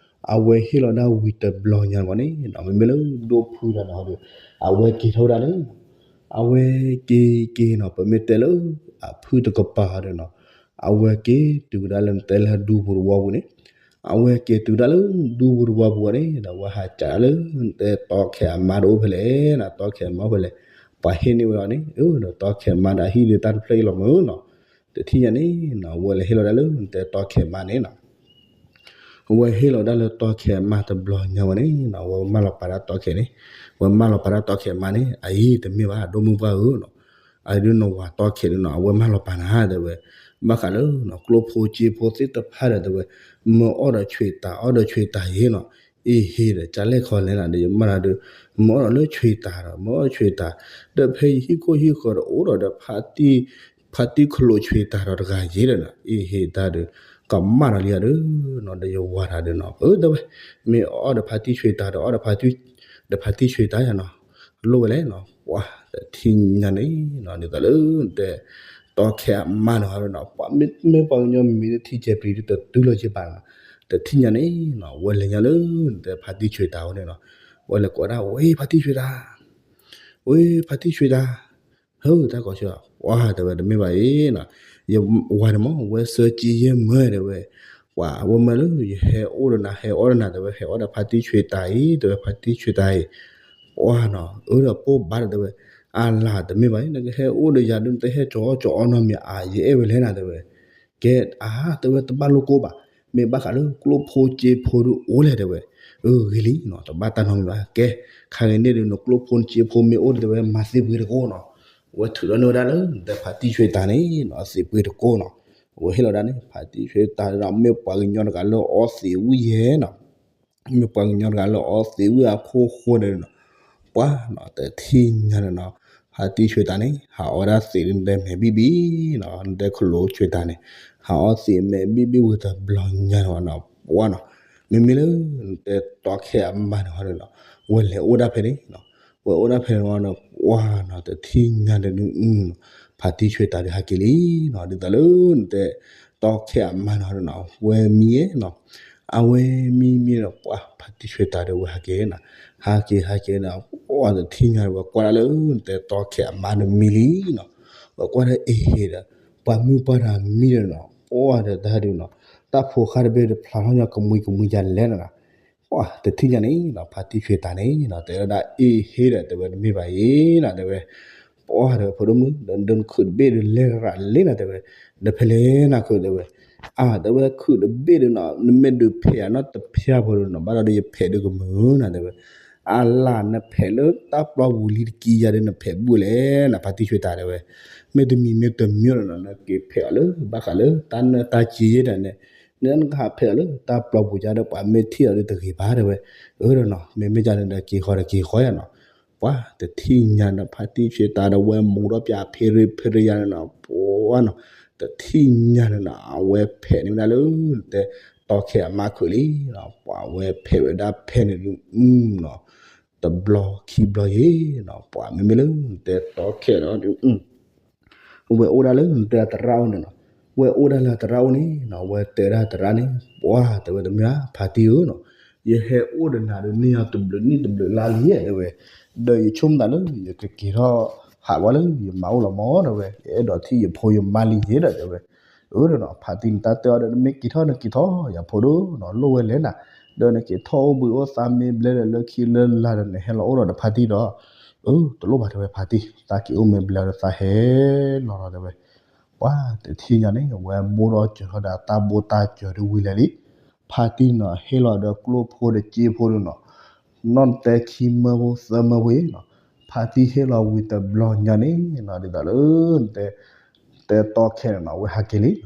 အဝဲဟ့ၣ်လီၤဒၣ်ဝံၤတဘျီညါန့ၣ် မ့မ့ၢ်လၢဒိၣ်ဖုတၢ်န့ၣ်ဒီး အဝဲက့ၤထီၣ်ဝဲဒၣ်လၢ အဝဲက့ၤက့ၤနီၤ ပမ့ၢ်တဲလၢ အဖုတကပၤဒီးနီၤ အဝဲက့ၤတုၤဝဲဒၣ်လၢနတဲလၢဒူပူၤတဝီပူၤန့ၣ် အဝဲက့ၤတုၤဒၣ်လၢဒူပူၤတဝီပူၤန့ၣ် ဒီးအဝဲဟးကးလၢ နတဲတီခဲးအမါတအိၣ်ဖဲလဲၣ်နီၤ တီခဲးအမါအိၣ်ဖဲလဲၣ် ပှၤဟ့ၣ်န့ၢ်ဝဲအီၤန့ၣ် အၢ ဒီးတီခဲးအမါဒီးအဟံၣ်ဒုးတၢ်တဖျၢၣ်အံၤလီၤမၢနီၤ တထံၣ်ညါန့ၣ်နီၤ အဝဲလဲၤဟ့ၣ်လီၤဒၣ်လၢနတဲတီခဲးအမါန့ၣ်နီၤ အဝဲဟ့ၣ်လီၤဒၣ်လၢတီခဲးအမါတဘျီညါဝဲန့ၣ်နီၤ အဝဲမၢလီၤပာ်ဒၣ်တီခဲးန့ၣ် အဝဲမၢလီၤပာ်ဒၣ်တီခဲးအမါန့ၣ် အအံၤတမ့ၢ်ဘၣ် ဒိၣ်မုၢ်ပှၢ်ဧၢနီၤ အဒုးနဝၤတီခဲးဒုးနီၤ အဝဲမၢလီၤပာ်နၤတဲဝဲ ဘၣ်ဃးလၢ ကျိၣ်ဖိစ့ဖိသ့ၣ်တဖၣ်ဒီးတဲဝဲ မ့ၢ်အီၣ်ဒီးဆွံးတၢ် အီၣ်ဒီးဆွံးတၢ်ယ့ၤနီၤ အ့ဟ့ဒီး ကလဲၣ်ခီလဲၣ်နီၤ ဒီးယမၢဒီး မ့ၢ်အီၣ်ဒီးလၢဆွံးတၢ်ဒီး မ့ၢ်အီၣ်ဆွံးတၢ် ဒီးဖဲယဟံၣ်ခိၣ်ဟံၣ်ဃီဒီးအိၣ်ဒီးဒီး ဖါတံၢ်ခလိာ်ဆွံးတၢ်ဒီးတဂၤယ့ၤဒီးနီၤ အ့ဟ့တၢ်ဒီး ကမၣ်ဒီးလံဧါဒီးနီၤ ဒီးယဝၤတၢ်ဒီးနီၤ အၢ တဲဝဲ မ့ၢ်အီၣ်ဒီးဖါတံၢ်ဆွံးတၢ်ဒီး အီၣ်ဒီးဖါတံၢ် ဒီးဖါတံၢ်ဆွံးတၢ်ယၤနီၤ လိၣ်ဝဲလဲၣ်နီၤ ပှၤတထံၣ်ညါန့ၣ်နီၤ ဒ်သိးလၢနတဲ တီခဲးအမါန့ၣ်ဟီဒီးနီၤ ပှၤမ့ၢ်ပှၤကညီမံၤမံၤတထံၣ်ကဲပျံၤဒုးတတုၤလီၤက့ၤဘၣ်နီၤ တထံၣ်ညါန့ၣ်နီၤ ဝဲလဲၤညါလၢနတဲဖါတံၢ်ဆွံးတၢ်ဝဲန့ၣ်နီၤ ဝဲလဲၤကိးဒၣ် ဝဲဖါတံၢ်ဆွံးတၢ် ဝဲဖါတံၢ်ဆွံးတၢ် ဟၢ တၢ်ကီဆၢ ပှၤတဲဝဲတမ့ၢ်ဘၣ်အံၤနီၤ ယဝၤန့ၣ်မ့ၢ် ဝဲဆှၢက့ၤယဲၢ်မၢတဲဝဲ ပှၤဝဲမၢလၢ ယဟဲအိၣ်ဒီးနၤ ဟဲအီၣ်ဒီးနၤတဲဝဲ ဟဲအီၣ်ဒီးဖါတံၢ်ဆွံးတၢ်အံၤ တဲဝဲဖါတံၢ်ဆွံးတၢ်အံၤ ပှၤနီၤ အၢဒီးပိၢ်ဘၣ်ဒီးတဲဝဲ အလၤတမ့ၢ်ဘၣ်အံၤ နကဟဲအိၣ်ဒီးယၤဒုး နတဟဲကၠီအီၣ်ကၠီအီနီတမံၤ အါ ယအဲၣ်ဝဲလဲၣ်နၤတဲဝဲ ကဲ အါ တဲဝဲတဘၣ်လိၣ်ကိၢ်ဘၣ် မ့ၢ်ဘၣ်ဃးလၢကျိၣ်ဖိစ့ဖိဒုးအိၣ်လဲၣ်တဲဝဲ အၢ ဂ့ၤလံနီၤ တဘၣ်တၢ်နီတမံၤဘၣ် ကဲ ခါဂ့ၤန့ၣ်ဒုး နကျိၣ်ဖိနစ့ဖိမ့ၢ်အိၣ်ဒီးတဲဝဲ မၤသံးပှ့ၤတကိးနီၤ ဝဲထုးထီၣ်န့ၢ်ဝဲဒၣ်လၢ နတဲဖါတံၢ်ဆွံးတၢ်န့ၣ်နီၤ သံးပှ့ၤတကိးနီၤ ဝဲဟ့ၣ်လီၤဒၣ်န့ၣ် ဖါတံၢ်ဆွံးတၢ်ဒီး မ့ၢ်ပှၤကညီတဂၤလၢအီသံးဝံၣ်ယဲနီၤ မ့ၢ်ပှၤကညီတဂၤလၢအီသံးဝံၣ်အခိၣ်ဃိန့ၣ်နီၤ ပှၤနီၤ တထံၣ်ညါန့ၣ်နီၤ ဖါတံၢ်ဆွံးတၢ်န့ၣ် ဟးအီဒၣ်သံးဒုး နတဲမဲာ်ဘံၣ်ဘံၣ်နီၤ နတဲခလိာ်ဆွံးတၢ်န့ၣ် ဟးအီသံးမဲာ်ဘံၣ်ဘံၣ်ဝံၤတဘျီညါန့ၣ်နီၤ ပှၤနီၤ မ့မ့ၢ်လၢ နတဲတီခဲးအမါန့ၣ်ဟီန့ၣ်နီၤ ဝဲလဲၤအိၣ်ဒၣ်ဖဲန့ၣ်နီၤ ဝဲအိၣ်ဒၣ်ဖဲန့ၣ်နီၤ ပှၤနီၤ တထံၣ်ညါန့ၣ်ဒုး ဖါတံၢ်ဆွံးတၢ်ဒုးဟးက့ၤလံနီၤ ဒ်သိးလၢနတဲ တီခဲးအမါန့ၣ်ဟီန့ၣ်နီၤ ဝဲမံယဲနီၤ အဝဲမံမံဒီး ပှၤဖါတံၢ်ဆွံးတၢ်ဒီးဝဲဟးက့ၤနီၤ ဟးက့ၤဟးက့ၤဒီး ပှၤတထံၣ်ညါဒီး ဝဲကွၢ်ဒၣ်လၢနတဲတီခဲးအမါန့ၣ်မံလံနီၤ ဝဲကွၢ်ဒီးအ့ဟ့ဒီး ပှၤမုၢ်ပှၢ်တၢ်မံဒီးနီၤ ပှၤဒီးတၢ်ဒုးနီၤ တၢ်ဖိဃၢ်တဘ့ၣ်ဒုးဖျါထီၣ်ညီကမှံကမှံယၤလဲၣ်နီၤ ပှၤတထံၣ်ညါန့ၣ်နီၤ ဖါတံၢ်ဆွံးတၢ်န့ၣ်နီၤ တဲဝဲဒၣ်အ့ဟ့ဒီး တဲဝဲတမ့ၢ်ဘၣ်အံၤနီၤ တဲဝဲ ပှၤဒီးဖိဒိၣ်မုၣ် ဒီးဒုးနခုးတဘ့ၣ်ဒုးလဲၤရၤလံနီၤ တဲဝဲ ဒီးဖဲလဲၣ်နၤခုးတဲဝဲ အါ တဲဝဲခုးတဘ့ၣ်ဒုးနီၤ နမ့ၢ်ဒုးဖဲးအနီၢ်တဖၠၣ်ဖိဒုးနီၤ ဘၣ်ဒီးယဖဲးဒုးကမုာ်နီၤ တဲဝဲ အလၢနဖဲးလၢတၢ်ပျီပူၤလံတကံယၤဒီး နဖဲးဘူၣ်လဲၣ်နီၤ ဖါတံၢ်ဆွံးတၢ်တဲဝဲ မ့တမံၤမ့တမံၤဒီးနီၤ နက့ၤဖဲးအီၤလၢ ဘၣ်ဃးလၢတၢ်နၢ်တၢ်က့ယဲဒီးန့ၣ် နကဟးဖဲးအီၤလၢတၢ်ပျီပူၤယါဒီး ပှၤမ့ၢ်ထံၣ်အီၤဒီးတဂ့ၤဘၣ်တဲဝဲ အၢဒီးနီၤ မ့မ့ၢ်ယါန့ၣ်ဒီးက့ၤဃီဒီးက့ၤဃီယါနီၤ ပှၤတထံၣ်ညါဒီးဖါတံၢ်ဆွံးတၢ်ဒီးဝဲမူထီၣ်ပၠးဖ့ရ့ဖ့ရ့ယါန့ၣ်နီၤ ပှၤနီၤ တထံၣ်ညါန့ၣ်နီၤ အဝဲဖဲးန့ၢ်ဝဲဒၣ်လၢ တဲတီခဲးအမါခုးလံနီၤ ပှၤဝဲဖဲးဝဲဒၣ်ဖဲန့ၣ်ဒုးနီၤ တဘျီခံဘျီယဲနီၤ ပှၤမ့မ့ၢ်လၢနတဲတီခဲးဒီး ဝဲအိၣ်ဒၣ်လၢနတဲအသရၣ်အိၣ်န့ၣ်နီၤ ဝဲအိၣ်ဒၣ်လၢအသရၣ်အိၣ်န့ၣ်နီၤ ဝဲတဲဒၣ်သရၣ်န့ၣ် ပှၤတဲဝဲတမ့ၢ်ဧါ ဖါတံၢ်ဧၢနီၤ ယဟဲအိၣ်ဒီးနၤဒီးန့ၢ်အီၤတဘျုးနံၣ်တဘျုးလါလံ တဲဝဲ, ဒီးယဆိကမိၣ်သးလၢ ယကက့ၤထီၣ်ဟးဝဲလၢယမါအိၣ်လီၤမး တဲဝဲ, ယအဲၣ်ဒိးထံၣ်ယဖိယမါလံယဲဒီး တဲဝဲ. အၢ ဒီးနီၤ ဖါတံၢ်န့ၣ် တၢ်တဲအီၤဒီး နမ့ၢ်က့ၤထီၣ်နက့ၤထီၣ် ယဖိဒိၣ်နီၤ လိၣ်ဝဲလဲၣ်နၤ, ဒီးနက့ၤထီၣ်အိၣ်ဘှံးအိၣ်သါမ့ၢ်ဘျဲဒီး လၢခံလၢလာ်ဒီး နဟဲလီၤအိၣ်ဒီးဖါတံၢ်ဒီး အၢ တလိၣ်ဘၣ် တဲဝဲ ဖါတံၢ်, သးက့ၤအိၣ်မ့ၢ်ဘျဲဒီးသးဟဲလီၤလီၤ တဲဝဲ. ပှၤတထံၣ်ညါန့ၣ် အဝဲဘိၣ်ထီၣ်စၢၤထီၣ်ဒီးတၢ်ဘိၣ်တၢ်စၢၤဒုးဝံၤလဲၣ်လံ. ဖါတံၢ်နီၤ ဟ့ၣ်လီၤဒီးကျိၣ်ဖိဒီးစ့ဖိဒုးနီၤ, နီၢ်တဲခံမၢဖိသၢမၢဖိအံၤနီၤ, ဖါတံၢ်ဟ့ၣ်လီၤဝံၤတဘျီညါန့ၣ်နီၤ ဒ်သိးလၢ တဲတီခဲန့ၣ်နီၤ အဝဲဟးက့ၤလံနီၤ.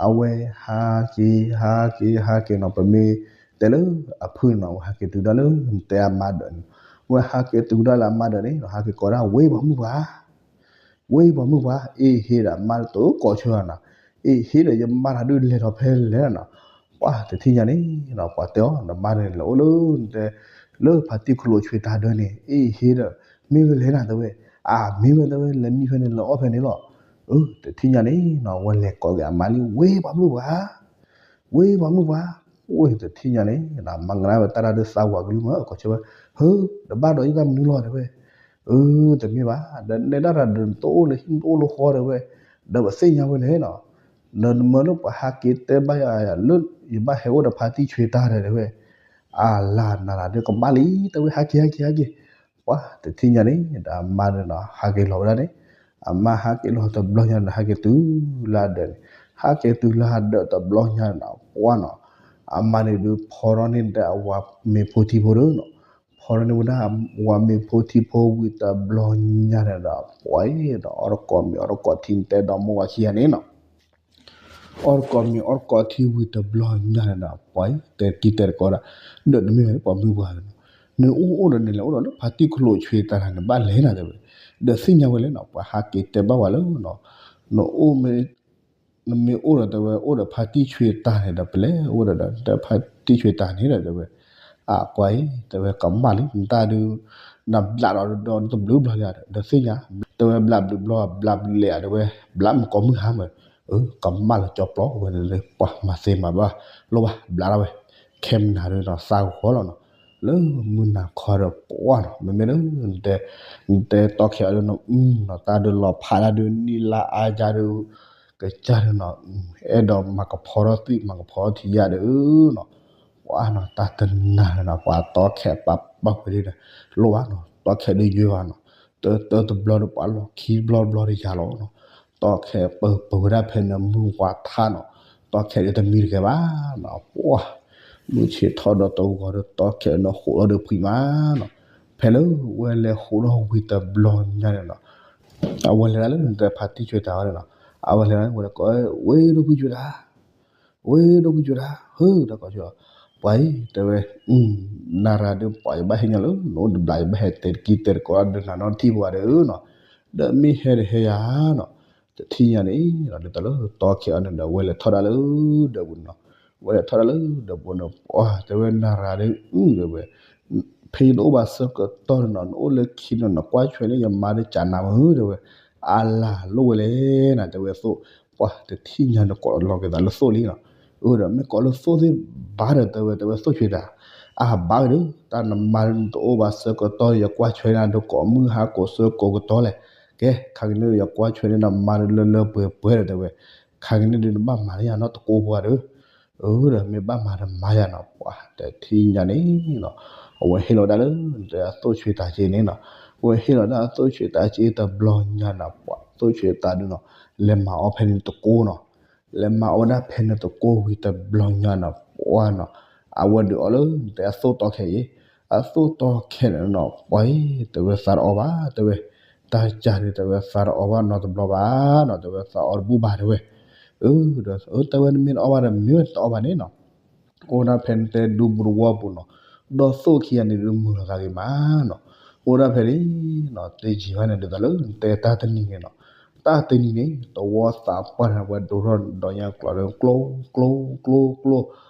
အဝဲဟးက့ၤ ဟးက့ၤ ဟးက့ၤနီၤ ပမ့ၢ်တဲလၢအဖုၣ်န့ၣ်နီၤ အဝဲဟးက့ၤတုၤဒၣ်လၢ နတဲအမါဒၢးန့ၣ်, အဝဲဟးက့ၤတုၤဒၣ်လၢအမါဒၢးန့ၣ်နီၤ ဟးက့ၤကိးဒၣ် ဝ့ၢ်ပှၤမုၣ်ပှၤ ဝ့ၢ်ပှၤမုၣ်ပှၤ, အ့ၣ်ဟ့ဒီးအမါတကိးဆၢနီၤ, အ့ၣ်ဟ့ဒီးယမါတၢ်ဒုးလဲၤထီၣ်ဖဲလဲၣ်နီၤ. ပှၤတထံၣ်ညါန့ၣ်နီၤ ပှၤတဲအီၤ နမါန့ၣ်လဲၤအိၣ်လၢ တဲ လၢဖါတံၢ်ခလိာ်ဆွံတၢ်ဒၢးန့ၣ် အ့ၣ်ဟ့ဒီး မ့ၢ်ဝဲလဲၣ်နၤ တဲဝဲ. အမ့ၢ်ဝဲ တဲဝဲ လဲၤမံဖဲန့ၣ် လဲၤအီၣ်ဖဲန့ၣ်လီၤ. အၢ တထံၣ်ညါန့ၣ်နီၤ အဝဲလဲၤကိးက့ၤအမါလံ ဝ့ၢ်ပှၤမုၣ်ပှၤ ဝ့ၢ်ပှၤမုၣ်ပှၤ, ဝ့ၢ်တထံၣ်ညါန့ၣ်နီၤ မၤကနၣ်ဝဲတၢ်တၢ်ဒုးသးဝးကလုၢ်မး ကိးဆၢဝဲ, ဟၢ တဘၣ်ဒီးယတၢ်မနုၤလီၤ တဲဝဲ. အၢ တမ့ၢ်ဘၣ် ဒီးနဲဒၣ်တၢ်ဒီးနတအိၣ်လၢဟံၣ်နတအိၣ်လၢဃီ တဲဝဲ, ဒီးပသ့ၣ်ညါဝဲလဲၣ်နီၤ, ဒီးနမၢလၢပှၤဟးက့ၤတဲဘၣ်ယၤလၢ ယဘၣ်ဟဲအိၣ်ဒီးဖါတံၢ်ဆွံတၢ်ဒီး တဲဝဲ. အလၤနၤလၤဒီးကမၣ်လံ တဲဝဲ ဟးက့ၤ ဟးက့ၤ ဟးက့ၤ. ပှၤတထံၣ်ညါန့ၣ် ဒီးအမါန့ၣ်နီၤ ဟးက့ၤလီၤဝဲဒၣ်န့ၣ်, အမါဟးက့ၤလီၤတဘျီညါန့ၣ် ဟးက့ၤတုၤလၢဒၢးန့ၣ်, ဟးက့ၤတုၤလၢဒၢးတဘျီညါန့ၣ်နီၤ ပှၤနီၤ အမါန့ၣ်ဒုးဖီထီၣ်န့ၢ်ဒၣ်အဝၤမ့ၤဖိထံဖိဒီးနီၤ, ဖီထီၣ်န့ၢ်ဝဲဒၣ် ဝၤမ့ၤဖိထံဖိဝံၤတဘျီညါန့ၣ်ဒီး ပှၤအံၤဒီးအီၣ်တကိးမ့ၤအီၣ်တကိးထံ နတဲဒီးမိၢ်ဝၤခံဂၤန့ၣ်နီၤ အီၣ်တကိးမ့ၤအီၣ်တကိးထံဝံၤတဘျီညါန့ၣ်ဒီး ပှၤအံၤ တဲကံတဲတကိးဒၣ်, ဒီးနမ့ၢ်ပှၤမုၣ်ပှၢ်န့ၣ်နီၤ, နအိၣ်အိၣ်ဒီးနလဲၤအိၣ်ဒီးလၢဖါတံၢ်ခလိာ်ဆွံတၢ်န့ၣ် နဘၣ်လဲၤနၤ တဲဝဲ. ဒီးသ့ၣ်ညါဝဲလဲၣ်နီၤ ပှၤဟးက့ၤတဲဘၣ်ဝဲလၢ နအိၣ်မ့ၢ် နမ့ၢ်အိၣ်ဒီး တဲဝဲ အိၣ်ဒီးဖါတံၢ်ဆွံတၢ်န့ၣ်ဒီး ပလဲၤအိၣ်ဒီး ဒီးဖါတံၢ်ဆွံတၢ်န့ၣ်ဒီး တဲဝဲ. အကွၢ်အံၤ တဲဝဲ ကမၣ်လံ နတၢ်ဒုး နဘျးဒီးဒီတဘျုးဘျီလံဧါ ဒီးသ့ၣ်ညါ, တဲဝဲ ဘျးဘျုးဘျီ ဘျးဘျုးလဲၣ်ဧါ တဲဝဲ, ဘျးမုၣ်ကီၢ်မုၣ်ဟါမၢ, အၢ ကမၣ်လီၤကၠီပျီဝဲန့ၣ် ပှၤမၤသ့မၤဘၣ် လိၣ်ဘၣ် ဘျးထီၣ်ဝဲ, ခဲမနၤဒုးနီၤ သးဂီၤလီၤနီၤ, လၢမုၢ်နၤခီဒီးပှၢ်နီၤ မ့မ့ၢ်လၢ နတဲတီခဲအီၤဒုးနီၤ အုနီၤ တၢ်ဒုးလီၤဖးတၢ်ဒုး နံၣ်လါအါယါဒုး ကစၢ်ဒုးနီၤ အဲၣ်ဒိးမၤကဖီထီၣ်သွံၣ် မၤကဖီထီၣ်ထံယါဒီးနီၤ, ပှၤနီၤ တၢ်တနၤနီၤ ပှၤတီခဲပာ်ပာ်ဝဲဒၣ်ဒီး လိၣ်ဘၣ်နီၤ တီခဲဒုးယွဲဘၣ်နီၤ, တၢတၢတဘျီဒီး ပှၤလီၢ်ခံတဘျီတဘျီဒီးယၤလီၤနီၤ, တီခဲပၢပၢဝဲဒၣ်ဖဲန့ၣ် မုၢ်ဝါထါနီၤ, တီခဲဒုးတမံတဂဲၤဘၣ်နီၤ ပှၤ မုၢ်ဆ့ၣ်ထီၣ်ဒီးတဂီၤဒီး တီခဲနီၤ ဃိးထီၣ်ဒီးဖှံမးနီၤ, ဖဲလၢဝဲလဲၤဃိးထီၣ်ဝံၤတဘျီညါန့ၣ်နီၤ အဝဲလဲၤဒၣ်လၢနတဲဖါတံၢ်ဆွံတၢ်ဝဲန့ၣ်နီၤ, အဝဲလဲၤဒၣ်ဝဲဒီးကိး ဝ့ၢ်ဒိၣ်ဖုၣ်ဆွံတၢ် ဝ့ၢ်ဒိၣ်ဖုၣ်ဆွံတၢ် ဟၢ တၢ်ကိးဆၢ ပှၤအံၤ တဲဝဲ နၤရၤဒုး ပှၤယဘၣ်ဟဲညါလၢ နအိၣ်တဘျး ယဘၣ်ဟဲတဲတကံတဲတကိးဒုးနၤနီတထံၣ်ပှၤဒီးနီၤ, ဒီးမ့ၢ်ဟဲဒီးဟဲယၤနီၤ, တထံၣ်ညါန့ၣ် ဒ်သိးလၢတီခဲအံၤန့ၣ်ဒီး ဝဲလဲၤထီၣ်ဒၣ်လၢဒၢးပူၤန့ၣ်နီၤ, ဝဲလဲၤထီၣ်ဒၣ်လၢဒၢးပူၤန့ၣ် ပှၤတဲဝဲ နၤရၤဒုး အု တဲဝဲ ဖဲယတအိၣ်ဘၣ်ဆၢကတီၢ်န့ၣ်နီၤ နအိၣ်လၢခံန့ၣ်နီၤ ကွၢ်ဆွဲန့ၢ်ယမါဒီးကနၤမုာ် တဲဝဲ, အလၤလိၣ်ဝဲလဲၣ်နၤ တဲဝဲ သိၣ်, ပှၤတထံၣ်ညါန့ၣ်ကိးလီၤက့ၤသးလၢသိၣ်လံနီၤ, အၢ ဒီးမ့ၢ်ကိးလၢသိၣ်သ့ၣ်ဘၣ်ဒီး တဲဝဲ တဲဝဲသိၣ်ဆွံတၢ်, အဘၣ်ဝဲဒီး တၢ်နမါနတအိၣ်ဘၣ်ဆၢကတီၢ် ယကွၢ်ဆွဲန့ၢ်ဒုးကိးမုၢ်ဟါကိးဆၢကိးကတီၢ်လဲၣ်, ကဲ ခါကန့ၣ်ဒီး ယကွၢ်ဆွဲန့ၢ်နမါဒုးလၢလၢပှဲၤပှဲၤဒီး တဲဝဲ, ခါကန့ၣ်ဒုးနဘၣ်မၤလၢယၤနီတကိးပှၤဒီး အၢ ဒီးမ့ၢ်ဘၣ်မၤဒီးမၤယၤနီၤ ပှၤတထံၣ်ညါန့ၣ်နီၤ, အဝဲဟ့ၣ်လီၤဒၣ်လၢ တဲအသိၣ်ဆွံတၢ်က့န့ၣ်နီၤ, အဝဲဟ့ၣ်လီၤဒၣ်အသိၣ်ဆွံတၢ်က့တဘျီညါနီၤ ပှၤသိၣ်ဆွံတၢ်ဒုးနီၤ လဲၤမၤအီၣ်ဖဲန့ၣ်တကိးနီၤ, လဲၤမၤအီၣ်ဝဲဒၣ်ဖဲန့ၣ်တကိးဝံၤတဘျီညါနီၤ ပှၤနီၤ, အဝဲဒုးအီၣ်လၢ တဲအသိၣ်တီခဲအံၤ, အသိၣ်တီခဲန့ၣ်နီၤ ပှၤအံၤ တဲဝဲသးတအီၣ်ဘၣ် တဲဝဲ, တၢ်ကၢ်ဒုး တဲဝဲသးတအီၣ်ဘၣ်နီတဘျီဘၣ်နီၤ တဲဝဲသးအီၣ်တဘူၣ်ဘၣ် တဲဝဲ, အၢ ဒီး တဲဝဲနမ့ၢ်တအီၣ်ဘၣ်ဒီး မ့ၢ်ဝဲတအီၣ်ဘၣ်န့ၣ်နီၤ အိၣ်ဒၣ်ဖဲနတဲဒူပူၤတဝီပူၤနီၤ, ဒီးသိၣ်ခံဂၤန့ၣ်ဒုးမုာ်လီၤသးဂ့ၤမးနီၤ, အိၣ်ဒၣ်ဖဲန့ၣ်နီၤ တယံာ်ဘၣ်န့ၣ်ဒ်သိးလၢနတဲတၢ်တနံၤန့ၣ်နီၤ, တၢ်တနံၤန့ၣ် သဝီသးပှၢ်တၢ်ဝဲဒိးထီၣ်ဒီးညါကျိးဒီး ကျိ ကျိ ကျိ ကျိ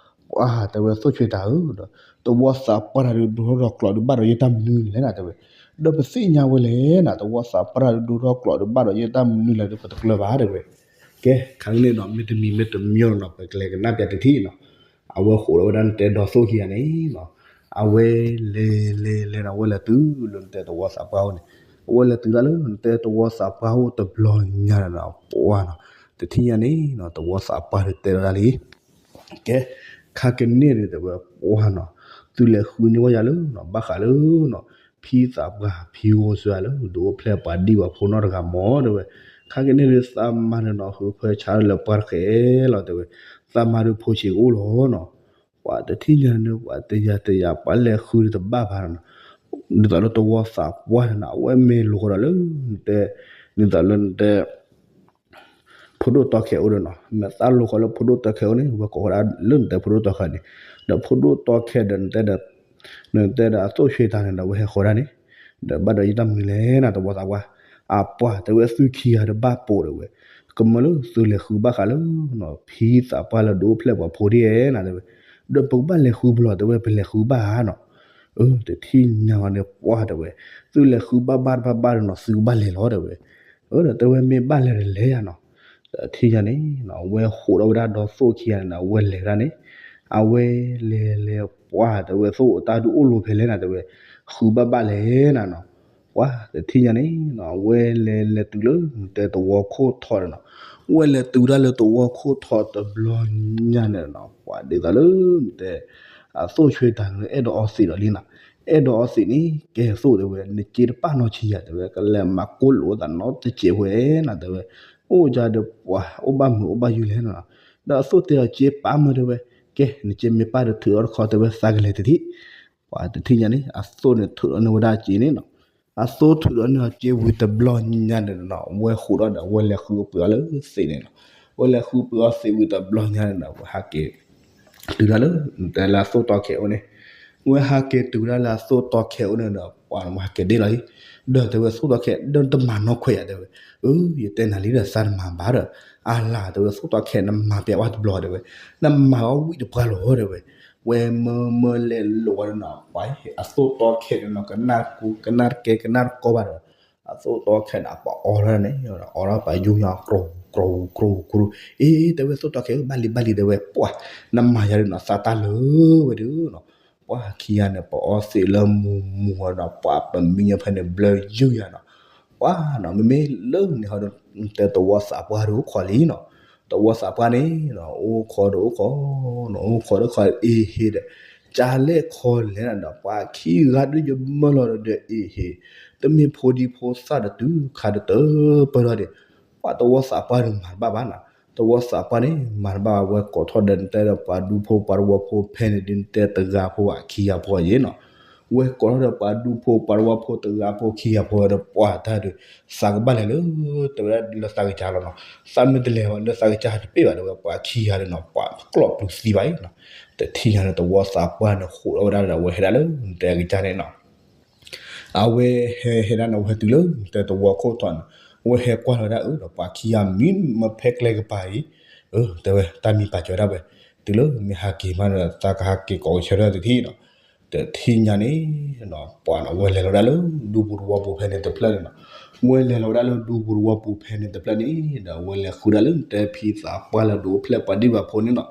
ပှၤတဲဝဲသိၣ်ဆွံတၢ်ဧၢ, ဒီးသဝီသးပှၢ်တၢ်ဒုးဒိးထီၣ်ဒီးကျိးဒုးဘၣ်ဒီးယဲတၢ်မနုၤလဲၣ်နၤ တဲဝဲ, ဒီးပသ့ၣ်ညါဝဲလဲၣ်နၤ သဝီသးပှၢ်တၢ်ဒုးဒိးထီၣ်ကျိးဒုးဘၣ်ဒီးယဲတၢ်မနုၤလဲၣ်ဒီး ပတကျၢၤဘၣ် တဲဝဲ, ကဲ ခါကန့ၣ်နီၤ မ့တမံၤမ့တမံၤနီၤ ပကလဲၤကနၣ်ပျးတထံၣ်နီၤ, အဝဲဃိးလီၤဝဲဒၣ်နတဲဒီးသိၣ်ခံဂၤန့ၣ်နီၤ, အဝဲလဲၤလဲၤလဲၤနီၤ အဝဲလဲၤတုၤလၢနတဲသဝီသးပှၢ်အိၣ်န့ၣ်, အဝဲလဲၤတုၤတၢ်လၢနတဲသဝီသးပှၢ်အိၣ်တဘျီညါဒီးနီၤ ပှၢ်နီၤ, တထံၣ်ညါန့ၣ်နီၤ သဝီသးပှၢ်ဒီးတဲလီၤဒၣ်လံ ကဲ, ခါကန့ၢ်ဒီးတဲဝဲပှၢ်နီၤ, သုလဲၤဃုန့ၢ်ဝဲယၤလၢနီၤ ဘၣ်ဃးလၢနီၤ ဖံသးပှၢ်ဖံဂီၢ်စၢၤလၢ ဒုးအိၣ်ဖျဲၣ်ပှၤဒံၣ်ပှၤဖိနီတဂၤမ့ၢ်တဲဝဲ, ခါကန့ၢ်ဒီးသးမါဒီးနီၤ ဃုဖၢဆါလၢပှၢ်တဃဲလီၤတဲဝဲ, သးမါဒီးဖိဆံးကအိၣ်လီၤနီၤ, ပှၤတထံၣ်ညါန့ၣ် ပှၤတယၤတယၤ ပှၤလဲၤဃုတဘၣ်ဘၣ်နီၤ, ဒ်သိးလၢသဝီသးပှၢ်န့ၣ်နီၤ အဝဲမ့ၢ်လိာ်ဃီဒီးလၢ နတဲ ဒ်သိးလၢနတဲ ဖိဒိၣ်တီခဲအိၣ်ဒီးနီၤ မ့ၢ်သးလိာ်ဃီလၢဖိဒိၣ်တီခဲအိၣ်န့ၣ် ဝဲကိးဃီဒၣ်လၢနတဲဖိဒိၣ်တီခဲန့ၣ်, ဒီးဖိဒိၣ်တီခဲဒီးနတဲဒီး နတဲဒီးအသိၣ်ဆှံတၢ်န့ၣ်ဒီး အဝဲဟဲဃီဒၣ်န့ၣ်, ဒီးဘၣ်ဒီးယတၢ်မနုၤလဲၣ်နီၤ သဝီသးပှၢ်, အပှၢ်တဲဝဲသုခံဂၤတဘၣ်ပိာ်တဲဝဲ, ကမၢလၢသုလဲၤဃုဘၣ်ဃးလၢနီၤ ဖံသးပှၢ်လၢဒုးအိၣ်ဖျဲၣ်ပှၤဖိဒ်အဲၣ်နၤတဲဝဲ, ဒီးပကဘၣ်လဲၤဃုဘျီတဲဝဲ ပလဲၤဃုဘၣ်ဧါနီၤ အၢ တထံၣ်ညါဝဲန့ၣ်ပှၢ်တဲဝဲ, သုလဲၤဃုဘၣ်ဘၣ်တဘၣ်ဘၣ်ဒီးနီၤ သုကဘၣ်လဲၤလီၤတဲဝဲ, အၢ ဒီးတဲဝဲမ့ၢ်ဘၣ်လဲၤဒီးလဲၤယၤနီၤ, တထံၣ်ညါန့ၣ် အဝဲဟးထီၣ်ဝဲဒၣ်ဒီးသိၣ်ခံဂၤန့ၣ် အဝဲလဲၤဝဲဒၣ်န့ၣ်, အဝဲလဲၤလဲၤပှၢ်တဲဝဲ သိၣ်တၢ်ဒုးအိၣ်လိၤဖဲလဲၣ်နၤတဲဝဲ, ဃုဘၣ်ဘၣ်လဲၣ်နၤနီၤ, ပှၢ်တထံၣ်ညါန့ၣ်နီၤ အဝဲလဲၤလဲၤတုၤလၢနတဲသဝီခိၣ်ထီၣ်န့ၣ်နီၤ, အဝဲလဲၤတုၤဒၣ်လၢသဝီခိၣ်ထီၣ်တဘျီညါန့ၣ်နီၤ ပှၢ်ဒ်သိးလၢနတဲ အသိၣ်ဆှံတၢ်န့ၣ် အဲၣ်ဒိးအီသံးဒီးလံနီၤ, အဲၣ်ဒိးအီသံးန့ၣ် ကဲသိၣ်တဲဝဲ နစ့တပာ်နီၢ်ဆံးယၤတဲဝဲ ကလဲၤမၤကိၢ်လိာ်သးနီတစဲးဝဲနၤတဲဝဲ, အိၣ်ယၤဒီးပှၤ အိၣ်ဘၣ်မုာ်အိၣ်ဘၣ်ယုၢ်လဲၣ်နီၤ, ဒီးအသိၣ်တဲအီၤစ့ပာ်မၢတဲဝဲ, ကဲ နစ့မ့ၢ်ပာ်ဒီးထုးထီၣ်တခီတဲဝဲ သးကလဲၤတထံၣ်, ပှၢ်တထံၣ်ညါန့ၣ် အသိၣ်န့ၣ်ထုးထီၣ်န့ၢ်ဝဲဒၣ်စ့န့ၣ်နီၤ, အသိၣ်ထုးထီၣ်န့ၢ်အီၤစ့ဝံၤတဘျီညါန့ၣ်နီၤ အဝဲဃိးဒီးဒီး အဝဲလဲၤဃုပှ့ၤအီၤလၢသံးန့ၣ်နီၤ, အဝဲလဲၤဃုပှ့ၤအီၤသံးဝံၤတဘျီညါန့ၣ်နီၤ အဝဲဟးက့ၤ တုၤဒၣ်လၢ နတဲလၢအသိၣ်တီခဲအိၣ်န့ၣ်, ဝဲဟးက့ၤတုၤဒၣ်လၢအသိၣ်တီခဲအိၣ်န့ၣ်ဒီး ပှၤန့ၣ်ဝဲဟးက့ၤဒ့လီၤအံၤ, ဒီးတဲဝဲသိၣ်တီခဲ ဒီးနတမၤနီၢ်ခွဲးယၤတဲဝဲ, အၢ ယတဲနၤလံဒီးသးတမၤဘၣ်ဒီး, အလၤတဲဝဲ သိၣ်တီခဲနမၤပျဲဝဲတဘျီတဲဝဲ, နမၤအီၤဝံၣ်တပှၢ်လီၤတဲဝဲ, ဝဲမၢမၢလဲၤလိာ်ဝဲဒီးနီၤ ပှၤအသိၣ်တီခဲန့ၣ်နီၤ ကနၣ်ကူ ကနၣ်တကဲ ကနၣ်တကီဘၣ်ဒီး အသိၣ်တီခဲန့ၣ် ပှၤအီထီၣ်န့ၣ် အီထီၣ်ပှၤယူၢ်ညါ ကြိၤ ကြိၤ ကြိၤ ကြိၤ, အ့ တဲဝဲသိၣ်တီခဲ ဘၣ်လံ ဘၣ်လံ တဲဝဲ ပှၤ နမၤယၤဒီးနီၤ သးတၢ်လၢဝဲဒီးနီၤ, ပှၤခံဂၤန့ၣ် ပအီသံးလၢမူမူနီၤ ပှၤပမံညီဖဲန့ၣ် ဘျၢယုၢ်ယၤနီၤ, ပှၤနီၤ မ့မ့ၢ်လၢန့ၣ်ဟီဒီး တဲသဝီသးပှၢ်ဒီးအိၣ်ခိးလံနီၤ, သဝီသးပှၢ်န့ၣ် အိၣ်ခိးဒီးအိၣ်ခိး အိၣ်ခိးဒီးခိး အ့ဟ့ဒီး ကလဲၣ်ခီလဲၣ်နၤဒီး ပှၤခံဂၤဒုးယမၢလီၤဒီး အ့ဟ့ တမ့ၢ်ဖိဒံဖိသၣ်ဒီးတုၤခါဒီးတပၢၢ်ထီၣ်ဒီး ပှၤသဝီသးပှၢ်န့ၣ်မၤတဘၣ်ဘၣ်နီၤ, သဝီသးပှၢ်န့ၣ် မၤတဘၣ် ဝဲကိးထီၣ်ဒီးနတဲဒီးပှၤဒူဖိပှၤသဝီဖိဖဲန့ၣ်ဒုး နတဲတဂၤဖိခံဂၤဖိအံၤနီၤ, ဝဲကိးထီၣ်ဒီးပှၤဒူဖိပှၤသဝီဖိတဂၤဖိခံဂၤဖိဒီး ပှၤတၢ်ဒုး သးကဘၣ်လဲၤလၢ တဲဝဲဒၣ်လၢသးကစၢ်လီၤနီၤ, သးမ့ၢ်တလဲၤဘၣ်လၢသးကစၢ်တပ့ၢ်ဘၣ် တဲဝဲ ပှၤခံဂၤဒီးနီၤ ပှၤကျီၢ်ပျုၤသံဘၣ်အံၤနီၤ, တထံၣ်ညါန့ၣ် သဝီသးပှၢ်န့ၣ် ဃိးထီၣ်ဝဲဒၣ်ဒီး အဝဲဟဲဒၣ်လၢနတဲကစၢ်န့ၣ်နီၤ အဝဲဟဲဟဲဒၣ်န့ၣ် အဝဲဟဲတုၤလၢနတဲသဝီခိၣ်ထီၣ်န့ၣ်, အဝဲဟဲကွၢ်လီၤဝဲဒၣ်အၢဒီး ပှၤခံဂၤမံမၢဖဲကျဲကပၤအံၤ, အၢ တဲဝဲတၢ်မံပာ်စၢၤဝဲဒၣ်ဝဲ, တုၤလၢမ့ၢ်ဟးက့ၤမးဒီး သးကဟးက့ၤကိးကဆၢထၢၣ်တထံၣ်နီၤ, တထံၣ်ညါန့ၣ် ပှၤနီၤ ဝဲလဲၤလီၤဝဲဒၣ်လၢဒူပူၤသဝီပူၤဖဲန့ၣ်တဖျၢၣ်န့ၣ်နီၤ, ဝဲလဲၤလီၤဝဲဒၣ်လၢဒူပူၤသဝီပူၤဖဲန့ၣ်တဖျၢၣ်န့ၣ်ဒီး ဝဲလဲၤဃုဒၣ်လၢနတဲဖံသးပှၢ်လၢဒုးအိၣ်ဖျဲၣ်ပှၤဒံၣ်ပှၤဖိန့ၣ်နီၤ,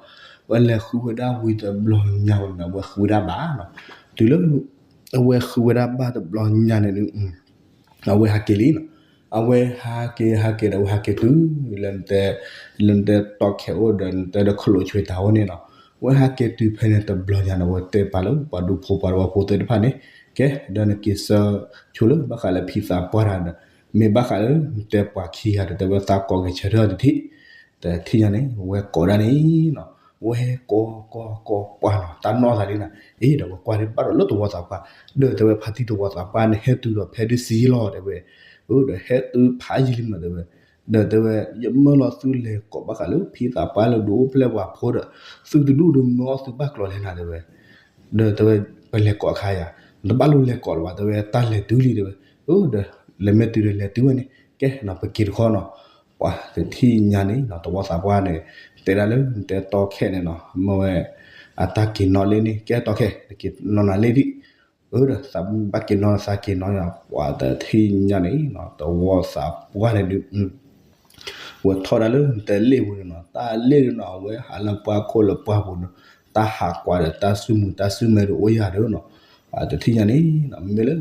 ဝဲလဲၤဃုဝဲဒၣ်ဝံၤတဘျီညါဝဲန့ၣ် ဝဲဃုဝဲဒၣ်ဘၣ်နီၤ, တုၤလၢ အဝဲဃုဝဲဒၣ်ဘၣ်တဘျီညါန့ၣ်ဒုး အဝဲဟးက့ၤလံနီၤ, အဝဲဟးက့ၤဟးက့ၤဒီး အဝဲဟးက့ၤတုၤ လၢနတဲ လၢနတဲတီခဲအိၣ်ဒီး နတဲဒီးခလိာ်ဆွဲတၢ်အိၣ်န့ၣ်နီၤ, အဝဲဟးက့ၤတုၤဖဲန့ၣ်တဘျီညါန့ၣ် အဝဲတဲပာ်လၢပှၤဒူဖိပှၤသဝီဖိသ့ၣ်တဖၣ်န့ၣ်, ကဲ ဒီးနက့ၤဆၢဆိလၢဘၣ်ဃးလၢဖံသးပှၢ်တၢ်ဒီး မ့ၢ်ဘၣ်ဃးလၢနတဲပှၤခံဂၤဒီး တဲဝဲသးကိးကဆၢထၢၣ်တထံၣ်, တထံၣ်ညါန့ၣ် ဝဲကိးဒၣ်န့ၣ်နီၤ, ဝဲကိးကိးကိးပှၢ်နီၤ တၢ်နီၢ်သးလံနီၤ, အ့ ဒီးဝဲကွၢ်ဒံးဘၣ်ဒီးလၢသဝီသးပှၢ်, ဒီးတဲဝဲဖါတံၢ်သဝီသးပှၢ်န့ၣ် ဟဲတုၤဒီးဖဲဒုးစံလီၤတဲဝဲ, အၢ ဒီးဟဲတုၤဖးယံာ်လံမးတဲဝဲ, ဒီးတဲဝဲ ယမၢလီၤသုလဲၤကိးဘၣ်ဃးလၢဖံသးပှၢ်လၢဒုးအိၣ်ဖျဲၣ်ပှၤဖိဒီး သုတဒူၣ်ဒီးမၢအီၣ်သုဘၣ်ကျိၤလဲၣ်နၤတဲဝဲ, ဒီးတဲဝဲ ပလဲၤကိးအခါယၤ, နတဘၣ်လိၣ်လဲၤကိးလၢၤဘၣ်တဲဝဲ တၢ်လဲၤတုၤလံတဲဝဲ, အၢ ဒီးလဲၤမ့ၢ်တုၤဒီးလဲၤတုၤဝဲန့ၣ် ကဲနီၤ ပက့ၤတခီနီၤ, ပှၤတထံၣ်ညါန့ၣ်နီၤ သဝီသးပှၢ်န့ၣ် တဲဒၣ်လၢနတဲတီခဲန့ၣ်နီၤ မ့ၢ်ဝဲ အတၢ်က့ၤနီၣ်လံန့ၣ် ကဲတီခဲ နက့ၤနီၣ်နၤလံဒံး, အၢ ဒီးသးဘၣ်က့ၤနီၣ်သးက့ၤနီၣ်ယၤ ပှၤတထံၣ်ညါန့ၣ်နီၤ သဝီသးပှၢ်န့ၣ်ဒုး ဝဲထီၣ်ဒၣ်လၢနတဲလ့ၣ်ပူၤန့ၣ်နီၤ တၢ်လ့ၣ်ဒုးနီၤ အဝဲဟးလၢပှၢ်ခိၣ်လၢပှၢ်ပူၤန့ၣ် တၢ်ဟးကွၢ်ဒီးတၢ်စုမုာ်တၢ်စုမဲဒီးအိၣ်ယၤဒီးနီၤ, တထံၣ်ညါန့ၣ်နီၤ မ့မ့ၢ်လၢ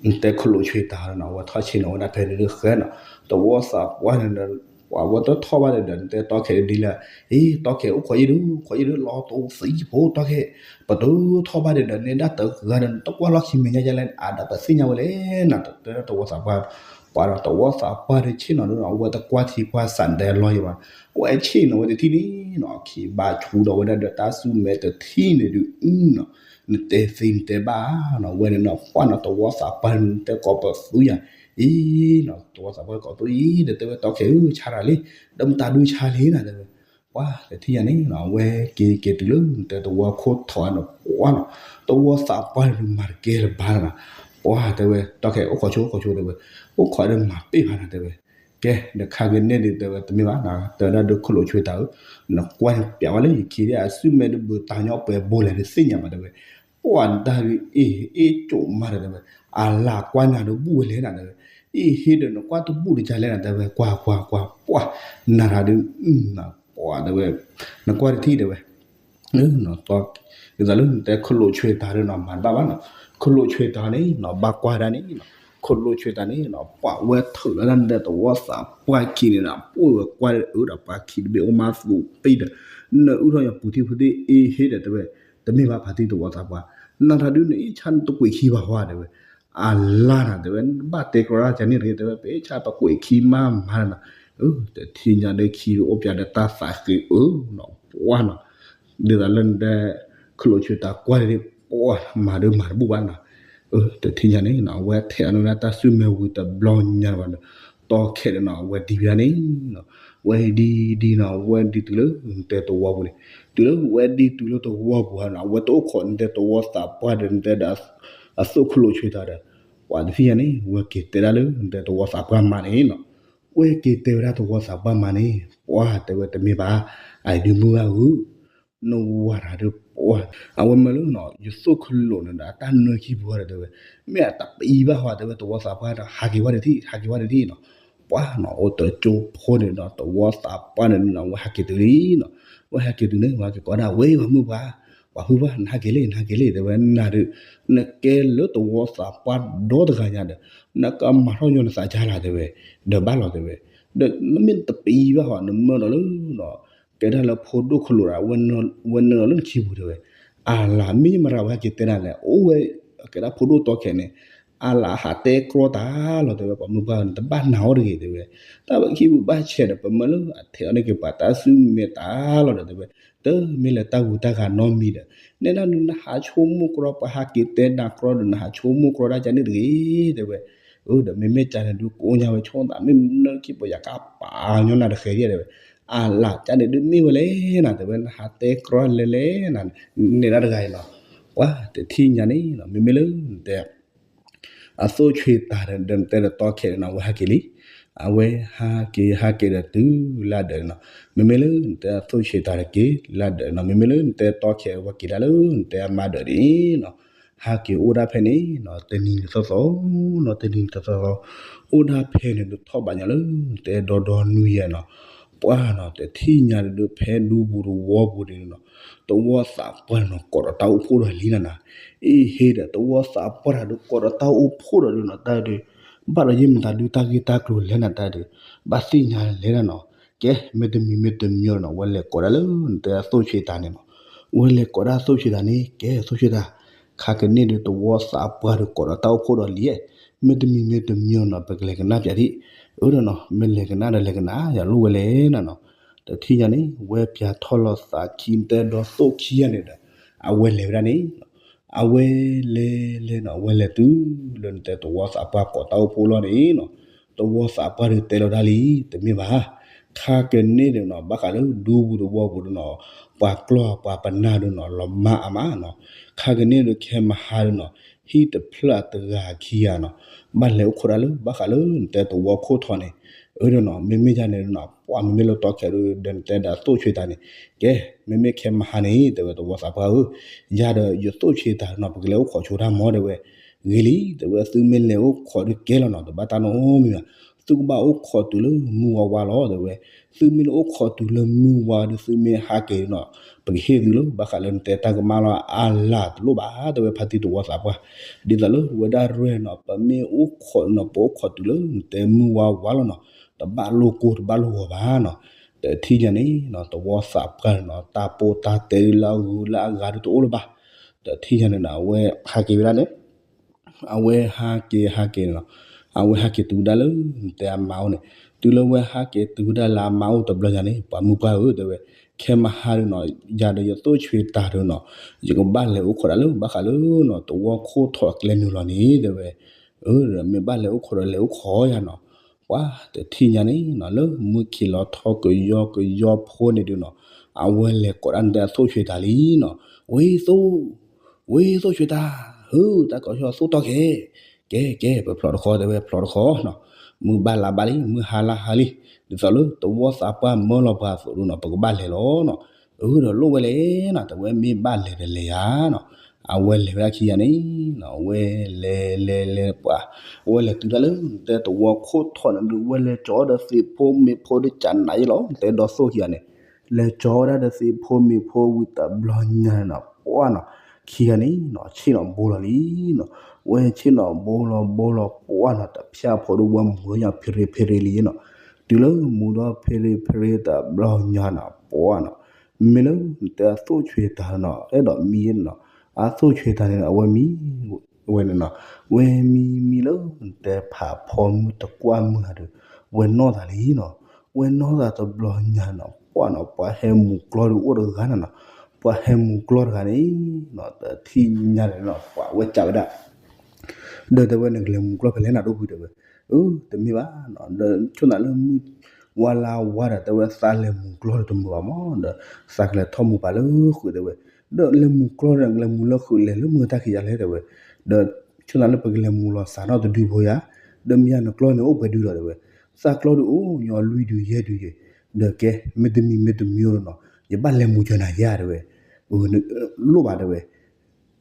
နတဲခိၣ်လိာ်ဆွ့တၢ်နီၤ အဝဲထီၣ်ဆ့ၣ်နီၤဝဲဒၣ်ဖဲန့ၣ်ဒုးဃဲနီၤ, သဝီသးပှၢ်န့ၣ်ဒီး ပှၤဝဲတထီၣ်ဘၣ်ဒီး နတဲတီခဲဒ်လဲၣ်, အ့ တီခဲအိၣ်ခိးယံၤဒုး ခိးယံၤဒုး လီၤတိသံယဖိတီခဲ, ပတထီၣ်ဘၣ်ဒီး နဒၣ်တဂၤဒီး နတကွၢ်လီၢ်ခံမဲာ်ညါယလဲၣ် အါဒီးပသ့ၣ်ညါဝဲလဲၣ်နီၤ, တဲသဝီသးပှၢ်, ပှၤဒီးသဝီသးပှၢ်ဒီးဆ့ၣ်နီၤဒုးနီၤ အဝဲတကွၢ်ထံကွၢ်ဆးနတဲလီၤယံၤဘၣ်, အဝဲဆ့ၣ်နီၤဝဲတထံၣ်န့ၣ်နီၤ ခံဘၣ်ဆူဒီးဝဲဒၣ်ဒီးတၢ်စုမဲတထံၣ်န့ၣ်ဒုးနီၤ နတဲသ့နတဲဘၣ်နီၤ ဝဲန့ၣ်နီၤ ပှၢ်နီၤ သဝီသးပှၢ်န့ၣ် နတဲကိးပသူယၤ, အံၤနီၤ သဝီသးပှၢ်ကိးပသူအံၤ ဒီးတဲဝဲတီခဲဧၢ ဆါတၢ်လံ, ဒီးမတၤဒုဆါလံနီၤ တဲဝဲ, ပှၢ်တထံၣ်ညါန့ၣ်နီၤ အဝဲက့ၤက့ၤတုၤလၢ နတဲသဝီခိၣ်ထီၣ်နီၤ ပှၢ်နီၤ သဝီသးပှၢ်န့ၣ်မၤတကဲလၢၤဘၣ်နီၤ, ပှၢ်တဲဝဲ တီခဲအိၣ်ခိးဆိ အိၣ်ခိးဆိတဲဝဲ, အိၣ်ခိးဒီးမၤပ့ၢ်ဘၣ်နီၤ တဲဝဲ ကဲ နခါကန့ၣ်ဒုးတဲဝဲ တမ့ၢ်ဘၣ်နီၤ တဲဝဲဒၣ်ဒုးခိၣ်လိာ်ဆွ့တၢ်ဧၢ, နကွၢ်န့ၣ်ပျးဝဲလၢယခံဒ်အစုမဲဒုးဘုးတၢ်ညီပှဲၤဘိလဲၣ်ဒုးသ့ၣ်ညါဘၣ်တဲဝဲ, ပှၢ်နတၢ်ဒုးအ့ၣ်အ့ၣ်ကၠိးမးဒီးတဲဝဲ, အလၢကွၢ်နၤဒုးဘူၣ်ဝဲလဲၣ်နီၤတဲဝဲ, အ့ၣ်ဟ့ၣ်ဒီးနကွၢ်တဘူၣ်တကလဲၣ်နီၤ တဲဝဲ ကွၢ်ကွၢ်ကွၢ် ပှၢ် နၤတၢ်ဒုး ပှၢ်တဲဝဲ, နကွၢ်တထံၣ်တဲဝဲ ဒ်သိးလၢနတဲခိၣ်လိာ်ဆွ့တၢ်ဒုးနီၤ မၤတဘၣ်ဘၣ်နီၤ, ခိၣ်လိာ်ဆွ့တၢ်န့ၣ်နီၤ ဘၣ်ကွၢ်ဒၣ်န့ၣ်နီၤ ခိၣ်လိာ်ဆွ့တၢ်န့ၣ်နီၤ ပှၢ်ဝဲထုးလီၤဒၣ်နတဲသဝီသးပှၢ်ခံန့ၣ်နီၤ ပှၢ်ဝဲကွၢ်အၢဒီးပှၤခံတဘ့ၣ်အိၣ်မးသူးပ့ၢ်ဒီး နအုၣ်ထီၣ်ယၤပူၤထံၣ်ဖိသ့ၣ်အ့ၣ်ဟ့ၣ်ဒီးတဲဝဲ, တမ့ၢ်ဘၣ်ဖါတံၢ်သဝီသးပှၢ်, နၤတၢ်ဒုးနအ့ၣ်ဆါနတကွံာ်ခံဘၣ်ဃီတဲဝဲ, အလါနီၤတဲဝဲ ဘၣ်တဲကြီဒၣ်ကန့ၣ်တဂ့ၤတဲဝဲ ပအ့ၣ်ဆါပကွံာ်ခံမးမးနီၤ, တထံၣ်ညါဒီးခံအိၣ်ပၠးဒီးတၢ်သးဃ့အၢနီၤ ပှၢ်နီၤ, ဒ်သိးလၢနတဲ ခိၣ်လိာ်ဆွ့တၢ်ကွၢ်ဒၣ် ပှၢ်မၤဒုးမၤတဘူၣ်ဘၣ်နီၤ, တထံၣ်ညါန့ၣ်နီၤ အဝဲထဲးအီၤန့ၣ်ဝဲဒၣ်တၢ်စုမဲဝံၤတဘျီညါဘၣ်ဒီး တီခဲဒီးနီၤ အဝဲဒံဝဲဒၣ်န့ၣ်နီၤ, ဝဲဒံဒံနီၤ ဝဲဒံတုၤလၢ နတဲသဝီပူၤန့ၣ်, တုၤလၢဝဲဒံတုၤလၢသဝီပူၤနီၤ အဝဲတအိၣ်ခိးနတဲသဝီသးပှၢ်ဒီး နတဲဒီး အသိၣ်ခိၣ်လိာ်ဆွ့တၢ်ဒီး ပှၢ်တထံၣ်ညါန့ၣ် ဝဲက့ၤတဲဒၣ်လၢ နတဲသဝီသးပှၢ်မၤန့ၣ်နီၤ, ဝဲက့ၤတဲဝဲဒၣ်သဝီသးပှၢ်မၤန့ၣ် ပှၢ်တဲဝဲတမ့ၢ်ဘၣ်, အဒုးမုၢ်ဂၢ်ဧၢ နဝၤတၢ်ဒုးပှၢ်, အဝဲမၢလၢနီၤ ယသိၣ်ခိၣ်လိာ်န့ၣ်ဒီး အတၢ်နၢခံပူၤဒီးတဲဝဲ, မ့ၢ်အတပအံၤဘၣ်ဃီတဲဝဲ သဝီသးပှၢ်ဒီး ဟးက့ၤဝဲတထံၣ် ဟးက့ၤဝဲတထံၣ်နီၤ, ပှၢ်နီၤ အိၣ်တကၠိဖိန့ၣ်ဒီး သဝီသးပှၢ်န့ၣ်နီၤ ဝဲဟးက့ၤတုၤလံနီၤ, ဝဲဟးက့ၤတုၤန့ၣ် ဝဲဟဲက့ၤကိးဒၣ်ဝဲပှၤမုၣ်ပှၢ်, ပှၤဟုၣ်ဘၣ် နဟးက့ၤလံ နဟးက့ၤလံ တဲဝဲ နၤဒုး နကဲလၢသဝီသးပှၢ်ဒီတဂၤညါဒီး နကမၤထီၣ်ညီနသးကါလီၤတဲဝဲ, ဒီးဘၣ်လီၤတဲဝဲ, ဒီးနမ့ၢ်တပအံၤဘၣ်ဃီ နမၢဒီးလၢ ကဲဒၣ်လၢဖိဒိၣ်ခိၣ်လိာ်ဒီး ဝဲနုာ်လီၤလၢနခံပူၤတဲဝဲ, အလါမ့ၢ်မရၤဝဲဟဲက့ၤတဲနၤလဲၣ် အိၣ်ဝဲ ကဲဒၣ်ဖိဒိၣ်တီခဲန့ၣ်, အလါဟးတဲကြီတၢ်လီၤတဲဝဲ ပှၤမုၣ်ပှၢ်န့ၣ် တဘၣ်နာ်အီၤတဂ့ၤတဲဝဲ, တၢ်ဝဲခံပူၤဘၣ်ဆဲးဒီး ပမၢလၢအထဲးအီၤန့ၣ်က့ၤပှၤတၢ်စုမဲတၢ်လီၤဒီးတဲဝဲ, တမ့ၢ်လၢတၢ်ဂူာ်တၢ်ဂၤနီတမံၤဒီး နဲဒၣ်နဟးဆိကမိၣ်ကြီ ပှၤဟးက့ၤတဲနၤကြီဒီး နဟးဆိကမိၣ်ကြီဒၣ်ကန့ၣ်တဂ့ၤတဲဝဲ, အၢ ဒီးမ့မ့ၢ်ကန့ၣ်ဒုးကိးညါဝဲဆိသး မ့ၢ်နၢခံပှၤယၤကပာ်ညီနၤတဃဲၤဒ်တဲဝဲ, အလါကန့ၣ်ဒုးမ့ၢ်ဝဲလဲၣ်နၤတဲဝဲ နဟးတဲကြီလဲၣ်လဲၣ်နၤ, နဲဒၣ်တဂၤအံၤလီၤ, ပှၤတထံၣ်ညါန့ၣ် မ့မ့ၢ်လၢနတဲ အသိၣ်ဆှံတၢ်ဒီးနတဲဒီးတီခဲန့ၣ်နီၤ အဝဲဟးက့ၤလံ, အဝဲဟးက့ၤဟးက့ၤဒီးတုၤလၢဒၢးန့ၣ်နီၤ, မ့မ့ၢ်လၢနတဲအသိၣ်ဆှံတၢ်တက့ၤလၢဒၢးနီၤ မ့မ့ၢ်လၢနတဲတီခဲအဝဲက့ၤဒၣ်လၢနတဲအမါဒၢးန့ၣ်နီၤ, ဟးက့ၤအိၣ်ဒၣ်ဖဲန့ၣ်နီၤ တနံၤတသီသီနီၤ တနံၤတသီသီ, အိၣ်ဒၣ်ဖဲန့ၣ်ဒုးထီၣ်ဘၣ်ညီလၢ နတဲဒီဒီနွံယဲၢ်နီၤ, ပှၤနီၤ တထံၣ်ညါဒုးဖဲဒူပူၤသဝီပူၤန့ၣ်နီၤ, သဝီသးပှၢ်န့ၣ်နီၤ ကိးဒီးတၢ်အိၣ်ဖှိၣ်ဒီးလံနၤနီၤ, အ့ဟ့ဒီးသဝီသးပှၢ်တၢ်ဒုးကိးဒီးတၢ်အိၣ်ဖှိၣ်ဒီးဒုးနီၤ တၢ်ဒုး ဘၣ်ဒီးယ့ၢ်မတၤဒုးတၢ်ဂ့ၢ်တၢ်ကျိၤလဲၣ်နၤတၢ်ဒုး, ဘၣ်သ့ၣ်ညါလဲၣ်နၤနီၤ, ကဲ မ့တမံၤမ့တမံၤနီၤ ဝဲလဲၤကိးဒၣ်လၢနတဲအသိၣ်ဆှံတၢ်န့ၣ်နီၤ, ဝဲလဲၤကိးဒၣ်အသိၣ်ဆှံတၢ်န့ၣ် ကဲသိၣ်ဆှံတၢ် ခါကန့ၣ်ဒုးသဝီသးပှၢ်ဒုးကိးဒီးတၢ်အိၣ်ဖှိၣ်ဒီးလံ, မ့တမံၤမ့တမံၤနီၤ ပကလဲၤကနၣ်ပၠးဒံး, အၢဒီးနီၤ မ့ၢ်လဲၤကနၣ်ဒီးလဲၤကနၣ် ယလိၣ်ဝဲလဲၣ်နၤနီၤ, တထံၣ်ညါန့ၣ် ဝဲပၠးထီၣ်လီၤသးခံတဲဒီးသိၣ်ခံဂၤန့ၣ်ဒီး အဝဲလဲၤဝဲဒၣ်န့ၣ် အဝဲလဲၤလဲၤနီၤ အဝဲလဲၤတုၤလၢနတဲသဝီသးပှၢ်ကိးတၢ်အိၣ်ဖှိၣ်လီၤန့ၣ်နီၤ, သဝီသးပှၢ်ဒုးတဲလီၤတၢ်လံ တမ့ၢ်ဘၣ်, ခါကန့ၣ်ဒုးနီၤ ဘၣ်ဃးလၢဒူပူၤသဝီပူၤဒုးနီၤ ပှၤကျီၢ်ပှၤပနၢ်ဒုးနီၤ လီၤမၢ်အမးနီၤ, ခါကန့ၣ်ဒုးခဲမဟါဒုးနီၤ ဟံၣ်တဖျၢၣ်တဂၤခံဂၤနီၤ ဘၣ်လဲၤအိၣ်ခိးဒၣ်လၢ ဘၣ်ဃးလၢနတဲသဝီခိၣ်ထီၣ်န့ၣ်, အၢဒီးနီၤ မ့မ့ၢ်ယၤန့ၣ်နီၤ ပှၤမ့မ့ၢ်လၢတီခဲဒုးဒီးနတဲဒီးသိၣ်ဆှံတၢ်န့ၣ်, ကဲ မ့မ့ၢ်ခဲမဟါန့ၣ် တဲဝဲသဝီသးပှၢ်ဧၢ, ယၤဒီးယသိၣ်ဆှံတၢ်နီၤ ပကလဲၤအိၣ်ခိးဆိတၢ်မီၤတဲဝဲ, ဂ့ၤလံ တဲဝဲ သုမ့ၢ်လဲၤအိၣ်ခိးဒုးကဲလီၤနီၤ တဘၣ်တၢ်နီတမံၤဘၣ်, သုကဘၣ်အိၣ်ခိးတုၤလၢမုၢ်ဝါဝါလီၤ တဲဝဲ. သုမ့ၢ်အိၣ်ခိးတုၤလၢမုၢ်ဝါဒီး သုမ့ၢ်ဟးက့ၤနီၤ ပကဟ့ၣ်သုလၢ ဘၣ်ဃးလၢနတဲတၢ်ကမၣ်လီၤအါလၢ်တလိၣ်ဘၣ် တဲဝဲ ဖါတံၢ်သဝီသးပှၢ်. ဒ်သိးလၢဝဲဒၣ်ရဲၣ်နီၤ ပမ့ၢ်အိၣ်ခိးနီၤ ပအိၣ်ခိးတုၤလၢနတဲမုၢ်ဝါဝါလီၤနီၤ တဘၣ်လိၣ်ကိၢ်တဘၣ်လိၣ်ဂီၤဘၣ်နီၤ. တထံၣ်ညါန့ၣ်နီၤ သဝီသးပှၢ်န့ၣ်နီၤ တၢ်ပိၢ်တၢ်တဲဒုးလၢအဂုၤလၢအဂၤဒုးတအိၣ်လၢၤဘၣ်. တထံၣ်ညါန့ၣ်နီၤ အဝဲဟးက့ၤဝဲဒၣ်န့ၣ် အဝဲဟးက့ၤဟးက့ၤန့ၣ်နီၤ အဝဲဟးက့ၤတုၤဒၣ်လၢနတဲအမါအိၣ်န့ၣ် တုၤလၢဝဲဟးက့ၤတုၤဒၣ်လၢအမါအိၣ်တဘျီညါန့ၣ် ပှၤမုၢ်ပှၢ်ဧၢ တဲဝဲ, ခဲမဟါဒီးနီၤ ယၤဒီးယသိၣ်ဆွ့တၤဒီးနီၤ ယကဘၣ်လဲၤအိၣ်ခိးဒၣ်လၢ ဘၣ်ဃးလၢနီၤ သဝီခိၣ်ထီၣ်ကျဲနုာ်လီၤန့ၣ် တဲဝဲ. အၢ မ့ၢ်ဘၣ်လဲၤအိၣ်ခိးဒီးလဲၤအိၣ်ခိးယၤနီၤ. ပှၤတထံၣ်ညါန့ၣ်နီၤ လၢမုၢ်ခံးလီၤထီၣ်ကယီကယီဖိန့ၣ်ဒုးနီၤ အဝဲလဲၤကိးဒၣ်နတဲအသိၣ်ဆွ့တၤလံနီၤ. ဝ့သိၣ် ဝ့သိၣ်ဆွ့တၤ, ဟု တၢ်ကိးဆၢသိၣ်တီၢ်ခဲ, ကဲ ကဲ ပဖျိးတခီ တဲဝဲ ဖျိးတခီနီၤ. မုၢ်ဘၣ်လါဘၣ်လံ မုၢ်ဟါလါဟါလံ, ဒ်သိးလၢသဝီသးပှၢ်မၢလီၤပှၤအသိးဒုးနီၤ ပကဘၣ်လဲၤလီၤနီၤ. အၢ ဒီးလိၣ်ဝဲလဲၣ်နီၤ တဲဝဲ မ့ၢ်ဘၣ်လဲၤဒီးလဲၤယၤနီၤ. အဝဲလဲၤဝဲဒၣ်ခံဂၤန့ၣ်နီၤ အဝဲလဲၤလဲၤလဲၤပှၤ အဝဲလဲၤတုၤဒၣ်လၢနတဲသဝီခိၣ်ထီၣ်န့ၣ်ဒုး အဝဲလဲၤကၠီဒီးသ့ၣ်ဖိမ့ၣ်ဖိဒီးကနးယဲလီၤ နတဲဒီသိၣ်ခံဂၤန့ၣ် လဲၤကၠီဝဲဒၣ်ဒီးသ့ၣ်ဖိမ့ၣ်ဖိဝံၤတဘျီညါနီၤ ပှၢ်နီၤ ခံဂၤန့ၣ်နီၤ ဆ့ၣ်နီၤဘိလီၤလံနီၤ. ဝဲဆ့ၣ်နီၤဘိလီၤဘိလီၤပှၢ်နီၤ တဖၠၣ်ဖိဒီးဝဲမူၤဒီးညါဖ့ရ့ဖ့ရ့လံနီၤ. တုၤလၢမူၤဒီးဖ့ရ့ဖ့ရ့တဘျီညါနီၤ ပှၢ်နီၤ မ့ၢ်လၢနတဲအသိၣ်ဆွ့တၤနီၤ အဲၣ်ဒိးမံနီၤ. အသိၣ်ဆွ့တၤန့ၣ် အဝဲမံ ဝဲန့ၣ်နီၤ ဝဲမံမံလၢနတဲဖးဖီမုၢ်တကွၢ်မုၢ်ဟါဒီး ဝဲနီၢ်သးလံနီၤ. ဝဲနီၢ်သးတဘျီညါနီၤ ပှၢ်နီၤ ပှၤဟဲမူၤကျီၢ်ဒီးအိၣ်တဂၤနီၤနီၤ. ပှၤဟဲမူၤကျီၢ်တဂၤန့ၣ်နီၤ တထံၣ်ညါန့ၣ်နီၤ ပှၤဝဲကးဝဲဒၣ် ဒီးတဲဝဲ နကလဲၤမူၤကျီၢ်ဖဲလဲၣ်နၤဒိၣ်ဖု တဲဝဲ. အၢ တမ့ၢ်ဘၣ်နီၤ ဒီးဆိၣ်နၤလၢမုၢ်ဝါလါဝါဒီး တဲဝဲ သးလဲၤမူၤကျီၢ်ဒီးတမုာ်ဘၣ်မး ဒီးသးကလဲၤထီၣ်မူၤပာ်လၢဃုာ် တဲဝဲ. ဒီးလဲၤမူၤကျီၢ်ဒီး နကလဲၤမူၤလၢဃုာ် လဲၤလၢမုၢ်တၢ်ခံးယၤလဲၣ် တဲဝဲ. ဒီးဆိၣ်နၤလၢပကလဲၤမူၤလီၤစးထီၣ်တဒုဖိယၤ ဒီးမ့ၢ်ယၤနကျီၢ်န့ၣ်အိၣ်ပှဲၤဒုလီၤ တဲဝဲ. သးကျီၢ်ဒုအိၣ်ညီလွံၢ်ဒုယဲၢ်ဒုယဲၢ် ဒီးကဲ မ့တမံၤမ့တမံၤအိၣ်နီၤ ယဘၣ်လဲၤမူၤစၢၤနၤယဲၢ် တဲဝဲ. လိၣ်ဘၣ် တဲဝဲ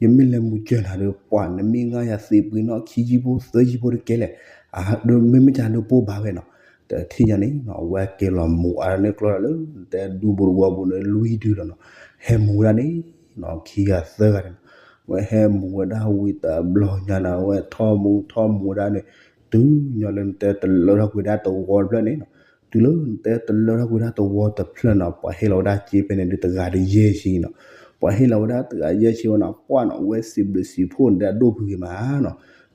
ယမ့ၢ်လဲၤမူၤစၢၤနၤဒီး ပှၤနမ့ၢ်ငါယၤသ့ပှ့ၤနီၣ်ခံဆံဖိသၢဆံဖိတကဲလဲၣ်, ဒီးမ့မ့ၢ်ကဒီးပိၢ်ဘၣ်ဝဲနီၤ. တထံၣ်ညါန့ၣ်နီၤ အဝဲက့ၤလီၤမူၤအါန့ၢ်ကျီၢ်ဒီးလၢ တဲဒူဘိတဝီပူၤန့ၣ် လွံၢ်ဒုလီၤနီၤ. ဟဲမူၤဝဲဒၣ်န့ၣ်နီၤ ခံဂၤသၢဂၤန့ၣ်နီၤ ဝဲဟဲမူၤဝဲဒၣ်ဝံၤတဘျီညါန့ၣ် အဝဲထီၣ်မူၤထီၣ်မူၤဝဲဒၣ်န့ၣ် တုၤညီလၢနတဲတလၢထီၣ်ကွံာ်ဒၣ်တဝီတဖျၢၣ်န့ၣ်နီၤ. တုၤလၢနတဲတလၢထီၣ်ကွံာ်ဒၣ်တဝီတဖျၢၣ်နီၤ ပှၤဟ့ၣ်လီၤဝဲဒၣ်စ့ဖဲန့ၣ်ဒုးတဂၤဒီးယဲၢ်ဆံနီၤ. ပှၤဟ့ၣ်လီၤဝဲဒၣ်တဂၤယဲၢ်ဆံဝဲနီၤ ပှၢ်နီၤ အဝဲစံးဘျုးစံးဖှိၣ်န့ၣ်ဒၣ်ဒိၣ်ဖုဂ့ၤမးနီၤ.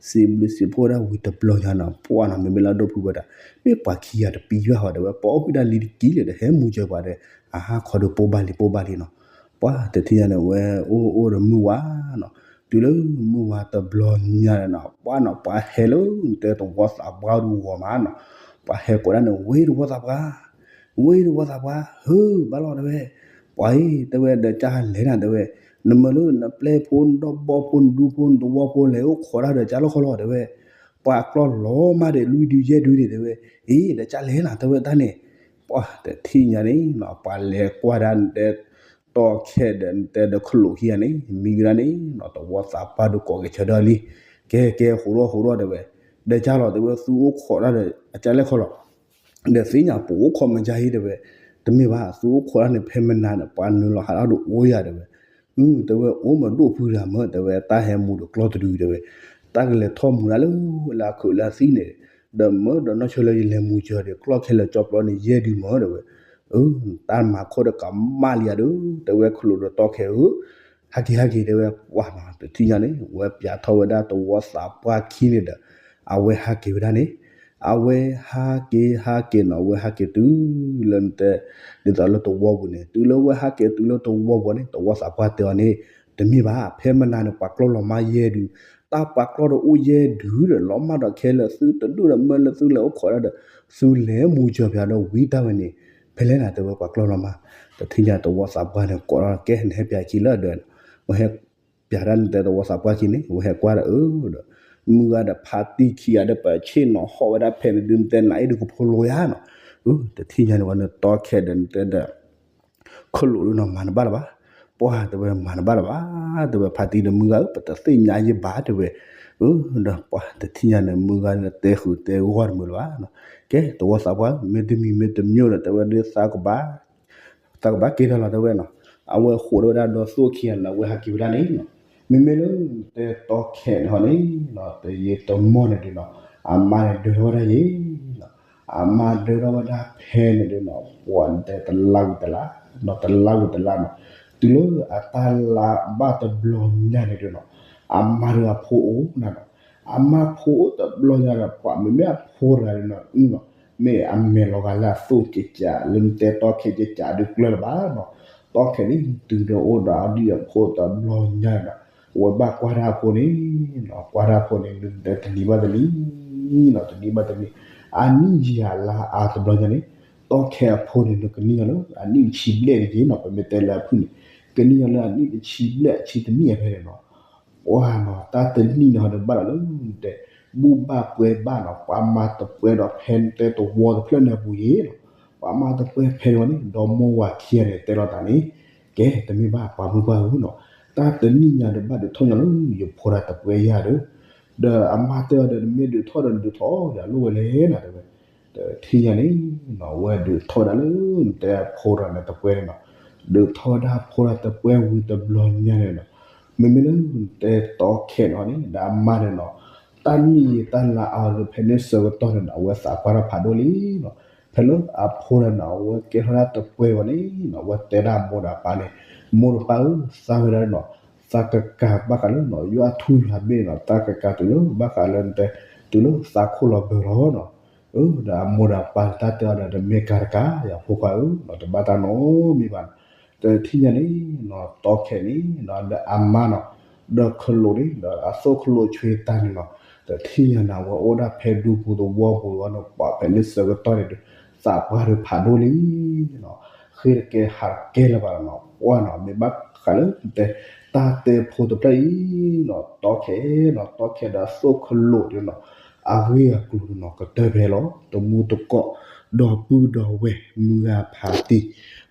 စံးဘျုးစံးဖှိၣ်ဒၣ်ဝံၤတဘျီညါနီၤ ပှၢ်နီၤမ့မ့ၢ်လၢဒိၣ်ဖုဝဲဒၣ် မ့ၢ်ပှၤခံဂၤတပံဘၣ်ဟီ တဲဝဲ ပှၤအိၣ်ဖုဒၣ်လံတကံၢ်လၢၤဒီး ဟဲမူၤစၢၤပှၤဒီး အဟါခီဒီးပိၢ်ဘၣ်လံပိၢ်ဘၣ်လံနီၤ. ပှၢ်တထံၣ်ညါန့ၣ် ဝဲအိၣ်အိၣ်ဒီးမုၢ်ဝါနီၤ. တုၤလၢမုၢ်ဝါတဘျီညါန့ၣ်နီၤ ပှၢ်နီၤ ပှၤဟဲလၢနတဲသဝီသးပှၢ်ဒုးဂီၤမးနီၤ. ပှၤဟဲကိးဒၣ်န့ၣ် ဝ့ၢ်သဝီသးပှၢ် ဝ့ၢ်သဝီသးပှၢ် ဟု ဘၣ်လီၤ တဲဝဲ. ပှၤအံၤ တဲဝဲ ဒီးကၢ်လဲၣ်နၤ တဲဝဲ. နမၢလၢနပျဲၢ်ဖိ နဒီဘီဖိ နဒူဖိ နသဝီဖိ လဲၤအိၣ်ခိးတၢ်ဒီးကၢ်လီၢ်ခီလီၤ တဲဝဲ. ပှၤကျီၢ်လီၤမးဒီးလွံၢ်ဒုယဲၢ်ဒုန့ၣ် တဲဝဲ. အ့ ဒီးကၢ်လဲၣ်နၤ တဲဝဲတၢ်န့ၣ်. ပှၢ်တထံၣ်ညါန့ၣ်နီၤ ပှၤလဲၤကွၢ်ဒၣ်နတဲ တီၢ်ခဲဒီးနတဲဒီးခလိာ်ခံဂၤန့ၣ် မံကဒၣ်န့ၣ်နီၤ သဝီသးပှၢ်ဒုးကိးက့ၤဆၢထၢၣ်လံ. ကဲကဲ ဟူးထီၣ်ဟူးထီၣ် တဲဝဲ. ဒီးကၢ်လီၤ တဲဝဲ သုအိၣ်ခိးတၢ်ဒီးအကၢ်လဲၣ်ခီလီၤ ဒီးသ့ၣ်ညါပအိၣ်ခိးမ့ၢ်ကၢ်ဟံၣ် တဲဝဲ. တမ့ၢ်ဘၣ် သုအိၣ်ခိးတၢ်န့ၣ် ဖဲမနၤန့ၣ် ပှၤနုာ်လီၤဟးထီၣ်ဒီးအိၣ်ယၤ တဲဝဲ. အၢ တဲဝဲ အိၣ်မ့ၢ်ဒိၣ်ဖုတဂၤမၢ တဲဝဲ တၢ်ဟဲမူၤဒီးကျီၢ်တဒု တဲဝဲ. တၢ်ကလဲၤထီၣ်မူၤဒၣ်လၢ လၢအခုးလၢသံၣ်န့ၣ် ဒီးမၢဒီးနီၢ်ဆၢလၢယလဲၤမူၤစၢၤဒီးကျီၢ်ခဲလၢာ်ကၠီပျီန့ၣ် ယဲၢ်ဒုမၢ တဲဝဲ. အၢ တၢ်မၤခိၣ်ဒီးကမၣ်လံယၤဒီး တဲဝဲ ခလိာ်ဒီးတီၢ်ခဲဧၢ ဟဲက့ၤဟဲက့ၤ တဲဝဲ. ပှၢ်နီၤ တထံၣ်ညါန့ၣ် ဝဲပျးထီၣ်ဝဲဒၣ်သဝီသးပှၢ်ခံန့ၣ်ဒီး အဝဲဟးက့ၤဝဲဒၣ်န့ၣ် အဝဲဟးက့ၤဟးက့ၤနီၤ အဝဲဟးက့ၤတုၤလၢနတဲ ဒ်သိးလၢသဝီပူၤန့ၣ် တုၤလၢဝဲဟးက့ၤတုၤလၢသဝီပူၤန့ၣ် သဝီသးပှၢ်တဲအီၤန့ၣ် တမ့ၢ်ဘၣ် ဖဲမနၤန့ၣ် ပှၤကျီၢ်လီၤမးယဲၢ်ဒု တၢ်ပှၤကျီၢ်ဒီးအိၣ်ယဲၢ်ဒုဒီး လီၤမၢ်ဒီးခဲလၢာ်သုတဒိၣ်ဒီးမၢလၢသုလဲၤအိၣ်ခိးဒၣ်ဒီး သုလဲၤမူၤစၢၤပၠးဒီးဝံၤတၢ်ဝဲန့ၣ် ဖဲလဲၣ်နၤ တဲဝဲ ပှၤကျီၢ်လီၤမး. တထံၣ်ညါသဝီသးပှၢ်န့ၣ် ကိးထီၣ်ကဲ နဟဲပျးခံလၢအဒၢး ဝဲဟဲ ပျးတၢ်နတဲသဝီသးပှၢ်ခံန့ၣ် ဝဲဟဲကွၢ်ဒီးအၢဒီး မုၢ်ဂၤဒီးဖါတံၢ်ခံဂၤဒီး ပဆ့ၣ်နီၤဟီၣ်ဝဲဒၣ်ဖဲန့ၣ်ဒုး နတဲနၤအံၤဒုးကဖိလိယါနီၤ. အၢ တထံၣ်ညါန့ၣ် ဝဲနတီၢ်ခဲဒီးနတဲဒီး ခလိာ်ဒုးနီၤ မၤနဘၣ်လၢၤဘၣ်. ပှၢ်တဲဝဲ မၤနဘၣ်လၢၤဘၣ် တဲဝဲ ဖါတံၢ်ဒီးမုၢ်ဂၤဧၢ ပတသ့ၣ်ညါယဘၣ် တဲဝဲ. အၢ ဒီးပှၤတထံၣ်ညါန့ၣ် မုၢ်ဂၤန့ၣ်တဲဃုာ်တဲဂီၢ်တမုာ်လၢၤဘၣ်နီၤ. ကဲ သဝီသးပှၢ် မ့တမံၤမ့တမံၤဒီး တဲဝဲဒ်သးကဘၣ် သးကဘၣ်က့ၤထီၣ်လီၤ တဲဝဲနီၤ. အဝဲဃိးဒီးဝဲဒၣ်ဒီသိၣ်ခံဂၤန့ၣ် အဝဲဟးက့ၤဝဲဒၣ်န့ၣ်နီၤ. မ့မ့ၢ်လၢတဲတီခဲန့ၣ်ဟီန့ၣ်နီၤ တယံာ်တမီၢ်န့ၣ်ဒုးနီၤ အမါန့ၣ်ဒၢထီၣ်ဝဲဒၣ်ယဲနီၤ. အမါဒၢထီၣ်ဝဲဒၣ်ဖဲန့ၣ်ဒုးနီၤ ပှၤတဲတလါဝံၤတလါနီၤ တလါဝံၤတလါနီၤ တုၤလၢအတၢ်လါဘၣ်တဘျီညါန့ၣ်ဒုးနီၤ အမါဒုးအဖိအိၣ်နၤနီၤ. အမါဖိအိၣ်တဘျီညါဒီး ပှၤမ့မ့ၢ်အဖိတဂၤဒုးနီၤ အုနီၤ မ့ၢ်အမဲာ်လီၤဂာ်လၢအသိၣ်ကကး လၢနတဲတီခဲကကးဒုးကျၢၤလၢၤဘၣ်နီၤ. တီခဲန့ၣ် တုၤဒီးအိၣ်ဒီးအဒံၣ်အဖိတဘျီညါဒီး အဝဲဘၣ်ကွၢ်တၢ်အဖိန့ၣ်နီၤ ကွၢ်တၢ်အဖိန့ၣ် ဒုးတဲတနံၤဘၣ်တနံၤနီၤ တနံၤဘၣ်တနံၤ အနံၣ်ယံာ်အလါအါတဘျီညါန့ၣ် တီခဲအဖိန့ၣ် ကနံၣ်ညီလၢအနံၣ်တဆံဘျဲၣ်တက့ၢ်နီၤ ပမ့ၢ်တဲလၢအဖုၣ်န့ၣ် ကနံၣ်ညီလၢအနံၣ်တဆံဘျဲၣ်အဆံတနံၣ်အဖဲန့ၣ်နီၤ ပှၤနီၤ တၢ်တနံၣ်န့ၣ်ဟီဒီးဘၣ်ဒီးလၢတဲ ဘူၣ်ဘၣ်ပှဲၤဘၣ်နီၤ ပှၤမၤတပှဲၤဒီးဖဲတဲသဝီတဖျၢၣ်န့ၣ်အပူၤယဲနီၤ ပှၤမၤတပှဲၤဖဲန့ၣ်ဝဲန့ၣ် ဒီမိၢ်ဝၤခံဂၤန့ၣ် တဲလီၤသးန့ၣ် ကဲ တမ့ၢ်ဘၣ်ပှၤမုၣ်ပှၢ်ဧၢနီၤ တၢ်တနံၣ်ညါဒီးဘၣ်ဒုးထီၣ်ညီလၢယဖိဒၣ်တပှဲၤယၤဒီး ဒီးအမါတဲအီၤဒီး နမ့ၢ်ဒုးထီၣ်ဒီးနဒုးထီၣ်ယၤလိၣ်ဝဲလဲၣ်နီၤ တဲဝဲ တထံၣ်ညါန့ၣ်နီၤ အဝဲဒုးထီၣ်ဝဲဒၣ်လၢနတဲအဖိဒၣ်န့ၣ်တပှဲၤန့ၣ်နီၤ ဒုးထီၣ်ဝဲဒၣ်အဖိဒၣ်တပှဲၤဝံၤတဘျီညါန့ၣ်နီၤ မ့မ့ၢ်လၢနတဲတီခဲနီၤန့ၣ် ဒီးအမါန့ၣ်နီၤ တၢ်နံၣ်ယံာ်တၢ်လါအါလၢဖဲန့ၣ်ဆၢကတီၢ်န့ၣ်နီၤ အဝဲသးပှၢ်တၢ်ဖးဒိၣ်လံနီၤ ဖဲလၢအဖိဒၣ်န့ၣ် အဝဲကဲထီၣ်ဒၣ်တပှဲၤဝဲန့ၣ်နီၤ အဝဲတဲဒၣ်အမိၢ်ဒီးအပၢ်န့ၣ် မိၢ်ဒီးပၢ်ဧၢ သးဝဲဒၣ်နီၤ သးကကၤဘၣ်ဃးလၢနီၤ ယွၤထူယွၤဘ့ၣ်နီၤ သးကကၤတုၤလၢဘၣ်ဃးလၢနတဲ တုၤလၢသးခိၣ်လီၤဘၢလီၤနီၤ အၢဒီးအမိၢ်ဒီးအပၢ်န့ၣ် တၢ်တဲအီၤဒီး တမ့ၢ်ကၤတကၤ ယဖိခွါဧၢနီၤ တဘၣ်တၢ်နီတမံၤဘၣ်နီၤ တထံၣ်ညါန့ၣ်နီၤ တီခဲန့ၣ်နီၤ လၢအမါနီၤ ဒီးခလိာ်န့ၣ် ဒီးအသိၣ်ခလိာ်ဆွံတၢ်န့ၣ်နီၤ တထံၣ်ညါန့ၣ် အဝဲအိၣ်ဒၣ်ဖဲဒူပူၤသဝီပူၤဝဲနီၤ ပှၤဖဲန့ၣ်ဆၢကတီၢ်န့ၣ်ဒီး သးပှၢ်ဒီးဖးဒိၣ်လံနီၤ ဃ့တကဲဟးတကဲလၢၤဘၣ်နီၤ ပှၢ်နီၤ မ့ၢ်ဘၣ်ဃးလၢတဲ တၢ်တဲဖိတဖျၢၣ်အံၤနီၤ တီခဲနီၤ တီခဲဒီးအသိၣ်ခလိာ်န့ၣ်နီၤ အဂ့ၢ်အကျိၤန့ၣ်နီၤ ကတၢၢ်ဖဲလီၤ တမူတကိး ဒီပုၢ်ဒီဝဲၢ် မုၢ်ဂၤဖါတံၢ်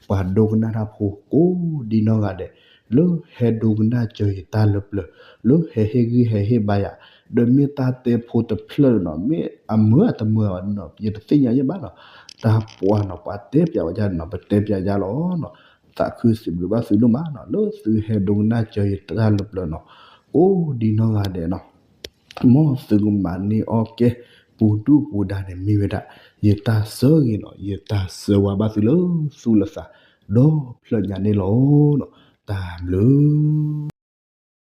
ပှၤဒိကနၣ်တၢ်ဖိကိးဒံနီၢ်ဂၤဒဲး လၢဟဲဒိကနၣ်စၢၤယတၢ်လၢပျၢၤ လၢဟဲဟ့ၣ်ဂံၢ်ဟဲဟ့ၣ်ဘါယၤ ဒီးမ့ၢ်တၢ်တဲဖိတဖျၢၣ်နီၤ မ့ၢ်အမုာ်အတမုာ်နီၤ ယတသ့ၣ်ညါယဲၢ်ဘၣ်နီၤ တၢ်ပှၢ်နီၤ ပှၤတဲပျးဝဲဒၣ်နီၤ ပတဲပျးယါလီၤနီၤ သးခုစံးဘျုးဘၣ်သုဒိၣ်မးနီၤ လၢသုဟဲဒိကနၣ်စၢၤယတၢ်လၢပျၢၤနီၤ ကိးဒံနီၢ်ဂၤဒဲးနီၤ မ်သုကမၤန့ၢ်အီၣ်ကဲ ပူၤဒူၣ်ပူၤဒါန့ၣ်မ့ၢ်ဝဲဒၣ် ယတၢ်ဆၢဂ့ၤနီၤ ယတၢ်ဆၢဝါဘၣ်သုလၢသူၣ်လၢသး ဒီဖျၢၣ်ညါန့ၣ်လီၤ. တၢ်ဘျုး